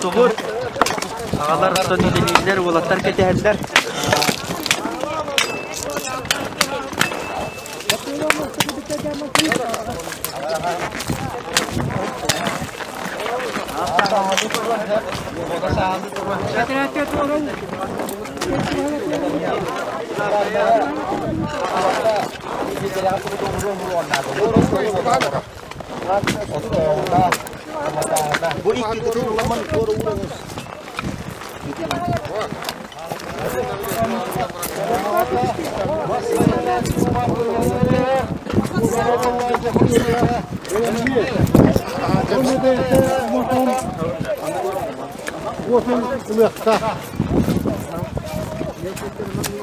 Тугут аҕалар оттон үлэлииллэр, уолаттар кэтэһэллэр. Бу икки кытылламан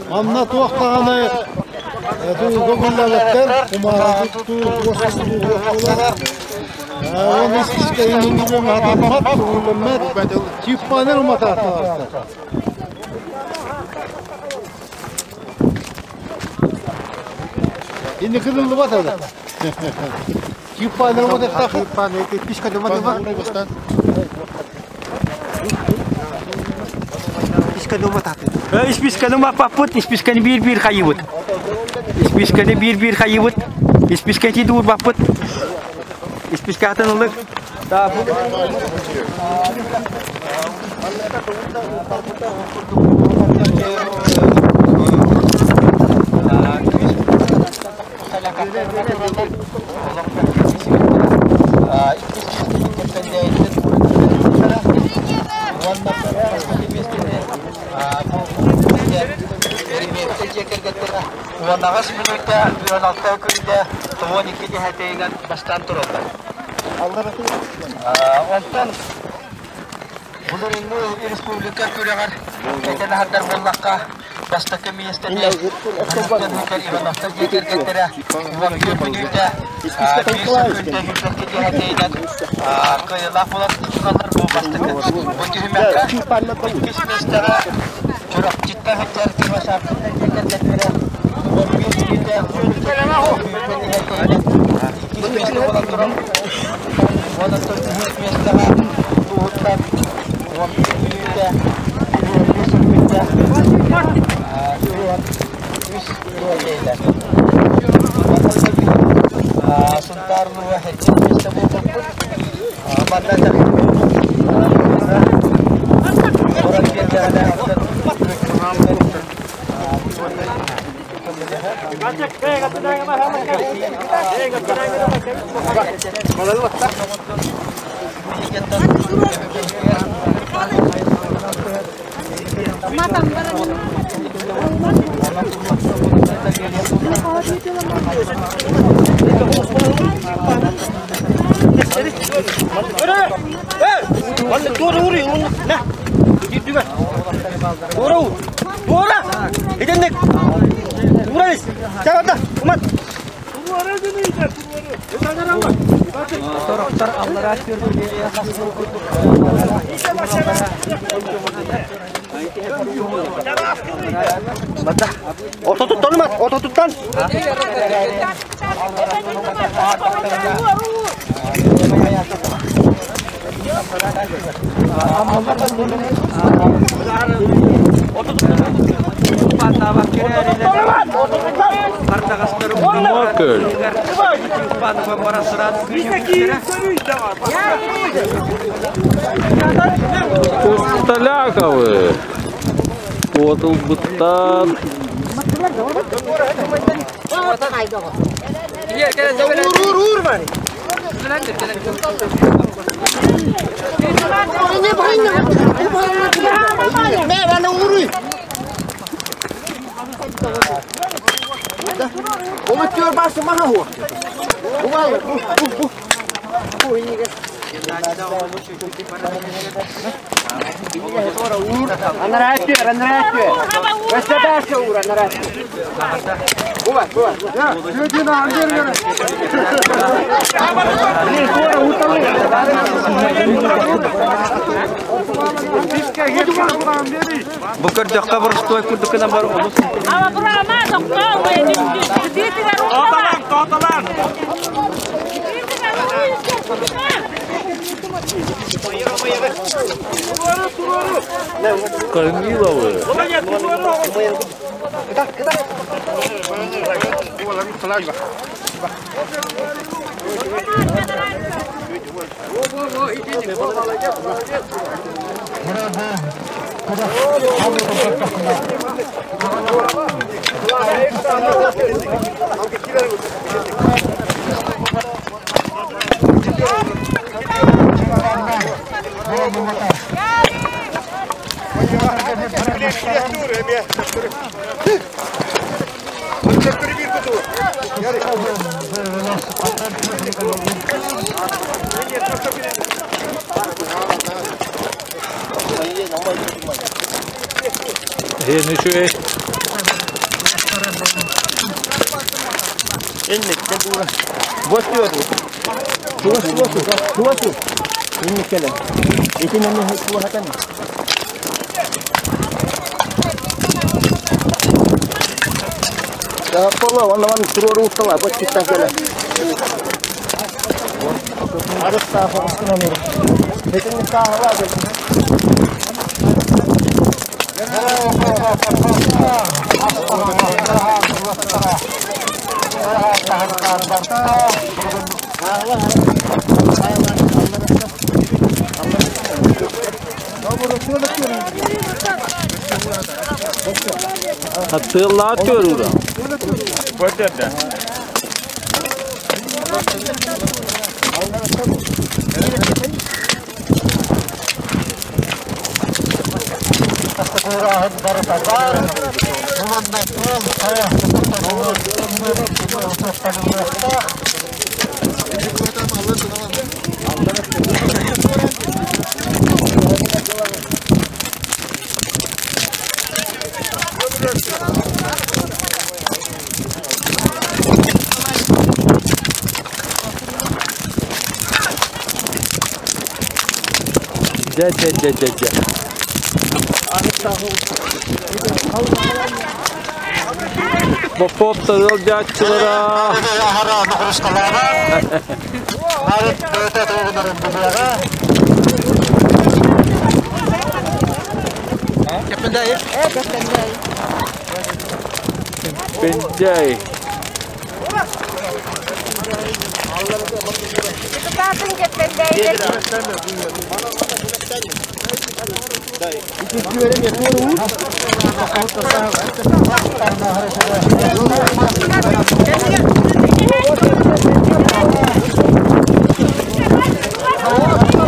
Манна туох даҕаны көҥүллээбэттэр, кумааҕы туттуу, туос туттуу буолар. Ол испиискэ хатаммат, көҥүллэммэт, чыыппаанар уматаатталаахтар. Инники ылыллыбат аны. Чыыппаанар уматыахтаах. Исписканы умаппаппыт, исписканы биир-биир хайыбыт. Исписканы биир-биир хайыбыт. Испискэ ити дуурбаппыт. Испискатын ылык. Уонаҕас мүнүүтэ, 16 күндэ, 12 дьэһэтейинэн бастаан тураллар. Онтон Былырыыҥҥы республика күрэҕэр этэн аһардар буоллахха, бастакы миэстэни Ивановтар Ивановтар дьиэ кэргэттэрэ 14 мүнүүтэ 1 секүндэ 22 дьэһэтейинэн кыайыылаах буолан тураллар. Бу бастакы бу түһүмэххэ иккис миэстэҕэ Чурапчыттан сылдьар Кривошапкиннар дьиэ кэргэттэрэ 15 мүнүүтэ 30 дьэһэтейинэн иккис миэстэ буолан турар. Уонна үһүс миэстэҕэ Туһуттан 11 мүнүүтэ 15 секүндэ үс диэтэйлэр. Сунтаар улууһа сэттис миэстэ буолбуппут. Манна Уран биэрдэҕинэ Туора! Итинник! Туора ис! Чаҕата! Умат! Сорохтор аллараа Ортотуттан умат! Ортотуттан! Мокөл. Кусталяковы. Отылбыттан. Бу көрдөххө боростуой курдук гынан бар олус. Корниловы. Хен үчүгэй. Хаттыыллаах көрүүрэ. Дьэ дьэ дьэ дьэ дьэ. Боппоп тырыл дьааччылара. Пендяй. Депутатын кеппендейдер.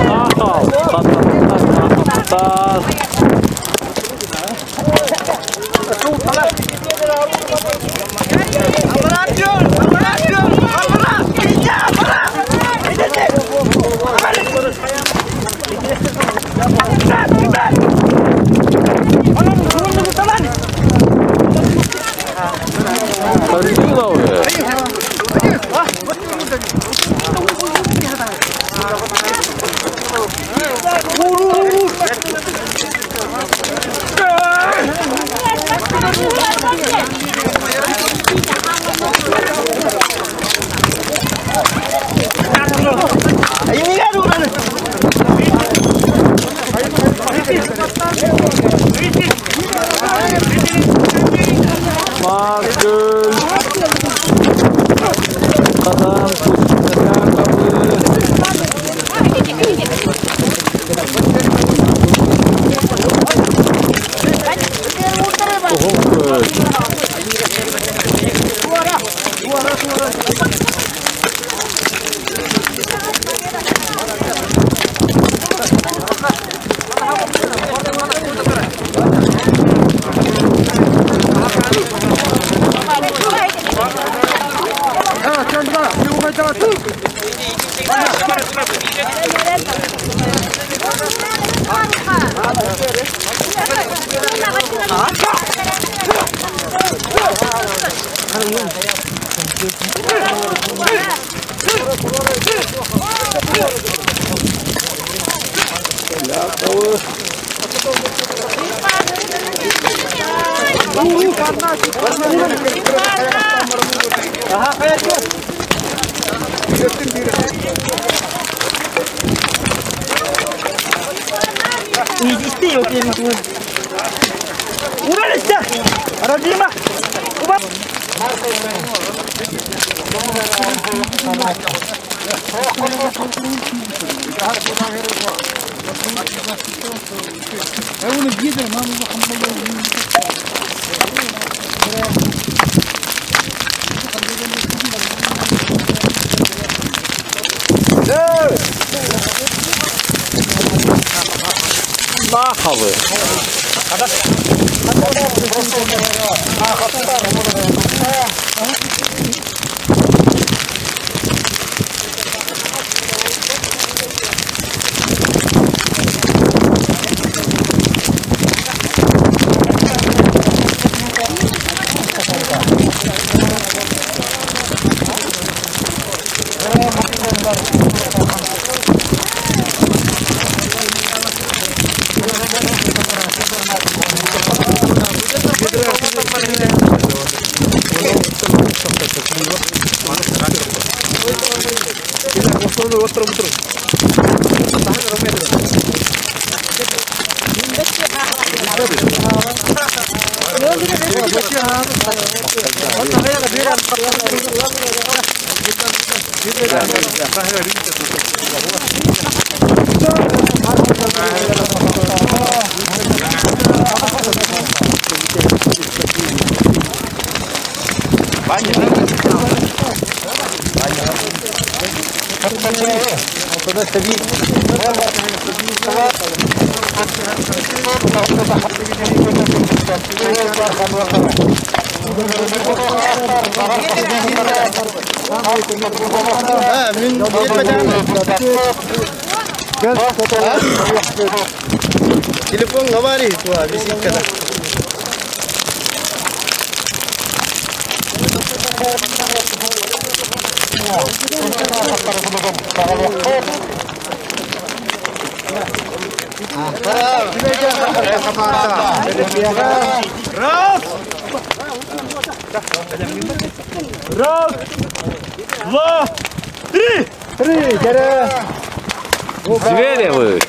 Ахал. Та-та-та-та-та. Корниловы. Наховы. Телефон говорит, висит когда. Раз! Раз! Два! Три! Три! Кere! Зверевы,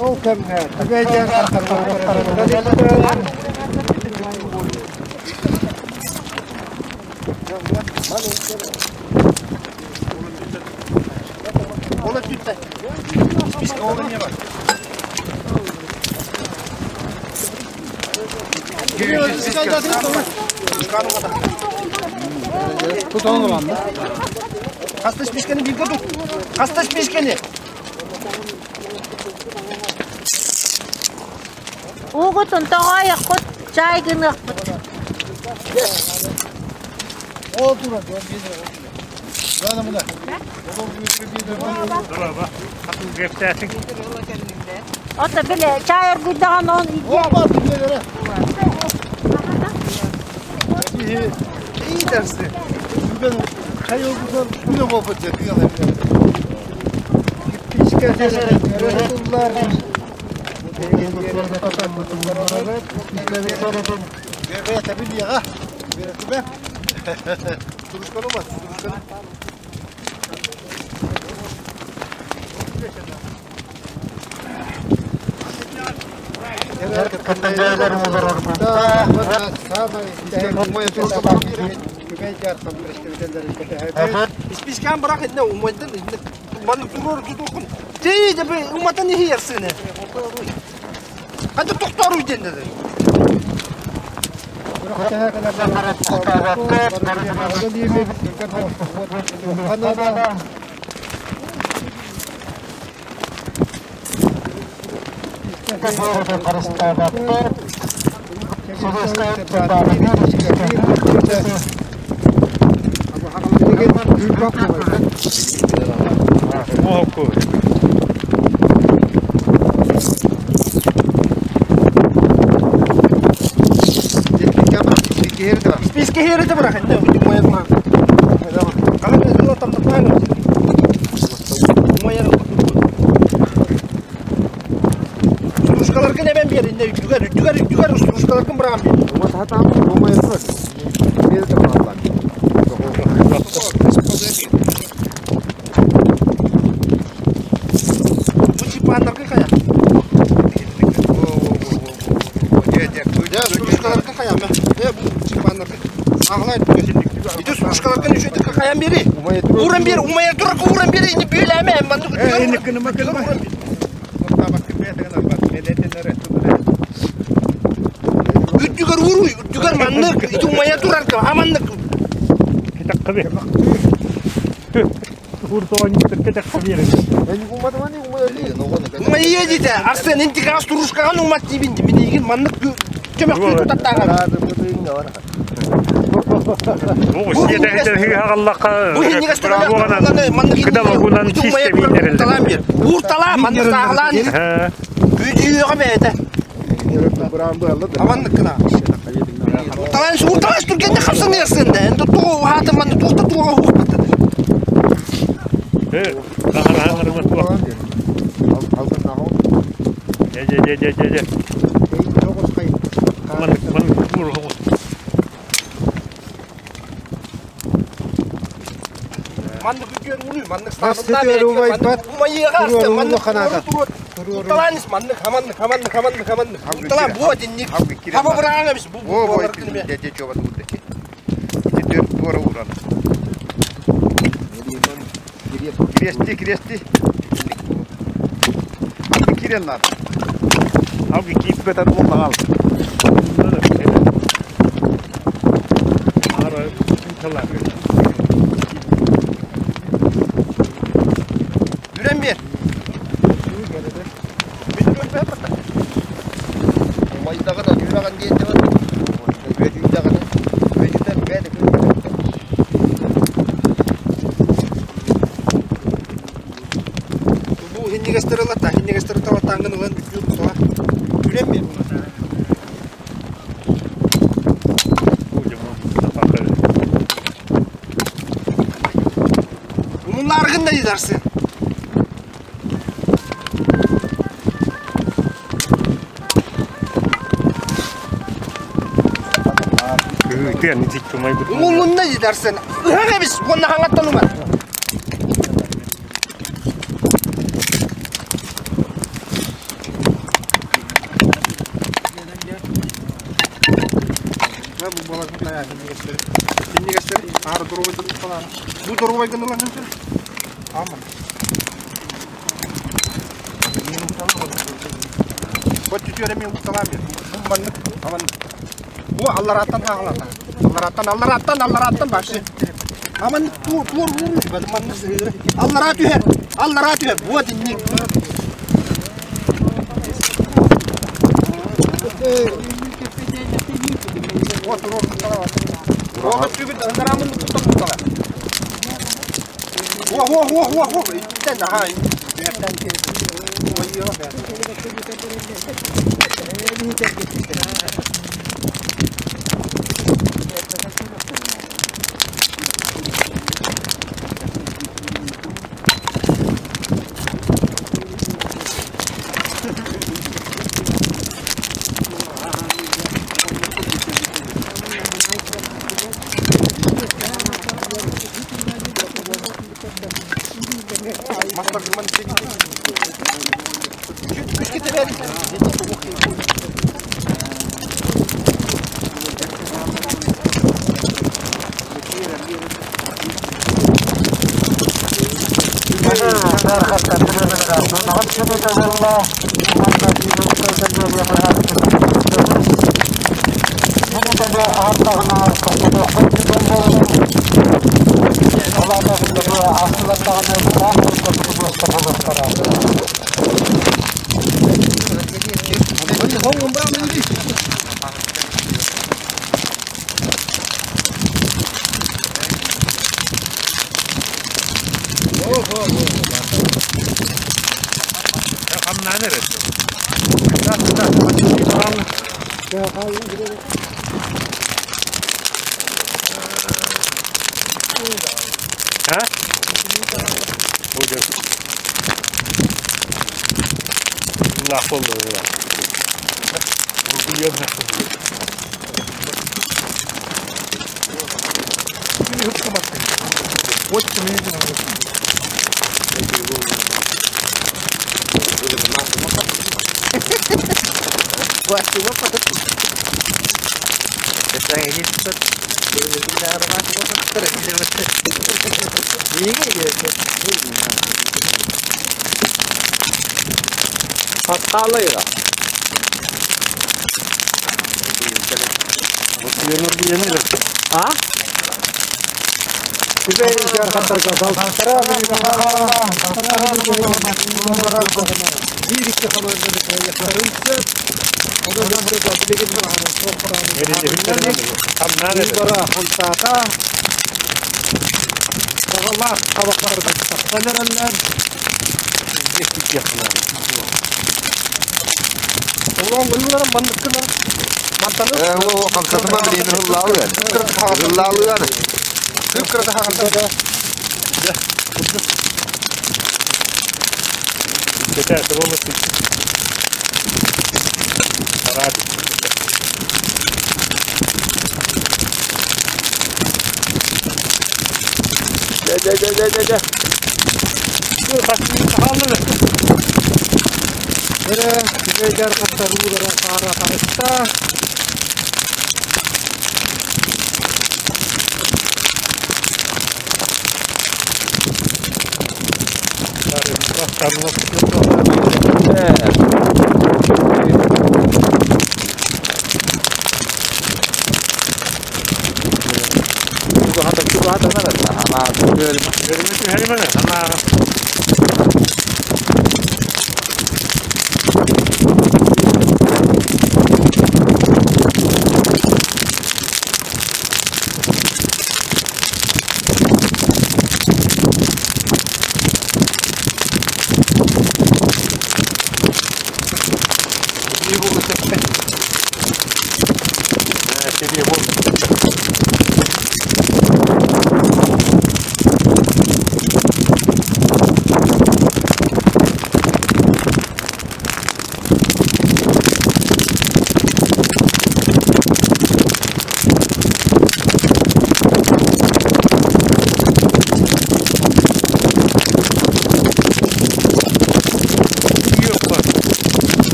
Ол кэмҥэ Хаста спискени билге тут. Хаста спискени. Уугутун тоҕоойоххут чаай гыныахпыт. Ол турар, Ото били чаай оргуйдаҕын он İyi dersi. Бүгін чай оргудан күнө болбут Испискан бырақ инне умайдан инне маны турор тутукун. Тей де бе уматан не херсене. Ханды тохтору ден dedi. Списки херите бырақ инне умая турар. Калан өзү там таппайм. Умая Стружкаларгын эмен бер инне үтүгөр үтүгөр үтүгөр стружкаларгын быраган бер. Бу чипандаргын кая? Стружкаларгын кая? Бу чипандаргын. Ағлай Иди стружкаларгын еще каян бери. Уран бер, умая турак уран бери, не билеме, Үттүгөр уруй, үттүгөр маннык, ити умая турар аманнык. Умая дите, Арсен интига стружкаган умат дибинди. Мен егин маннык чөмөк тутаттаган. Уртала, маннык саглан. Күдүйөгө бете. Аманнык кына. Урталан, урталан түргенде капсын ерсин да. Энди туу хаты манны туукта тууга хукпат. Маннык үтүөр уруй, маннык сабында умайыга маннык Урталанис маннык, хаманнык, хаманнык, хаманнык, хаманнык. Урталан бу динник. Хаба быраган эмес бу. Крести, крести. Кирен надо. Алғы киіп бетер болмағал. Үрен бер. Бу хиннигестер ылата, хиннигестер талатаңын ылан бүтүр тула. Үрен бер. Умунларгын да дейдарсың. Умунна дейдарсың. Ыһаң эбис, онна хаңаттан умар. Бу буолар синньигэстэри. Синньигэстэри аара доруобайдан усталаан. Бу доруобайгын ылан сылдьар. Ааман. Боччутуйар эмиэ усталаан бир. Бу маннык, аманнык. Бу алларааттан хаалата. Алларааттан, алларааттан, алларааттан вообще. Аманнык туор туор туор маннык сыһыыры. Аллараа түһэр, аллараа түһэр. Вот инник.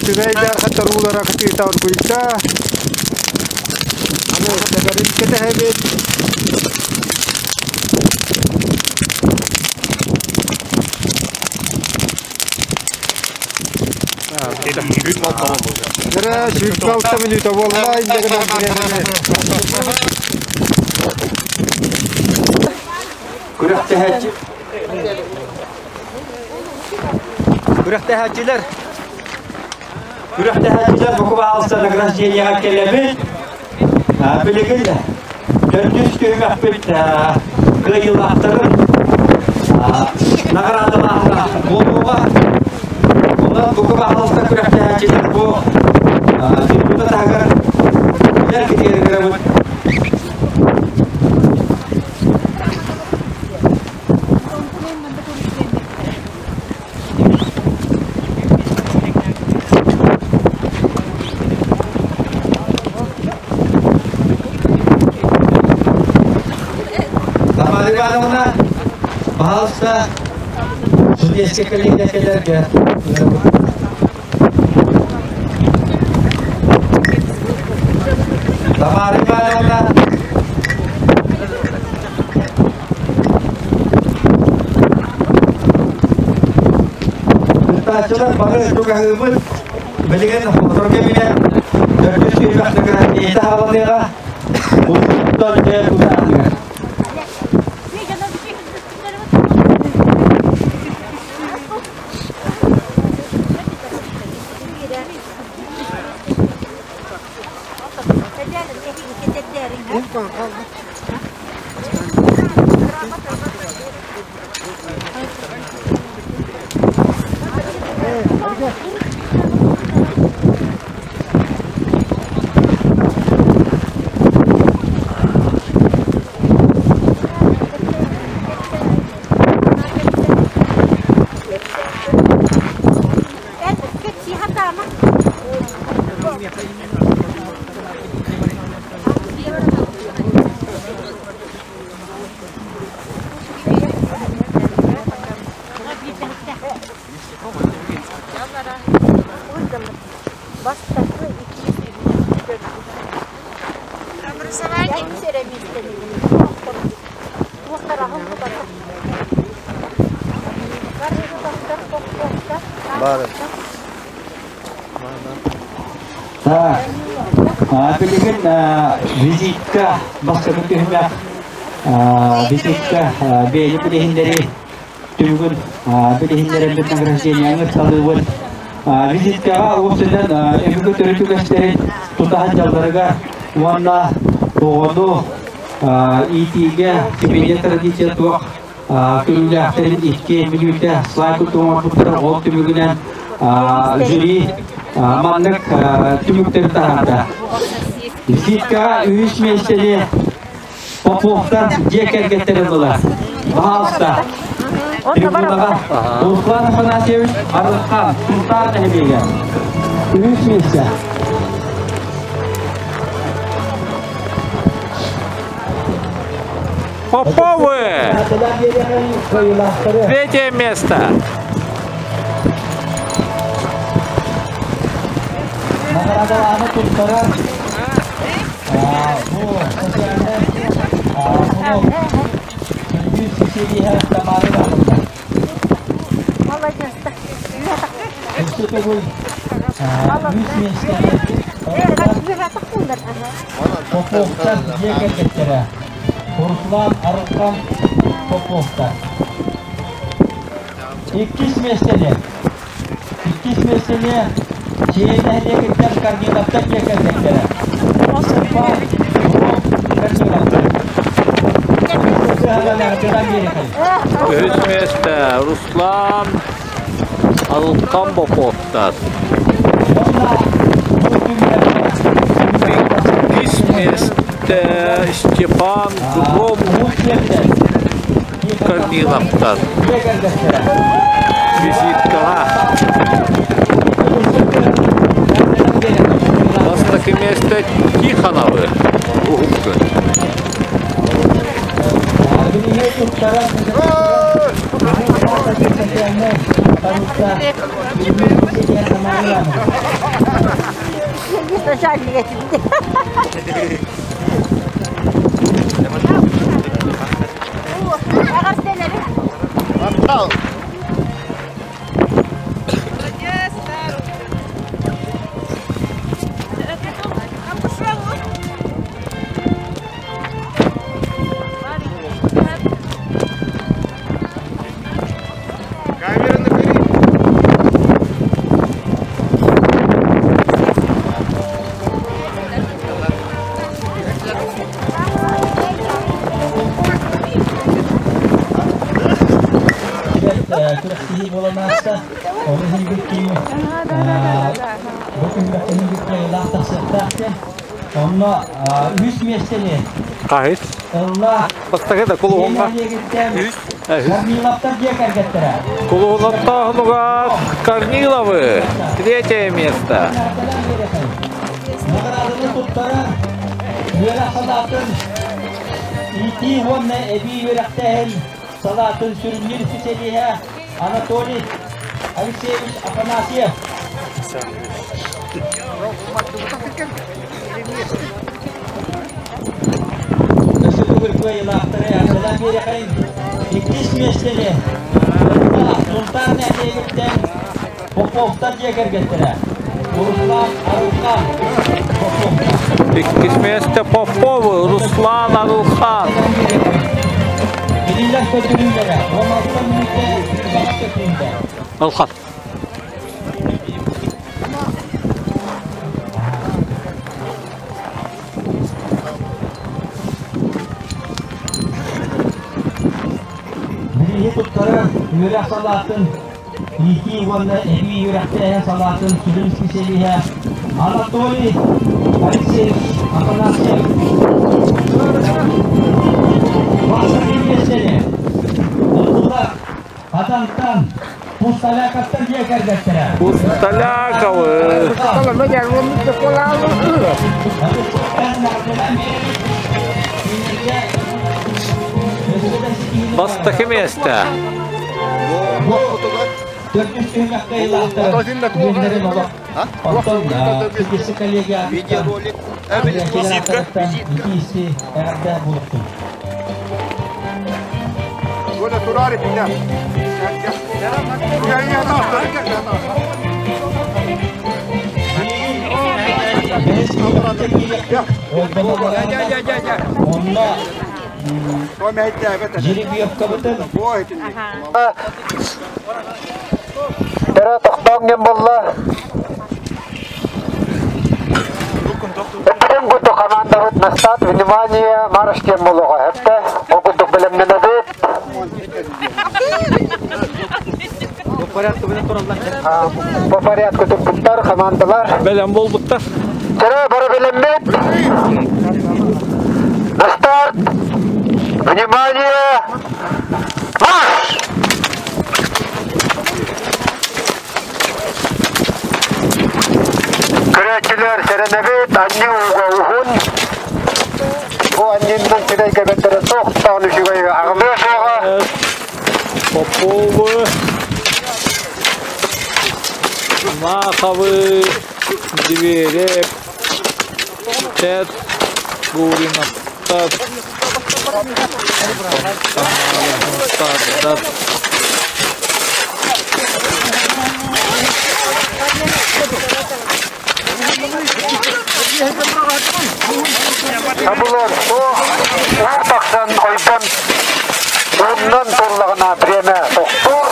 Түбэйдэр хатаруулара кытыыта оргуйда. Аны тэбэрин кэтэһэбит. Кыра 26 минута буолла инде гынан Күрэхтэһээччи Күрэхтэһээччилэр Күрэхтэһээччилэр буку баалса награждениеҕа кэлэбит. Билигин төрдүс түһүмэхпит кыайыылаахтарын наҕараадалааһына буолуоҕа. Онон буку баалса күрэхтэһээччилэр бу трибуна таһыгар билэр китиэригэрабыт. Тамара Ивановна, пожалуйста, судейская коллегия кэлэргэ. Тамара Ивановна, Кыттааччылар бары тугаһыыбыт билигин сотору кэминэн төрдүс түһүмэхтэргэ иитэ хааланыаҕа. Улуустан дьэ тутааһыныгар. Так, билигин визитка бастакы түһүмэх визитка бэйэни билиһиннэри түмүгүн билиһиннэрэммит награждениены талыыбыт. Визиткаҕа уопсайынан өбүгэ төрүт үгэстэрин тутаһан дьалларыгар уонна оҕону иитиигэ семейная традиция туох көрүүлээхтэрин икки мүнүүтэ слайд оҥорбуттара ол түмүгүнэн жюри маннык түмүктэри таһаарда. Визиткаҕа үһүс миэстэни Поповтар дьиэ кэргэттэрэ ыллылар. Баһаалыста. Трибунаҕа Руслан Афанасьевич Арылхан, Сунтаар нэһилиэгэ. Үһүс миэстэ. Поповы! Третье место. Наҕараадалааны туттарар бу социальнай күндү сисириһэ Тамара Ивановна. Өссө төгүл үс миэстэни Поповтар дьиэ кэргэттэрэ Руслан Арылхан Поповтар. Иккис миэстэни Иккис миэстэни Чиэ нэһилиэгиттэн Корниловтар дьиэ кэргэттэрэ. Степан Корниловтар. Үһүс миэстэ Руслан Алхан Поповтар. Иккис миэстэ Степан Гром Корниловтар. Визиткаҕа. Бастакы миэстэ Тихоновы уһуккун. социальнай полиция Күрэхтэһии буолан ааста. Ол иһин бүттүү бу күрэхтэһии бүттүү тахсыахтаах диэн. Онно үс миэстэни Хаһыс? ылла Бастакы да кулуһунга. Үс. Корниловтар дьиэ кэргэттэрэ. Кулуһуноттооһунугар Корниловы. Третье место. Наҕарааданы туттарар үөрэх салаатын иитии уонна эбии үөрэхтээһин салаатын сүрүннүүр специалиһа Анатолий Алексеевич Афанасьев. Өссө төгүл кыайыылаахтары эҕэрдэлээн биэриэхэйин. Иккис миэстэни Сунтаар нэһилиэгиттэн Поповтар дьиэ кэргэттэрэ. Руслан Арылхан Поповтар. Иккис миэстэ Поповы Руслан Арылхан. Кинилэр көрдөрүүлэрэ 16 мүнүүтэ 28 секунда. Алхан. Бирииһи туттарар үөрэх салаатын иитии уонна эбии үөрэхтээһин салаатын сүрүн специалиһа Анатолий Алексеевич Афанасьев. Бастакы миэстэни ыллылар Хатантан Пустоляковтар дьиэ кэргэттэрэ. Пустоляковы. Бастакы миэстэ. Видеоролик. Визитка. Визитка. Онно Тара тохтоон диэн буолла. Эппитин курдук командабыт настаат внимание марш диэн буолуоҕа эптэ. Ол курдук бэлэмнэнэбит. По порядку турбуттар командалар. Бэлэм буолбуттар. Тара бары бэлэммит. На старт! Внимание! Марш! Көрөөччүлэр сэрэнэбит, анньыы ууга уһун. Бу анньыыннан сирэйгэ бэрдэрэ туох даҕаны үчүгэй аҕылыа суоҕа. Поповы, Маховы, Зверев, Тед, Гуриновтар, Тардар. Табылар суох, уу тахсан ойбон ууннан туоллаҕына бириэмэ тохтуур.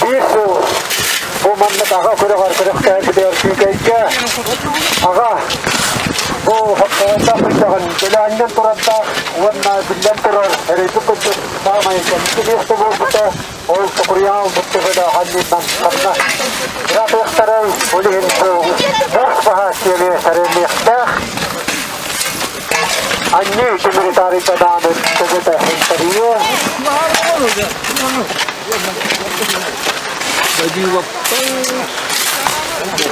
Биир сыл бу маннык аҕа күрэҕэр күрэхтэһэрбитигэр күүкэйгэ аҕа бу хапсаҕайдаах сылдьаҕын дэлээннэн турардаах уонна биллэн турар эрэйбит курдук саамай кэнники миэстэ буолбута ол токуруйаал буттуга ханньыынан ханна ыраатыахтарай ол иһин бу муус баһа киэли сэрэлиэхтээх. Анньыы тимири таарыйда даҕаны төбөтө хынтарыйыа.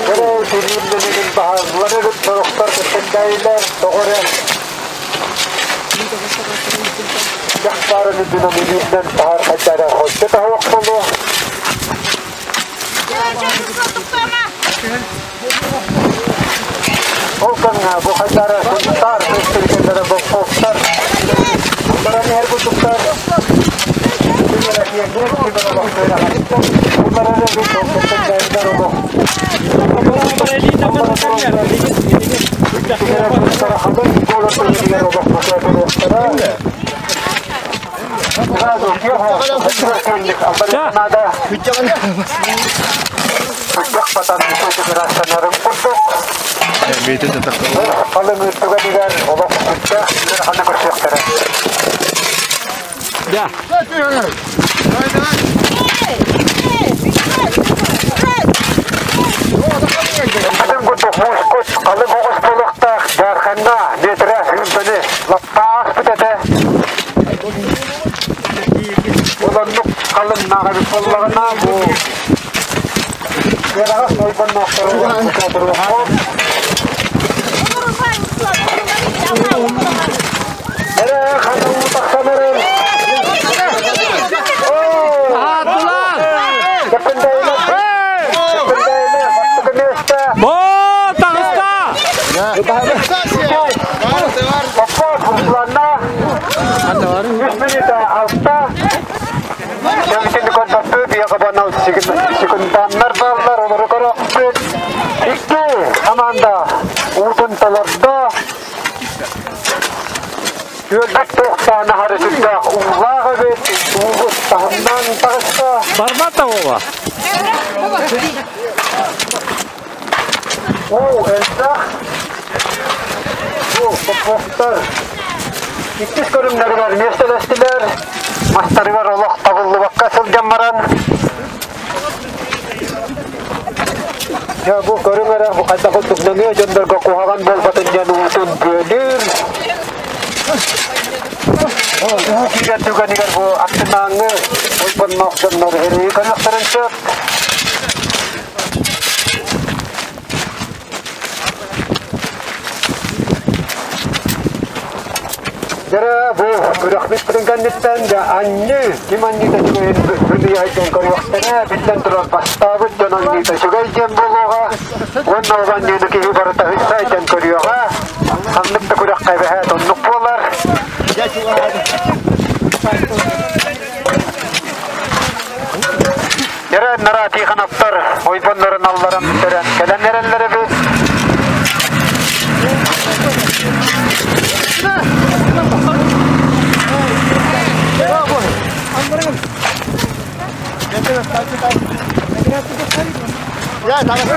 Кэрэ тирииллэнигин баһаллар эбит сорохтор кэпсэтээйилэр тоҕо эрэ дьахтарын үрдүнэн илиитинэн таһар хайдара хойчо таһыах буолуо. Ол кэмҥэ бу хайдара сунтаар көстүлгэннэрэ боппуоктар баран иһэр курдуктар Да. Уланнык халыҥ нааҕабыт буоллаҕына бу кыараҕас ойбонноохтору Эрэ хана уу тахсан эрэр. Бо, таҕыста! Секунданнар баллар, олору көрөкпүт. Икки команда уутун толордо. Түөлбэт туохтаан аһары сүрдээх уулаах эбит, уугут таһымнаан таҕыста. Барбата оба. Уу элбэх. Бу Поповтар иккис көрүҥнэригэр миэстэлэстилэр. Мастарыгар олох табыллыбакка сылдьан баран Дьэ бу көрүҥ эрэ бу хайдах курдук нөҥүө дьоннорго куһаҕан буолбатын диэн уутун бүөлүүр. Уу киирэр түгэнигэр бу аттынааҥҥы ойбонноох дьоннор эрэйи көрүөхтэрин сөп. Дьэ бу күрэхпит кэнниттэн дьэ анньыы, ким анньыыта үчүгэйин бүлүйэйдэн көрүөхтэрэ, биллэн турар бастаабыт дьон анньыыта үчүгэй диэн буолуоҕа, уонна ол анньыыны киһи барыта ыссайдан көрүөҕэ, ханнык да күрэххэ эбэһээт оннук буолар. Дьэ нара Тихоновтар ойбоннорун алларан бүтэрэн кэлэн эрэллэр эбит.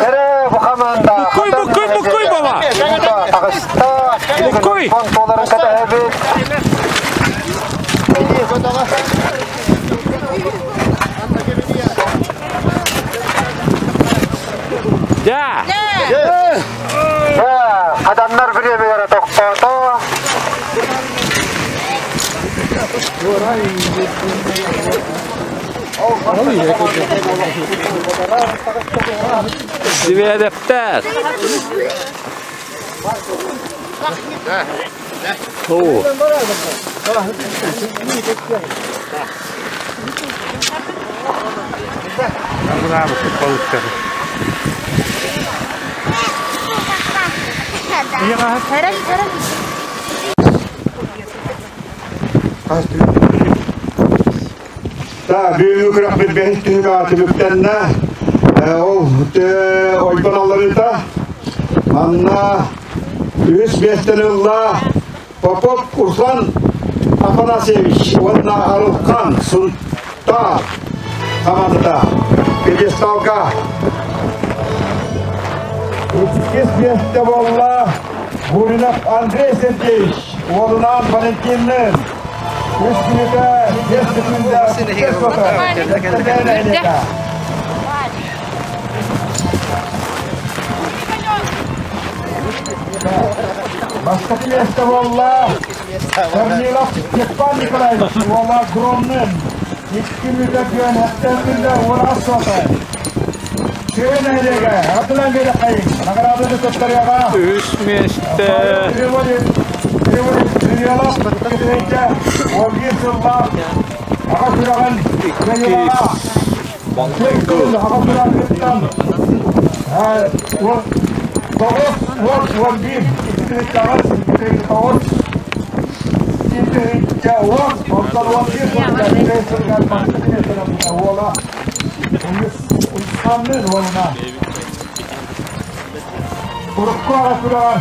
Эрэ бу хамаанда Буккуй, буккуй, буккуй, баба! Таҕыста. Буккуй! Фонтоларын кэтэһэбит. Да! Адамнар бириэмэлэрэ тохтоото. Сибиэдэптэр! Оо. Та бүгүҥҥү күрэхпит бэһис түһүмэҕэ түмүктэннэ. Ол ойбон алларыыта. Манна үһүс миэстэни ылла Попов Руслан Афанасьевич уонна Арылхан Сунтаар хамаандата пьедесталга. Иккис миэстэ буолла Гуринов Андрей Сергеевич уолунаан Валентинныын. Үс мүнүүтэ 5 секунда Бастакы миэстэ буолла Корнилов Степан Николаевич уола Громнын. Икки мүтэ күөн хэттэн күндэ уонаас суота. Күөн нэһилиэгэ атынан биэрэххэйин. Награданы туттарыаҕа. Үс миэстэ. Кириллов Петровича 11 сыллаах аҕа сүрэҕин кыайыылааҕа. Аҕа сүрэҕиттэн тоҕус уон уон биир икки тыһыынча тоҕус икки тыһыынча уон онтон уон биир сылга сылга бастакы уола Уйусханныын уолуна Урукку аҕа сүрэҕэр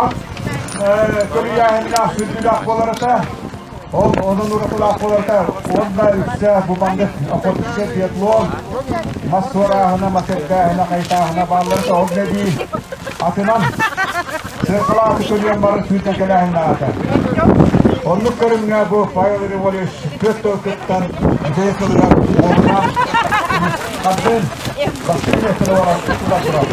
ат көрүйээһиннээх сүрдүүлээх буолар этэ. Ол онон уратылаах буолар этэ. Уонна үксэ бу маннык охотничий биатлон, мас суорааһына, мас эрдээһинэ, хайытааһына бааллар этэ. Ол нэдии атынан сыаркалааты көрүөн бары сүүрдэн кэлээһиннээх этэ. Оннук көрүҥҥэ бу Павел Револьевич түөрт тыл кыттан бүтэһик сылыгар уолунаан Хардын бастакы миэстэни баран тутан турар.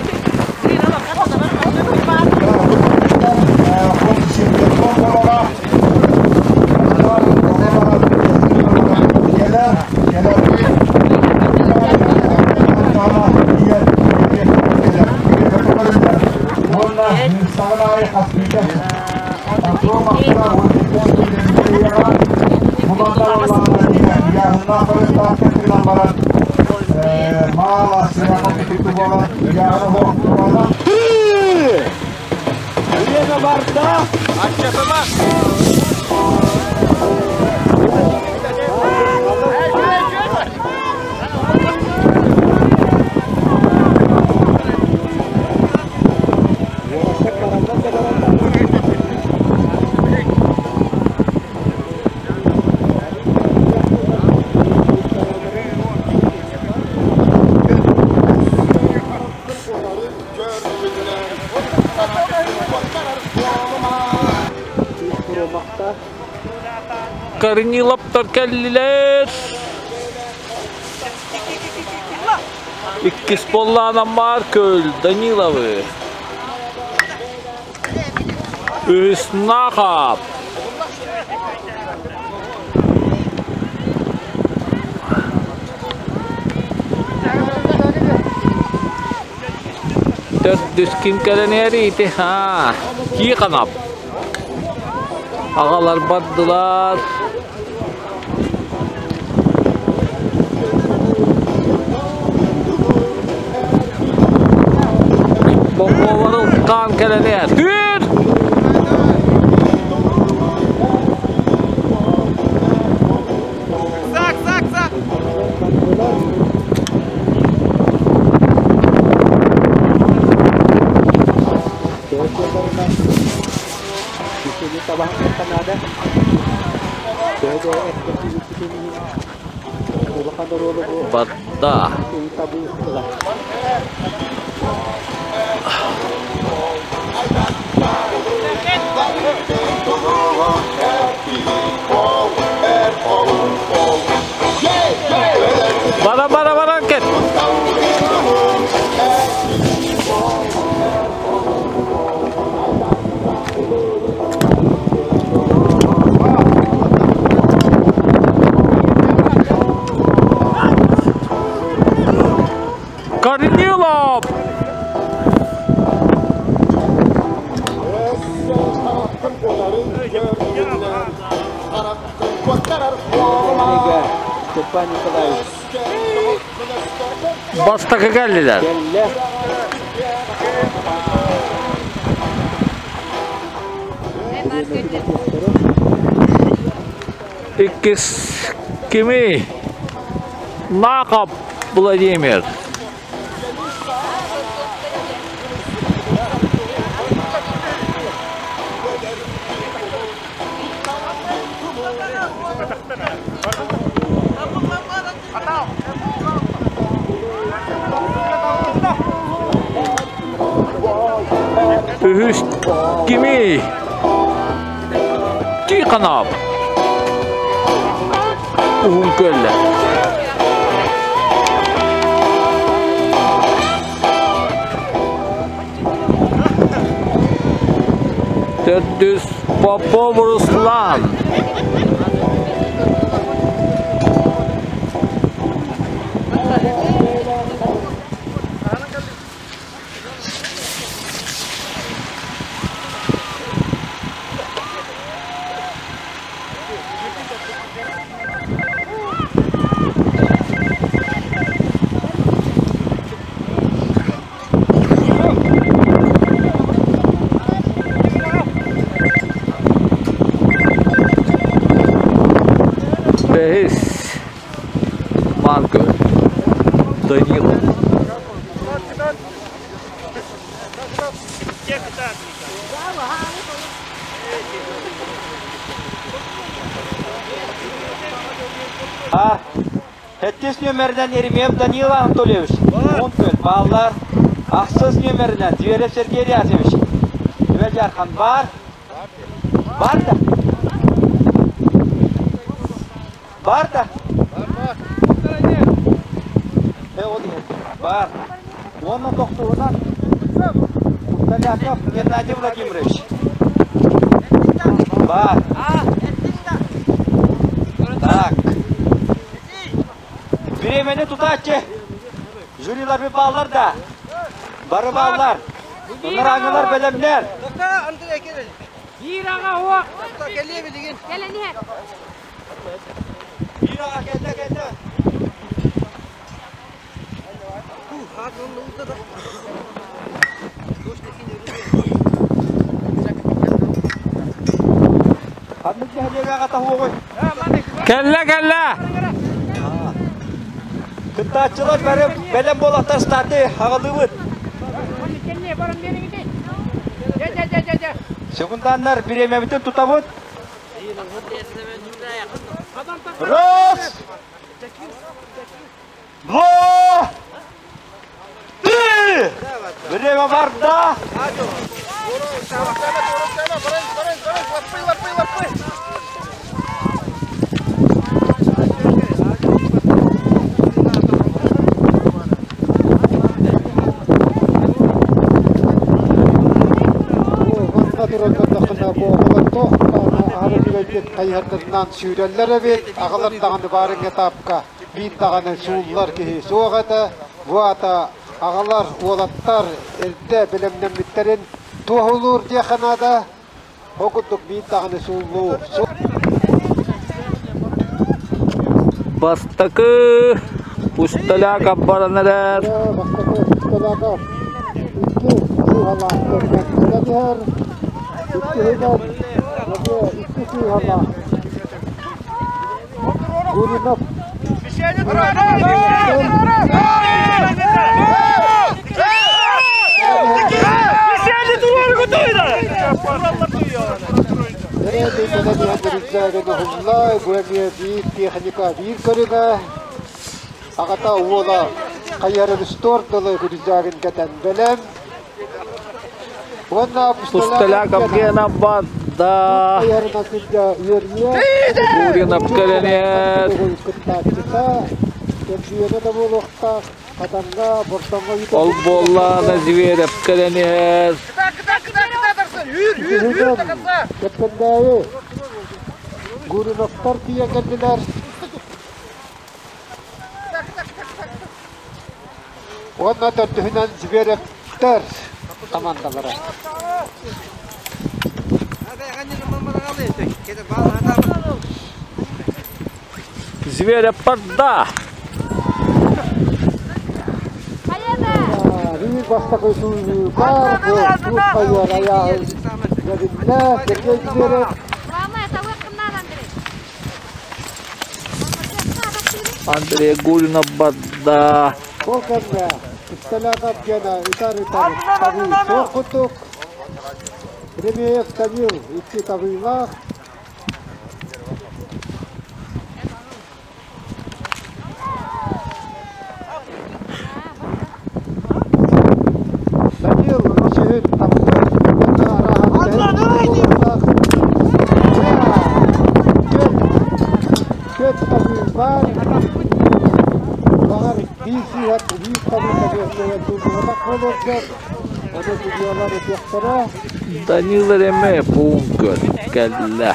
Время барда! Корниловтар кэллилэр. Иккис буоллаана Маркөл Даниловы. Үһүс Нахап. Төрдүс ким кэлэн ити ха Тихонов. Аҕалар бардылар. Бомбалары уккаан кэлэн иһэр. Түүр! Барда. Бара бара бара кет. Корнилов! Степан Николаевич. Бастакы кэллилэр. Кэллэ. Иккис кими? Накап Владимир. Үһүс кими? Тихонов. Уһун көллө. Төрдүс Попов Руслан. Бэһис Марко Данилов. А, Хэттис нүөмэринэн Еремеев Данила Анатольевич, Уһун Күөл, бааллар. Ахсыс нүөмэринэн Зверев Сергей Рясович, Түбэ Дьаархан баар. Бар да? Бар да? Э, ол иһэр. Бар. Уонна тохтуһунан Кусталяков Геннадий Владимирович. Бар. Так. Бириэмэни тутааччы жюрилар бааллар да. Бары бааллар. Ынырааҥылар бэлэмнэр. Биир аҕа уох. Кэлэн иһэр. Биир аҕа кэллэ кэллэ. Ханнык нэһилиэгэ аҕата уоҕуй? Кэллэ кэллэ. Кыттааччылар бары бэлэм буолахтар старты аҕалыыбыт. Секунданнар бириэмэбитин тутабыт. Раз! Два! Три! Время барда! Хайыһардарынан сүүрэллэр эбит, аҕалар даҕаны баарыҥҥа таапка биир даҕаны сууллар киһи суох этэ. Бу аата аҕалар, уолаттар эрдэ бэлэмнэммиттэрин туоһулуур диэххэ наада. Ол курдук биир даҕаны сууллуу Бастакы Пустоляков баран эрэр. Бастакы Пустоляков икки сыыһалаах көрүҥэр кэлэн иһэр. Иккиһинэн эмиэ икки сыыһалаах Гуринов. Биир техника биир көрүҥэ аҕата уола хайыһарын устуор дылы күрүзээгин кэтэн бэлэм уонна Пустоляков Гена барда. Хайыһарына сылдьа үөрүйэ Гуринов кэлэн иһэр. кыттааччыта чемпиона да буолуохтаах Хатанга Бортоҥҥо Ол буоллаана Зверев кэлэн иһэр. Кэппэндээйи Гуриновтар тиийэн кэллилэр. Уонна төрдүһүнэн Зверевтэр командалара. Зверев барда. Биир бастакы сүүрүүкар бу хайыар аяғы Дәбинне Сергей Зверев. Андрей Гуринов барда. Ол кэннэ Пистолетов Гена ытар-ытар табыы суох курдук. Ремеев Данил икки табыылаах. Данил үсүһүн таппыт уонна арааһа Түөрт табыы баар. Баҕар биир сыыһат биир табыы табыахтара туллубатах буолуон сөп. Данила Реме пуун кэллэ.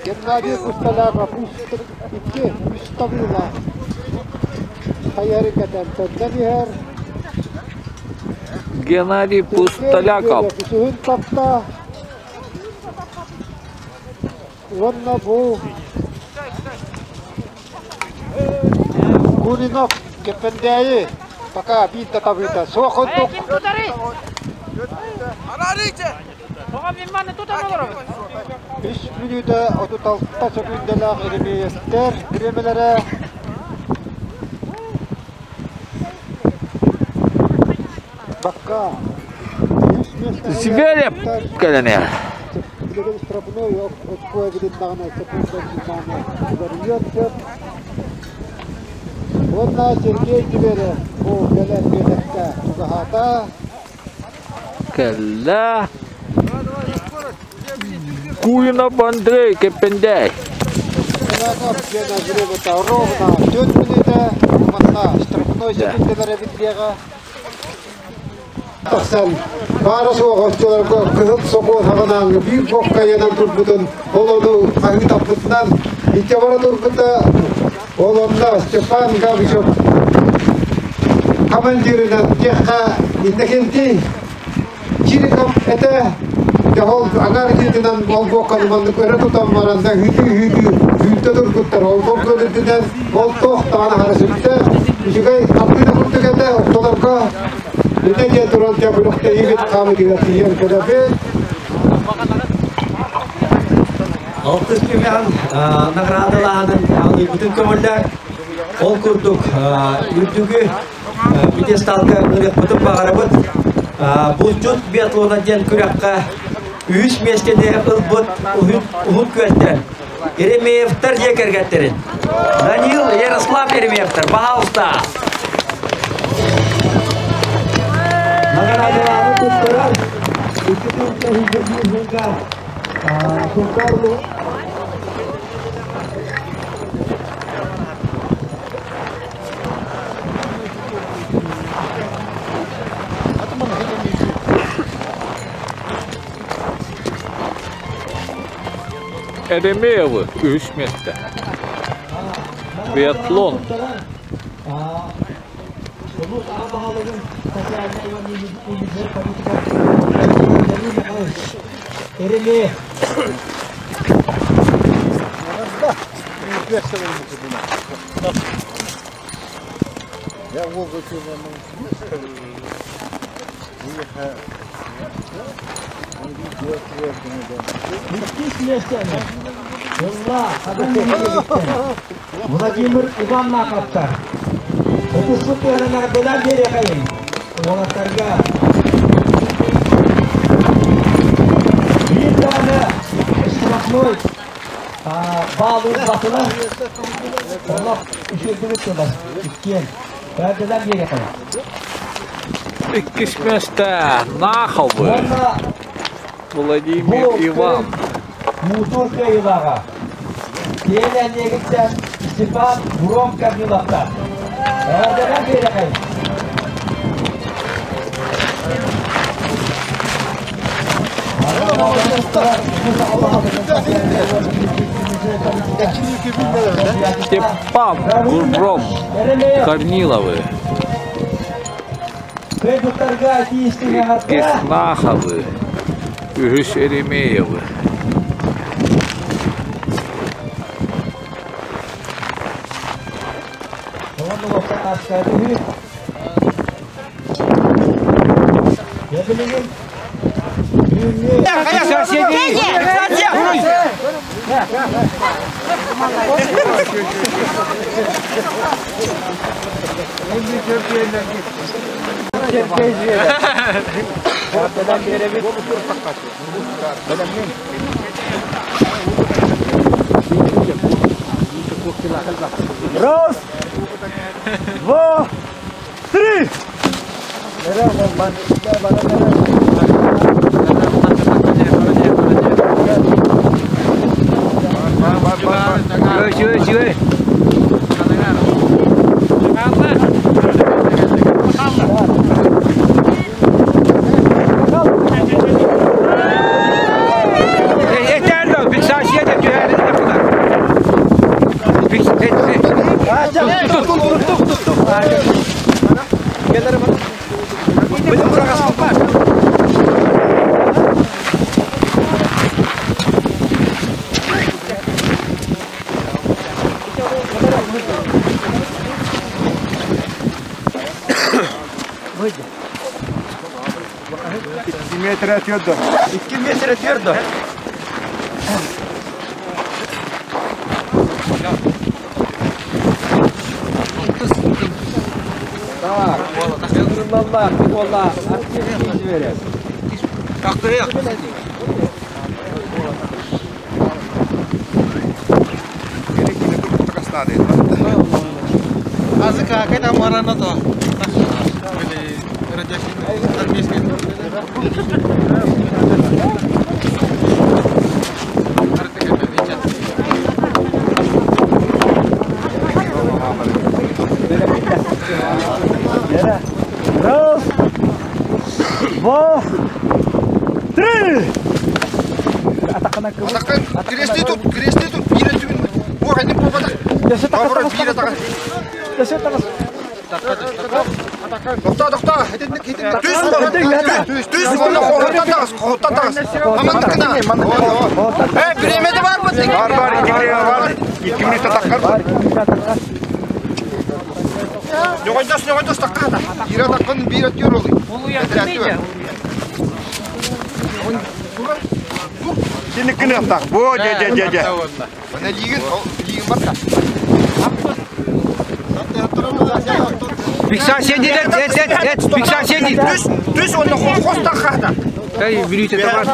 Геннадий Кусталаакап 2 үс табыылаах хайары кэтэн төннөн иһэр. Геннадий Пустоляков. Үсүһүн тапта. Уонна бу Куринов Кэппэндээйи пока биир да табыыта суох курдук. Үс мүнүүтэ 36 сөкүүндэлээх Еремеевтэр бириэмэлэрэ Бакка үс миэстэҕэ Зверев кэлэн иһэр. Билигин штрафной очко эбилиннэҕинэ секунда эбилиннэҕинэ уларыйыан сөп. Уонна Сергей Зверев бу кэлэр биэтэккэ чугаһаата. Кэллэ. Куинов Андрей Кэппэндэй. Ровно 4 мүнүүтэ манна штрафной секундалар эбиллиэҕэ. Тахсан баара суох оччолорго кыһыл сокуон хаҕынан биир боккайынан турбутун ол ону хаһыытаппытынан иччэ бара турбута ол онно Степан Габышев командирынан диэххэ Иннокентий Чириков этэ дьоһол аҥаар илиитинэн олбуокканы маннык өрө тутан баран да ыһыытыы-ыһыытыы үүттэ турбуттар олбуок көлүтүнэн ол туох даҕаны хара сүрдээх үчүгэй хартыына курдук этэ ортолорго итэ диэн туран дьэ күрэхтэһиибит хаамытыгар тиийэн кэлэбит. Алтыс түмэҕин наградалааһынын аҕалыыбытын көҥүллээх. Ол курдук үрдүгү пьедесталга ырыахпытын баҕарабыт. Булчут биатлона диэн күрэххэ үһүс миэстэни ылбыт Уһун Күөлтэн Еремеевтар дьиэ кэргэттэрин Данил Ярослав Еремеевтар, пожалуйста. Наградалааны туттарар 2 сылга Сунтаар Еремеевы үһүс миэстэ. Биатлон. Еремеев. Иккис миэстэни ылла Владимир Иван Наковтар. Ытыспыт тыаһынан бэлэм биэриэхэйин уолаттарга. Биир даҕаны штрафной баалыыр батылар олох үчүгдүбүт тылар иккиэн бэрдэлэр биэриэхэ. Иккис миэстэ Наховы Владимир Иван. Муутур кыайыылааҕа Киэнэ Легиттэн Степан Гром Корниловтар. Эҕэрдэлэн биэрэхэй. Степан Гурбром Корниловы. Иккис Наховы, үһүс Еремеевы. Раз, два, три! Үчүгэй, үчүгэй. 2 метр твердо. 2 метра твердо. Так, Allah, Раз, два, три! Атакын крести тут, крести тут, бире түбүн. Бу ханны бу бата. Бабыр бире тагы. Токта, токта, хетинник, хетинник. Түс, түс, түс, онда хоротан тагыз, хоротан тагыз. Амандыкына. Э, биремеде бар mı? Бар бар, 2 время бар. 2 минутта таккар. Ньогойдос, ньогойдос такка да. Бире таккын бире төр олый. Сеникini так. Бу же же же же. Мына лигин, лигин бар да. Фиксация деді, эт, эт, эт, фиксация деді. Түс, түс, онда хос такка да. Дай, берите товар.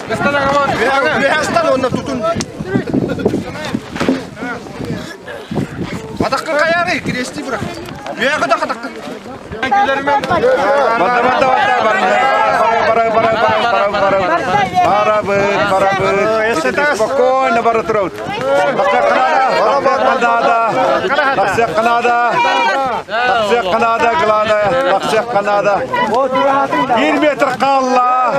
Бүйәстан онда тутун. Атакын каяры, крести бирок. Бүйәгы да атакын. Бата бата бата бара бара бара бара бара бара бара бара спокойно бара турабыт. Таксы канада. Таксы канада глада. Таксы канада. 1 метр калла.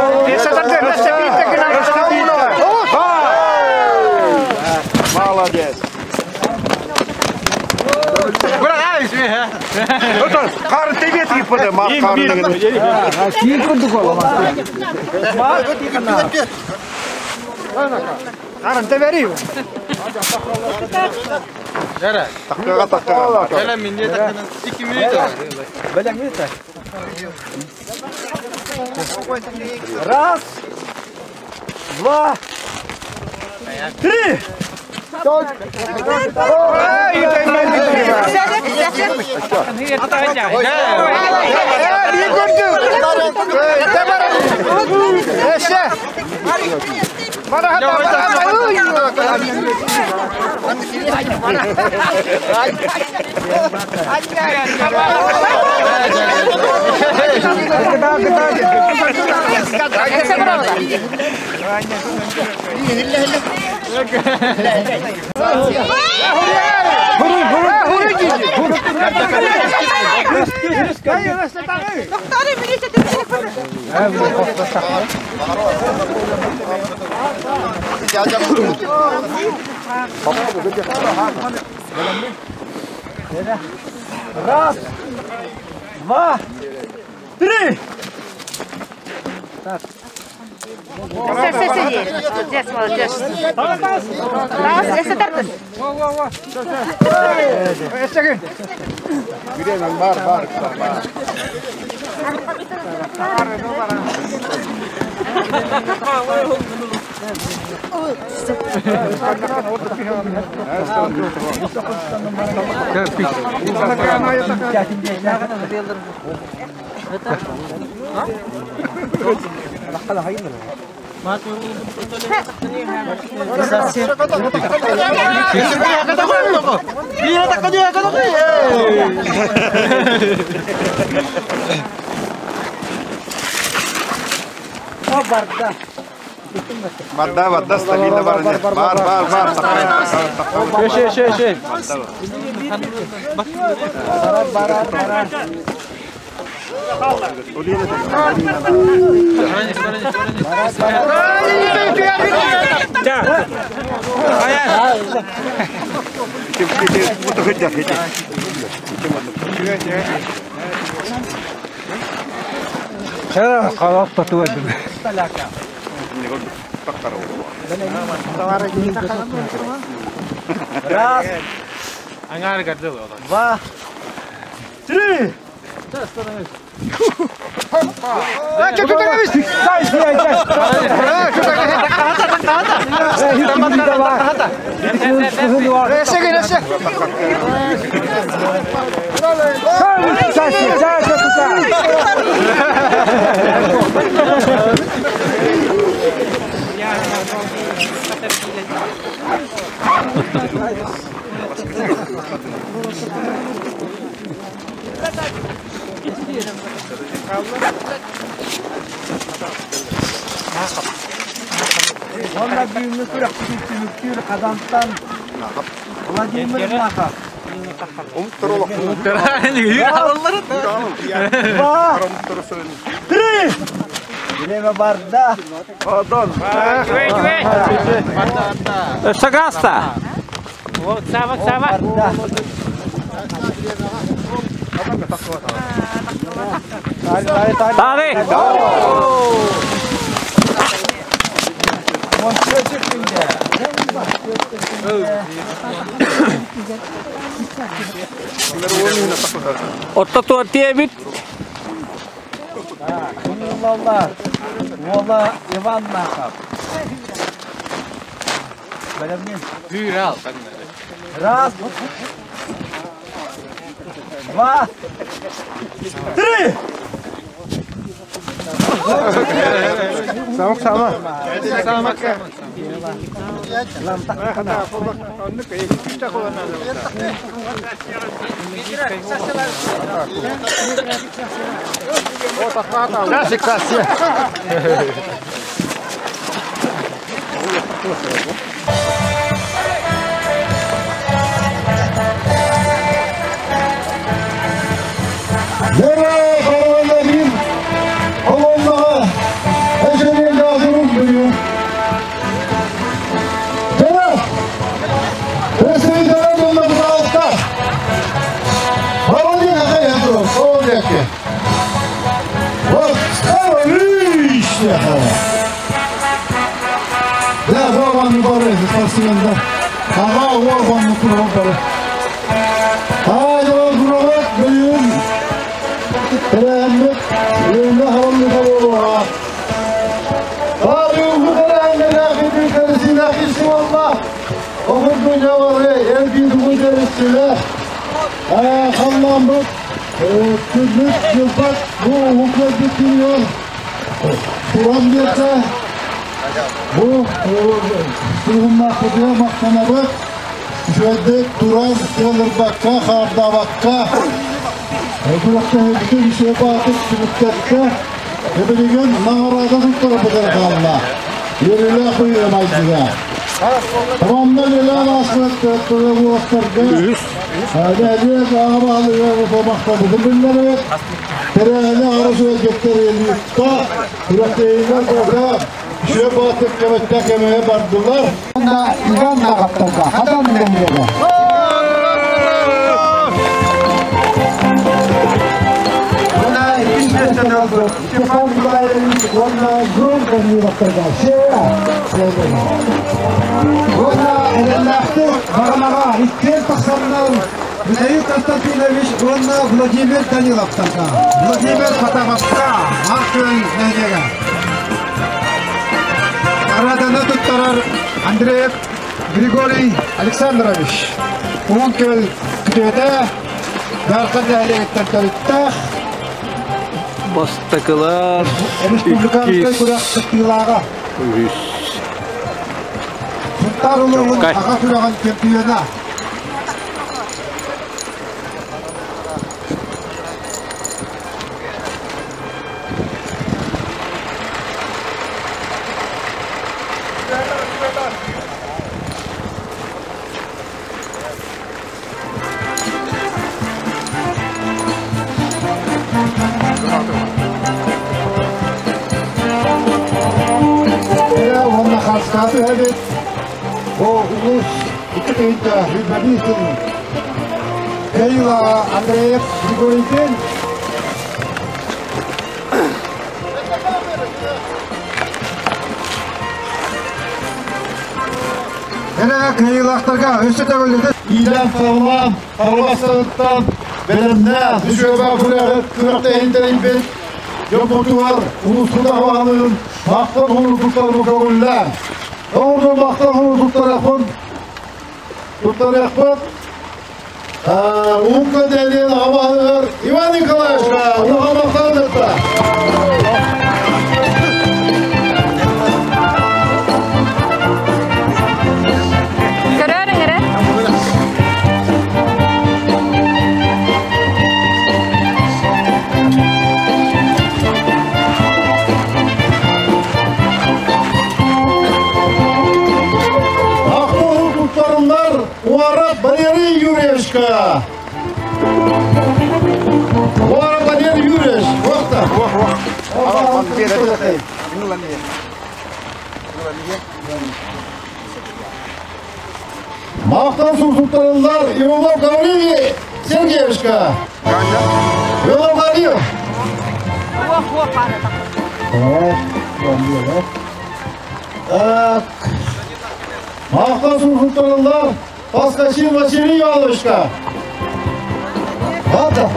Молодец. Это қарын тебет киппеді, мақ қарынның. Қарын тебери. Таққаға таққаға. Раз, два, три! Раз, два, три! Молодец, молодец. Раз, эсе тартыс. Бар бар бар. Барда, барда, стамина бар. Бар, бар, бар. Ше, ше, ше. Раз. Два. Три. Онна бүгүҥҥү күрэхпитин түмүктүүр Казанстан Владимир Махов. Два, три! Время барда. Сагаста. Тары. Отто туартия бит. Кунулалар. Ола Иван Махов. Раз. Два. Три. Nereye karavanların olanlara ecenin lazımın duyuyor. Cenab, resmi dönem onların altta. Baronun haka yatırım, o yaki. Bak, işte. Ya babanın barı, karşısında. Ama o babanın kurban barı. Haydi o kurban bölüm. Terahmet, yılda haramlı kabuğu. Abi bu terahmet, akıbı tersi, akısı Allah. Okurdu cevabı, elbi dugu tersiyle. Kallandık, küllük, yıldak, bu hukuk bitiriyor. Kur'an birse, bu sığınma kutuya maktanabık. Şöyle Turan, Yıldırbakka, Kardabakka. Күрәктә бөтен ишә батып түбәккә. Эбелеген награда туттырып калла. Ерелә куймайдыга. Tamamdan ele asret tutup ulaştırdı. Hadi hadi ağabeyler bu makta bu bilmem. Terele arası gettirildi. Күрәктәйләр orada işe batıp kemekte kemeye bardılar. İvan Nagaptarga, Hadan Nagaptarga. Степан Николаевич, он громко не Михаил Константинович, он Владимир Данилов тогда. Владимир Потамовка, Артур Нагега. Араданы туттарар Андреев Григорий Александрович. Он кел күтөтө, Даркан нәһилиэктер Бастакылар. Республиканскай күрәк кыттыылааҕа. Үс. Сунтаар улууһун аҕа күрэҕин чемпиона. Уонна харскаты хэбит. О, улус. тыынча 25 сыл Кыайыылааҕа Андреев Григорийдыын Эрэ кыайыылаахтарга өссө төгүллэтэ Иилээн-саҕалаан, Харбасыттан бэлэмнээх үчүгэйбэ күрэҕи күрэхтэһин тэрийбит дьоммутугар улууспут аҕаларын махтал суруктарын көҥүллээн, оҕолор махтал суруктарыахпын туттарыахпыт. Уһун Көлдээниэн аҕа баһылыгар Иван Николаевичка улахан махтал кытта. Көрөөрүҥ эрэ. Ахмол туттарыннар Уарат Валерий Юрьевичка. Уарат Валерий Юрьевич, уохта. Махтал сусуттарыллар Иванов Гаврилий Сергеевичка. Иванов Гаврилов. Так. Махтал сусуттарыллар Паскачин Василий Ивановичка. Ата.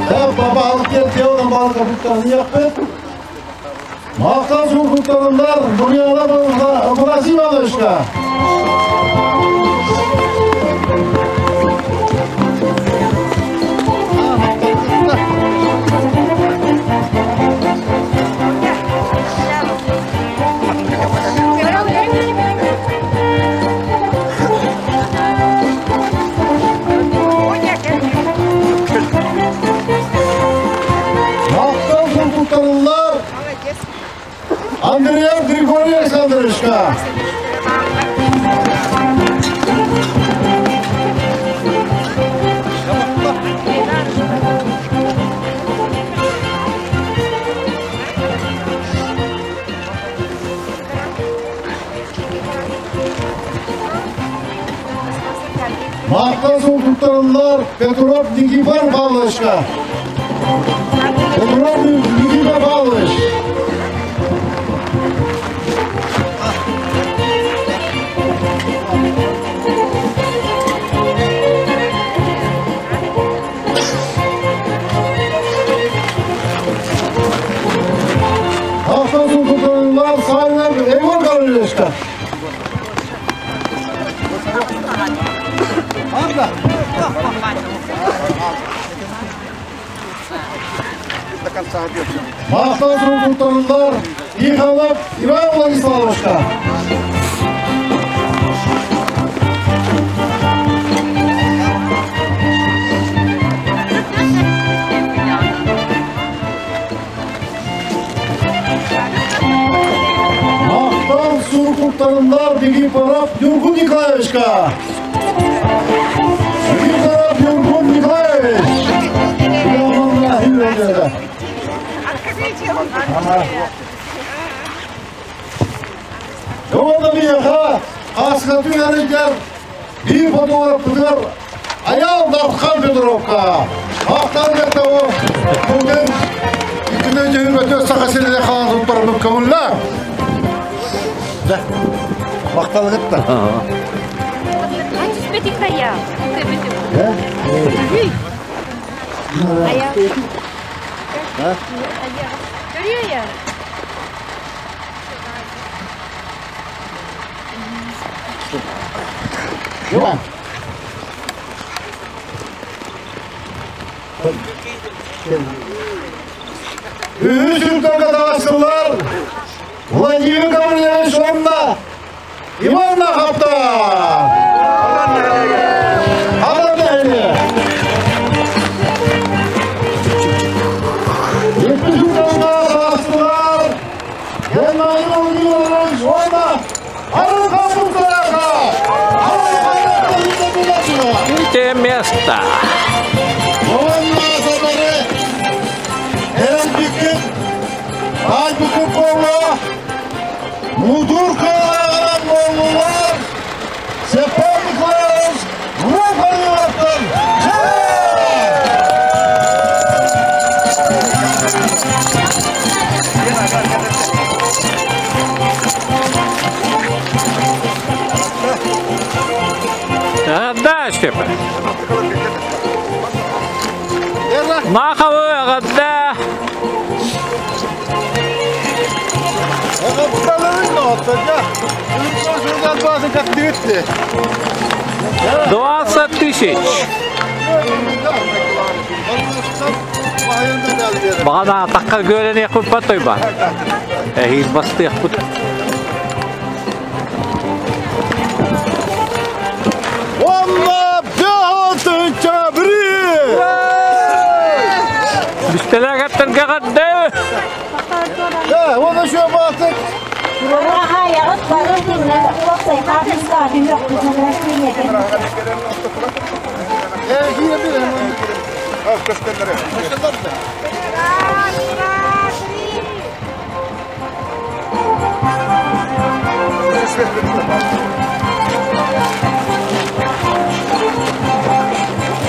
Так, баба алып кел, балка буттан яппыт. Махтал сурдуктарындар Нурьяна Афанасий Ивановичка. Махтал сурдуктарындар Андреев Григорий Александровичка. Махтал сурдуктарындар Петров Никифор Павловичка. Петров Никифор Павлович. Махтал сурдуктарындар Сайлар Егор Гавриловичка. Махтал сурдуктарындар Михайлов Иван Владиславовичка. Махтал сурдуктарындар Никифоров Юргун Николаевичка. Никифоров Юргун Николаевич. Жолда мияға асқаты әрігер bir фотограф Аял Дархан Петровка. Мақтан етті бүгін 2024 сақасыры қалан тұттар көңілі. Мақталық етті. Үһүс үрдөргө тағасылар Владимир Гаврилович Онна Иван Нахапта. Алан нәһиле. Екінші үрдөргө тағасылар Геннадий Владимирович Онна Арын Капустараға. Третье место. Онна садары Эрен Айбүкү колу Мудур каларан болулар Сепа сөп. Махабы аҕадда. 20 тысяч. Бағана таққа көренеқпіт ба тойба. Әйіл бастыяқпыт. Онна бяхалтынча бири! Бүстеләгәттәргә гадды. Да, он еще батык.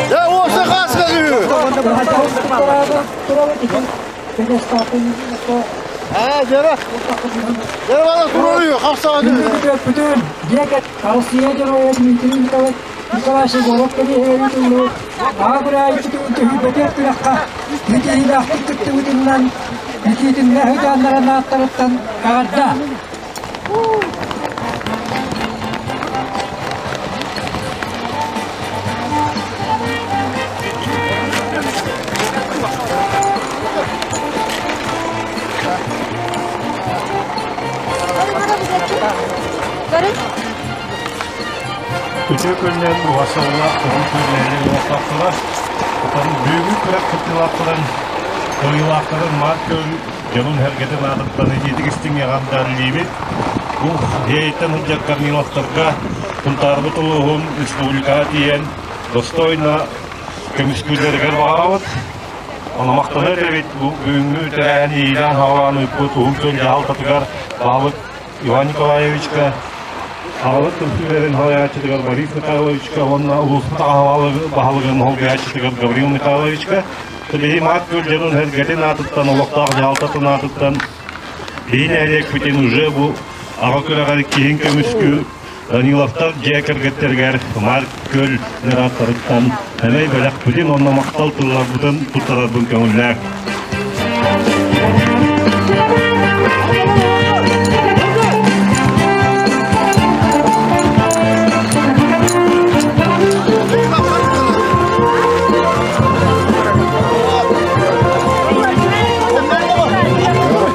Я осы қасқа А, жара. Жара бана турою, қапсаған. Бүтүн диэкет Россия Геройа Дмитрий Николаевич Николаевич Егоров кэриэһэри Аграй күрәххә Митиилаахтык кыттыбытыннан Митиитиннэ хыдааннаран ааттарыттан аҕарда. Үтө күннен уасалла уһун күннэри уоттахтара, отон бүгүн күрэх кыттыылаахтарын, кыайыылаахтарын Маар Күөл дьонун сэргэтин аатыттан итиитик истиҥ эҕэрдэлиибит. Бу Иэйиттэн сылдьар Корниловтарга Сунтаарбыт улууһун республикаҕа тиийэн достойно көмүскүүллэригэр баҕарабыт. Ону махтана этэбит бу бүгүҥҥү тэрээһин иилээн-саҕалаан ыыппыт Уһун Күөл дьаһалтатыгар баһылык Иван Николаевичка, аҕалык түмсүүлэрин салайааччытыгар Борис Михайловичка уонна улууспут аҕа баһылыгын солбуйааччытыгар Гаврил Михайловичка, биһи Маат Күөл дьонун сэргэтин аатыттан, олохтоох дьаһалтатын аатыттан биһи нэһилиэкпитин уже бу аҕа күрэҕэр иккиһин көмүскүү Даниловтар дьиэ кэргэттэригэр Маар Күөл ааттарыттан сэмэй бэлэхпитин уонна махтал тылларбытын туттарарбын көҥүллээх.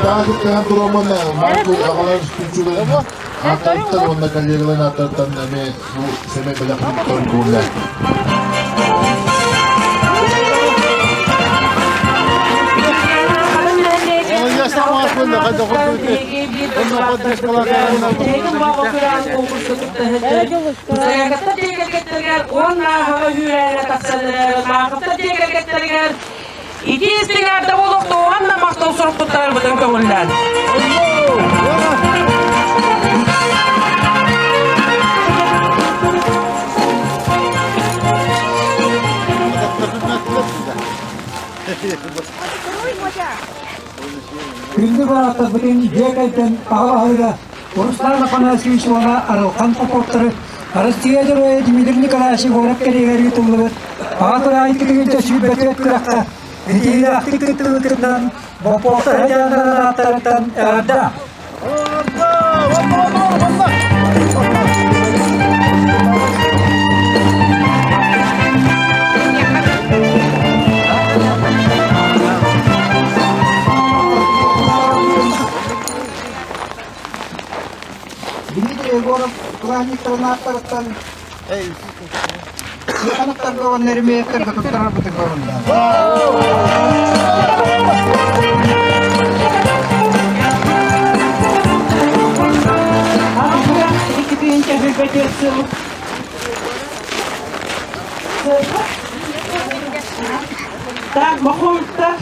Таһыттан тураман Марко аҕалар түмсүүлэрин ааттарыттан уонна коллегаларын ааттарыттан эмиэ бу сэмэй бэлэхпин туттаран Ити истиңәрдә болуктуган да мактау сурук туттарбытын көңүллән. Күндү бараттарбытын дьиэ аҕа Руслан Афанасьевич уонна Арылхан Поповтары Россия Геройа Дмитрий Николаевич Егоров кэриэһигэр ыытыллыбыт аҕа кыраайы сүүрбэтиэт күрэххэ итиилээхтик кыттыбытынан Поповтар хадьааннарын ааттарыттан эҕэрдэ. Дмитрий Егоров классниктарын ааттарыттан Механиктарга уонна ремейктерге туттарарбытын көҥүллээн. Так, мохултар,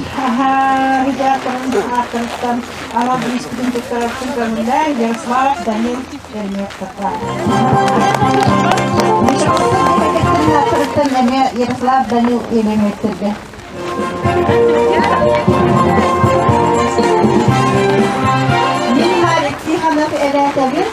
хидятарын ала близким туттарарбытын көҥүллээн Ярослав Данил Ярослав Данил Еремеевтерге. Мин Марик Тихонов эбээтэбин.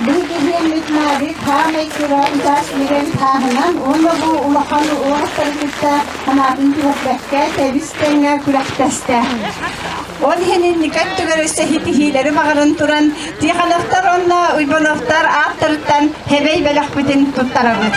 Биһиги Биһиэммит Марик хаамай кыра ытаас мигэн хааһынан уонна бу улахан уолаттары кытта санаатын түһэрбэккэ тэбис тэҥҥэ күрэхтэстэ. Ол иһин инники өттүгэр өссө ситиһиилэри баҕаран туран Тихоновтар уонна Уйбановтар ааттарыттан Хэбэй бэлэхпитин туттарабыт.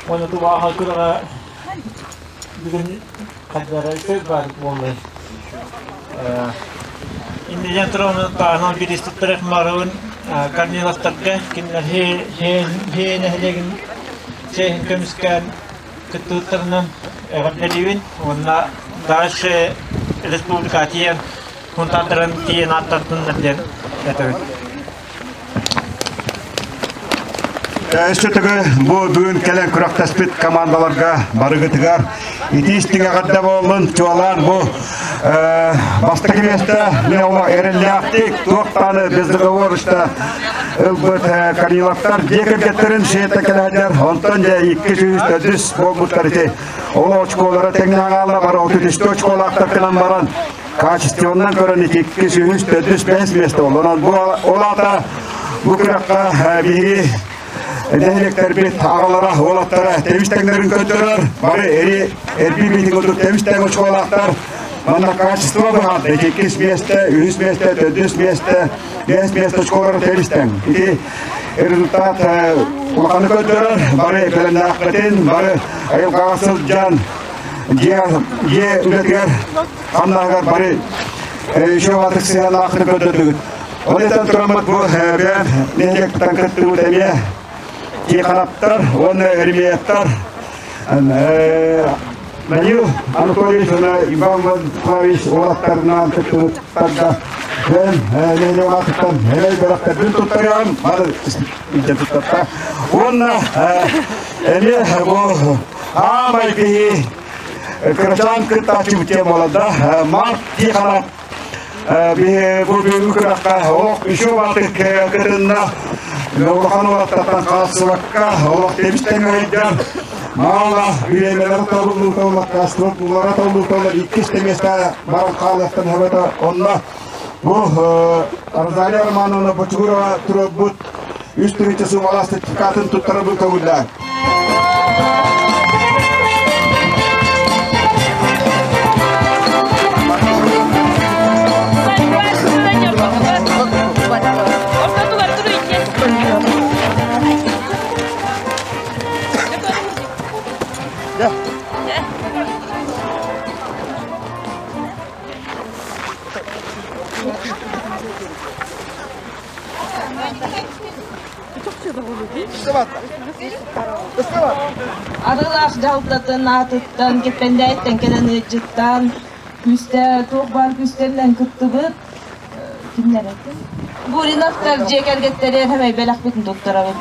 Уонна тубааха күрэҕэ бүгүн хайдара үчүгэй баар буоллай. Иннинэн туран таһынан бириистиктэр Марабын Корниловтарга кинилэр хээ нэһилиэгин чэйин көмүскээн кыттыбыттарынан эҕэрдэлиибин уонна дальше республика тиийэн хунтаардарын тиийэн ааттартыннар диэн этэбин. Өссө төгүл бу бүгүн кэлэн күрэхтэспит командаларга барыгытыгар итии истиҥ эҕэрдэ буоллун. Чуолаан бу бастакы миэстэ мин эрэллээхтик туох даҕаны без договорочно ылбыт Корниловтар дьиэ кэргэттэрин сиэтэ кэлээдэр. Онтон дьэ 204 буолбуттар ити. Ол очколара тэҥнээн хаалла бары 33 очколаахтар кынан баран качествоннан көрөн ити 204 5 миэстэ буолла. Онон бу ол аата бу күрэххэ биһиги нэһилиэктэрбит аҕалара, уолаттара тэбис тэҥнэрин көрдөрөр, бары эри эрби биитин курдук тэбис тэҥ очколаахтар. Манна качество быһаарда. Ити иккис миэстэ, үһүс миэстэ, төрдүс миэстэ, биэс миэстэ очколара тэбис тэҥ. Ити результат улаханы көрдөрөр, бары бэлэмнээххитин, бары айылҕаҕа сылдьан, дьиэ дьиэ үлэтигэр хамнаһыгар бары еще ватык сыһыаннаахтык көрдөрдүгүт. Ол этэн тураммыт бу бэйэм нэһилиэктэн кыттыбыт эмиэ Тихоновтар уонна Еремеевтар Данил Анатольевич уонна Иван Владиславович уолаттарынаан кыттыбыттарга бэйэм нэһилиэк аатыттан эбэй бэлэхтэрбин туттарыам бары илдьэн туттарта уонна эмиэ бу аамай киһи кырачаан кыттааччыбыт диэн буолар да Марк Тихонов бу бүгүҥҥү күрэххэ олох үчүгэй баатык кытынна. Улахан уолаттартан хаалсыбакка олох тэбис тэҥҥэ Маала бириэмэлэр тобуллууталлар, каструк тобуллууталлар иккис миэстэ баран хаалыахтан сөбөтө. Онно бу Розалия Романовна Бочугурова туруорбут үс тыһыынча суумалаах сертификатын туттарабын көҥүллээн. Арыылаах дьаһалтатын аатыттан Кэппэндээйиттэн кэлэн ыалдьыттаан күүстэ туох баар күүстэринэн кыттыбыт кимнэр этин Гуриновтар дьиэ кэргэттэригэр сэмэй бэлэхпитин туттарабыт.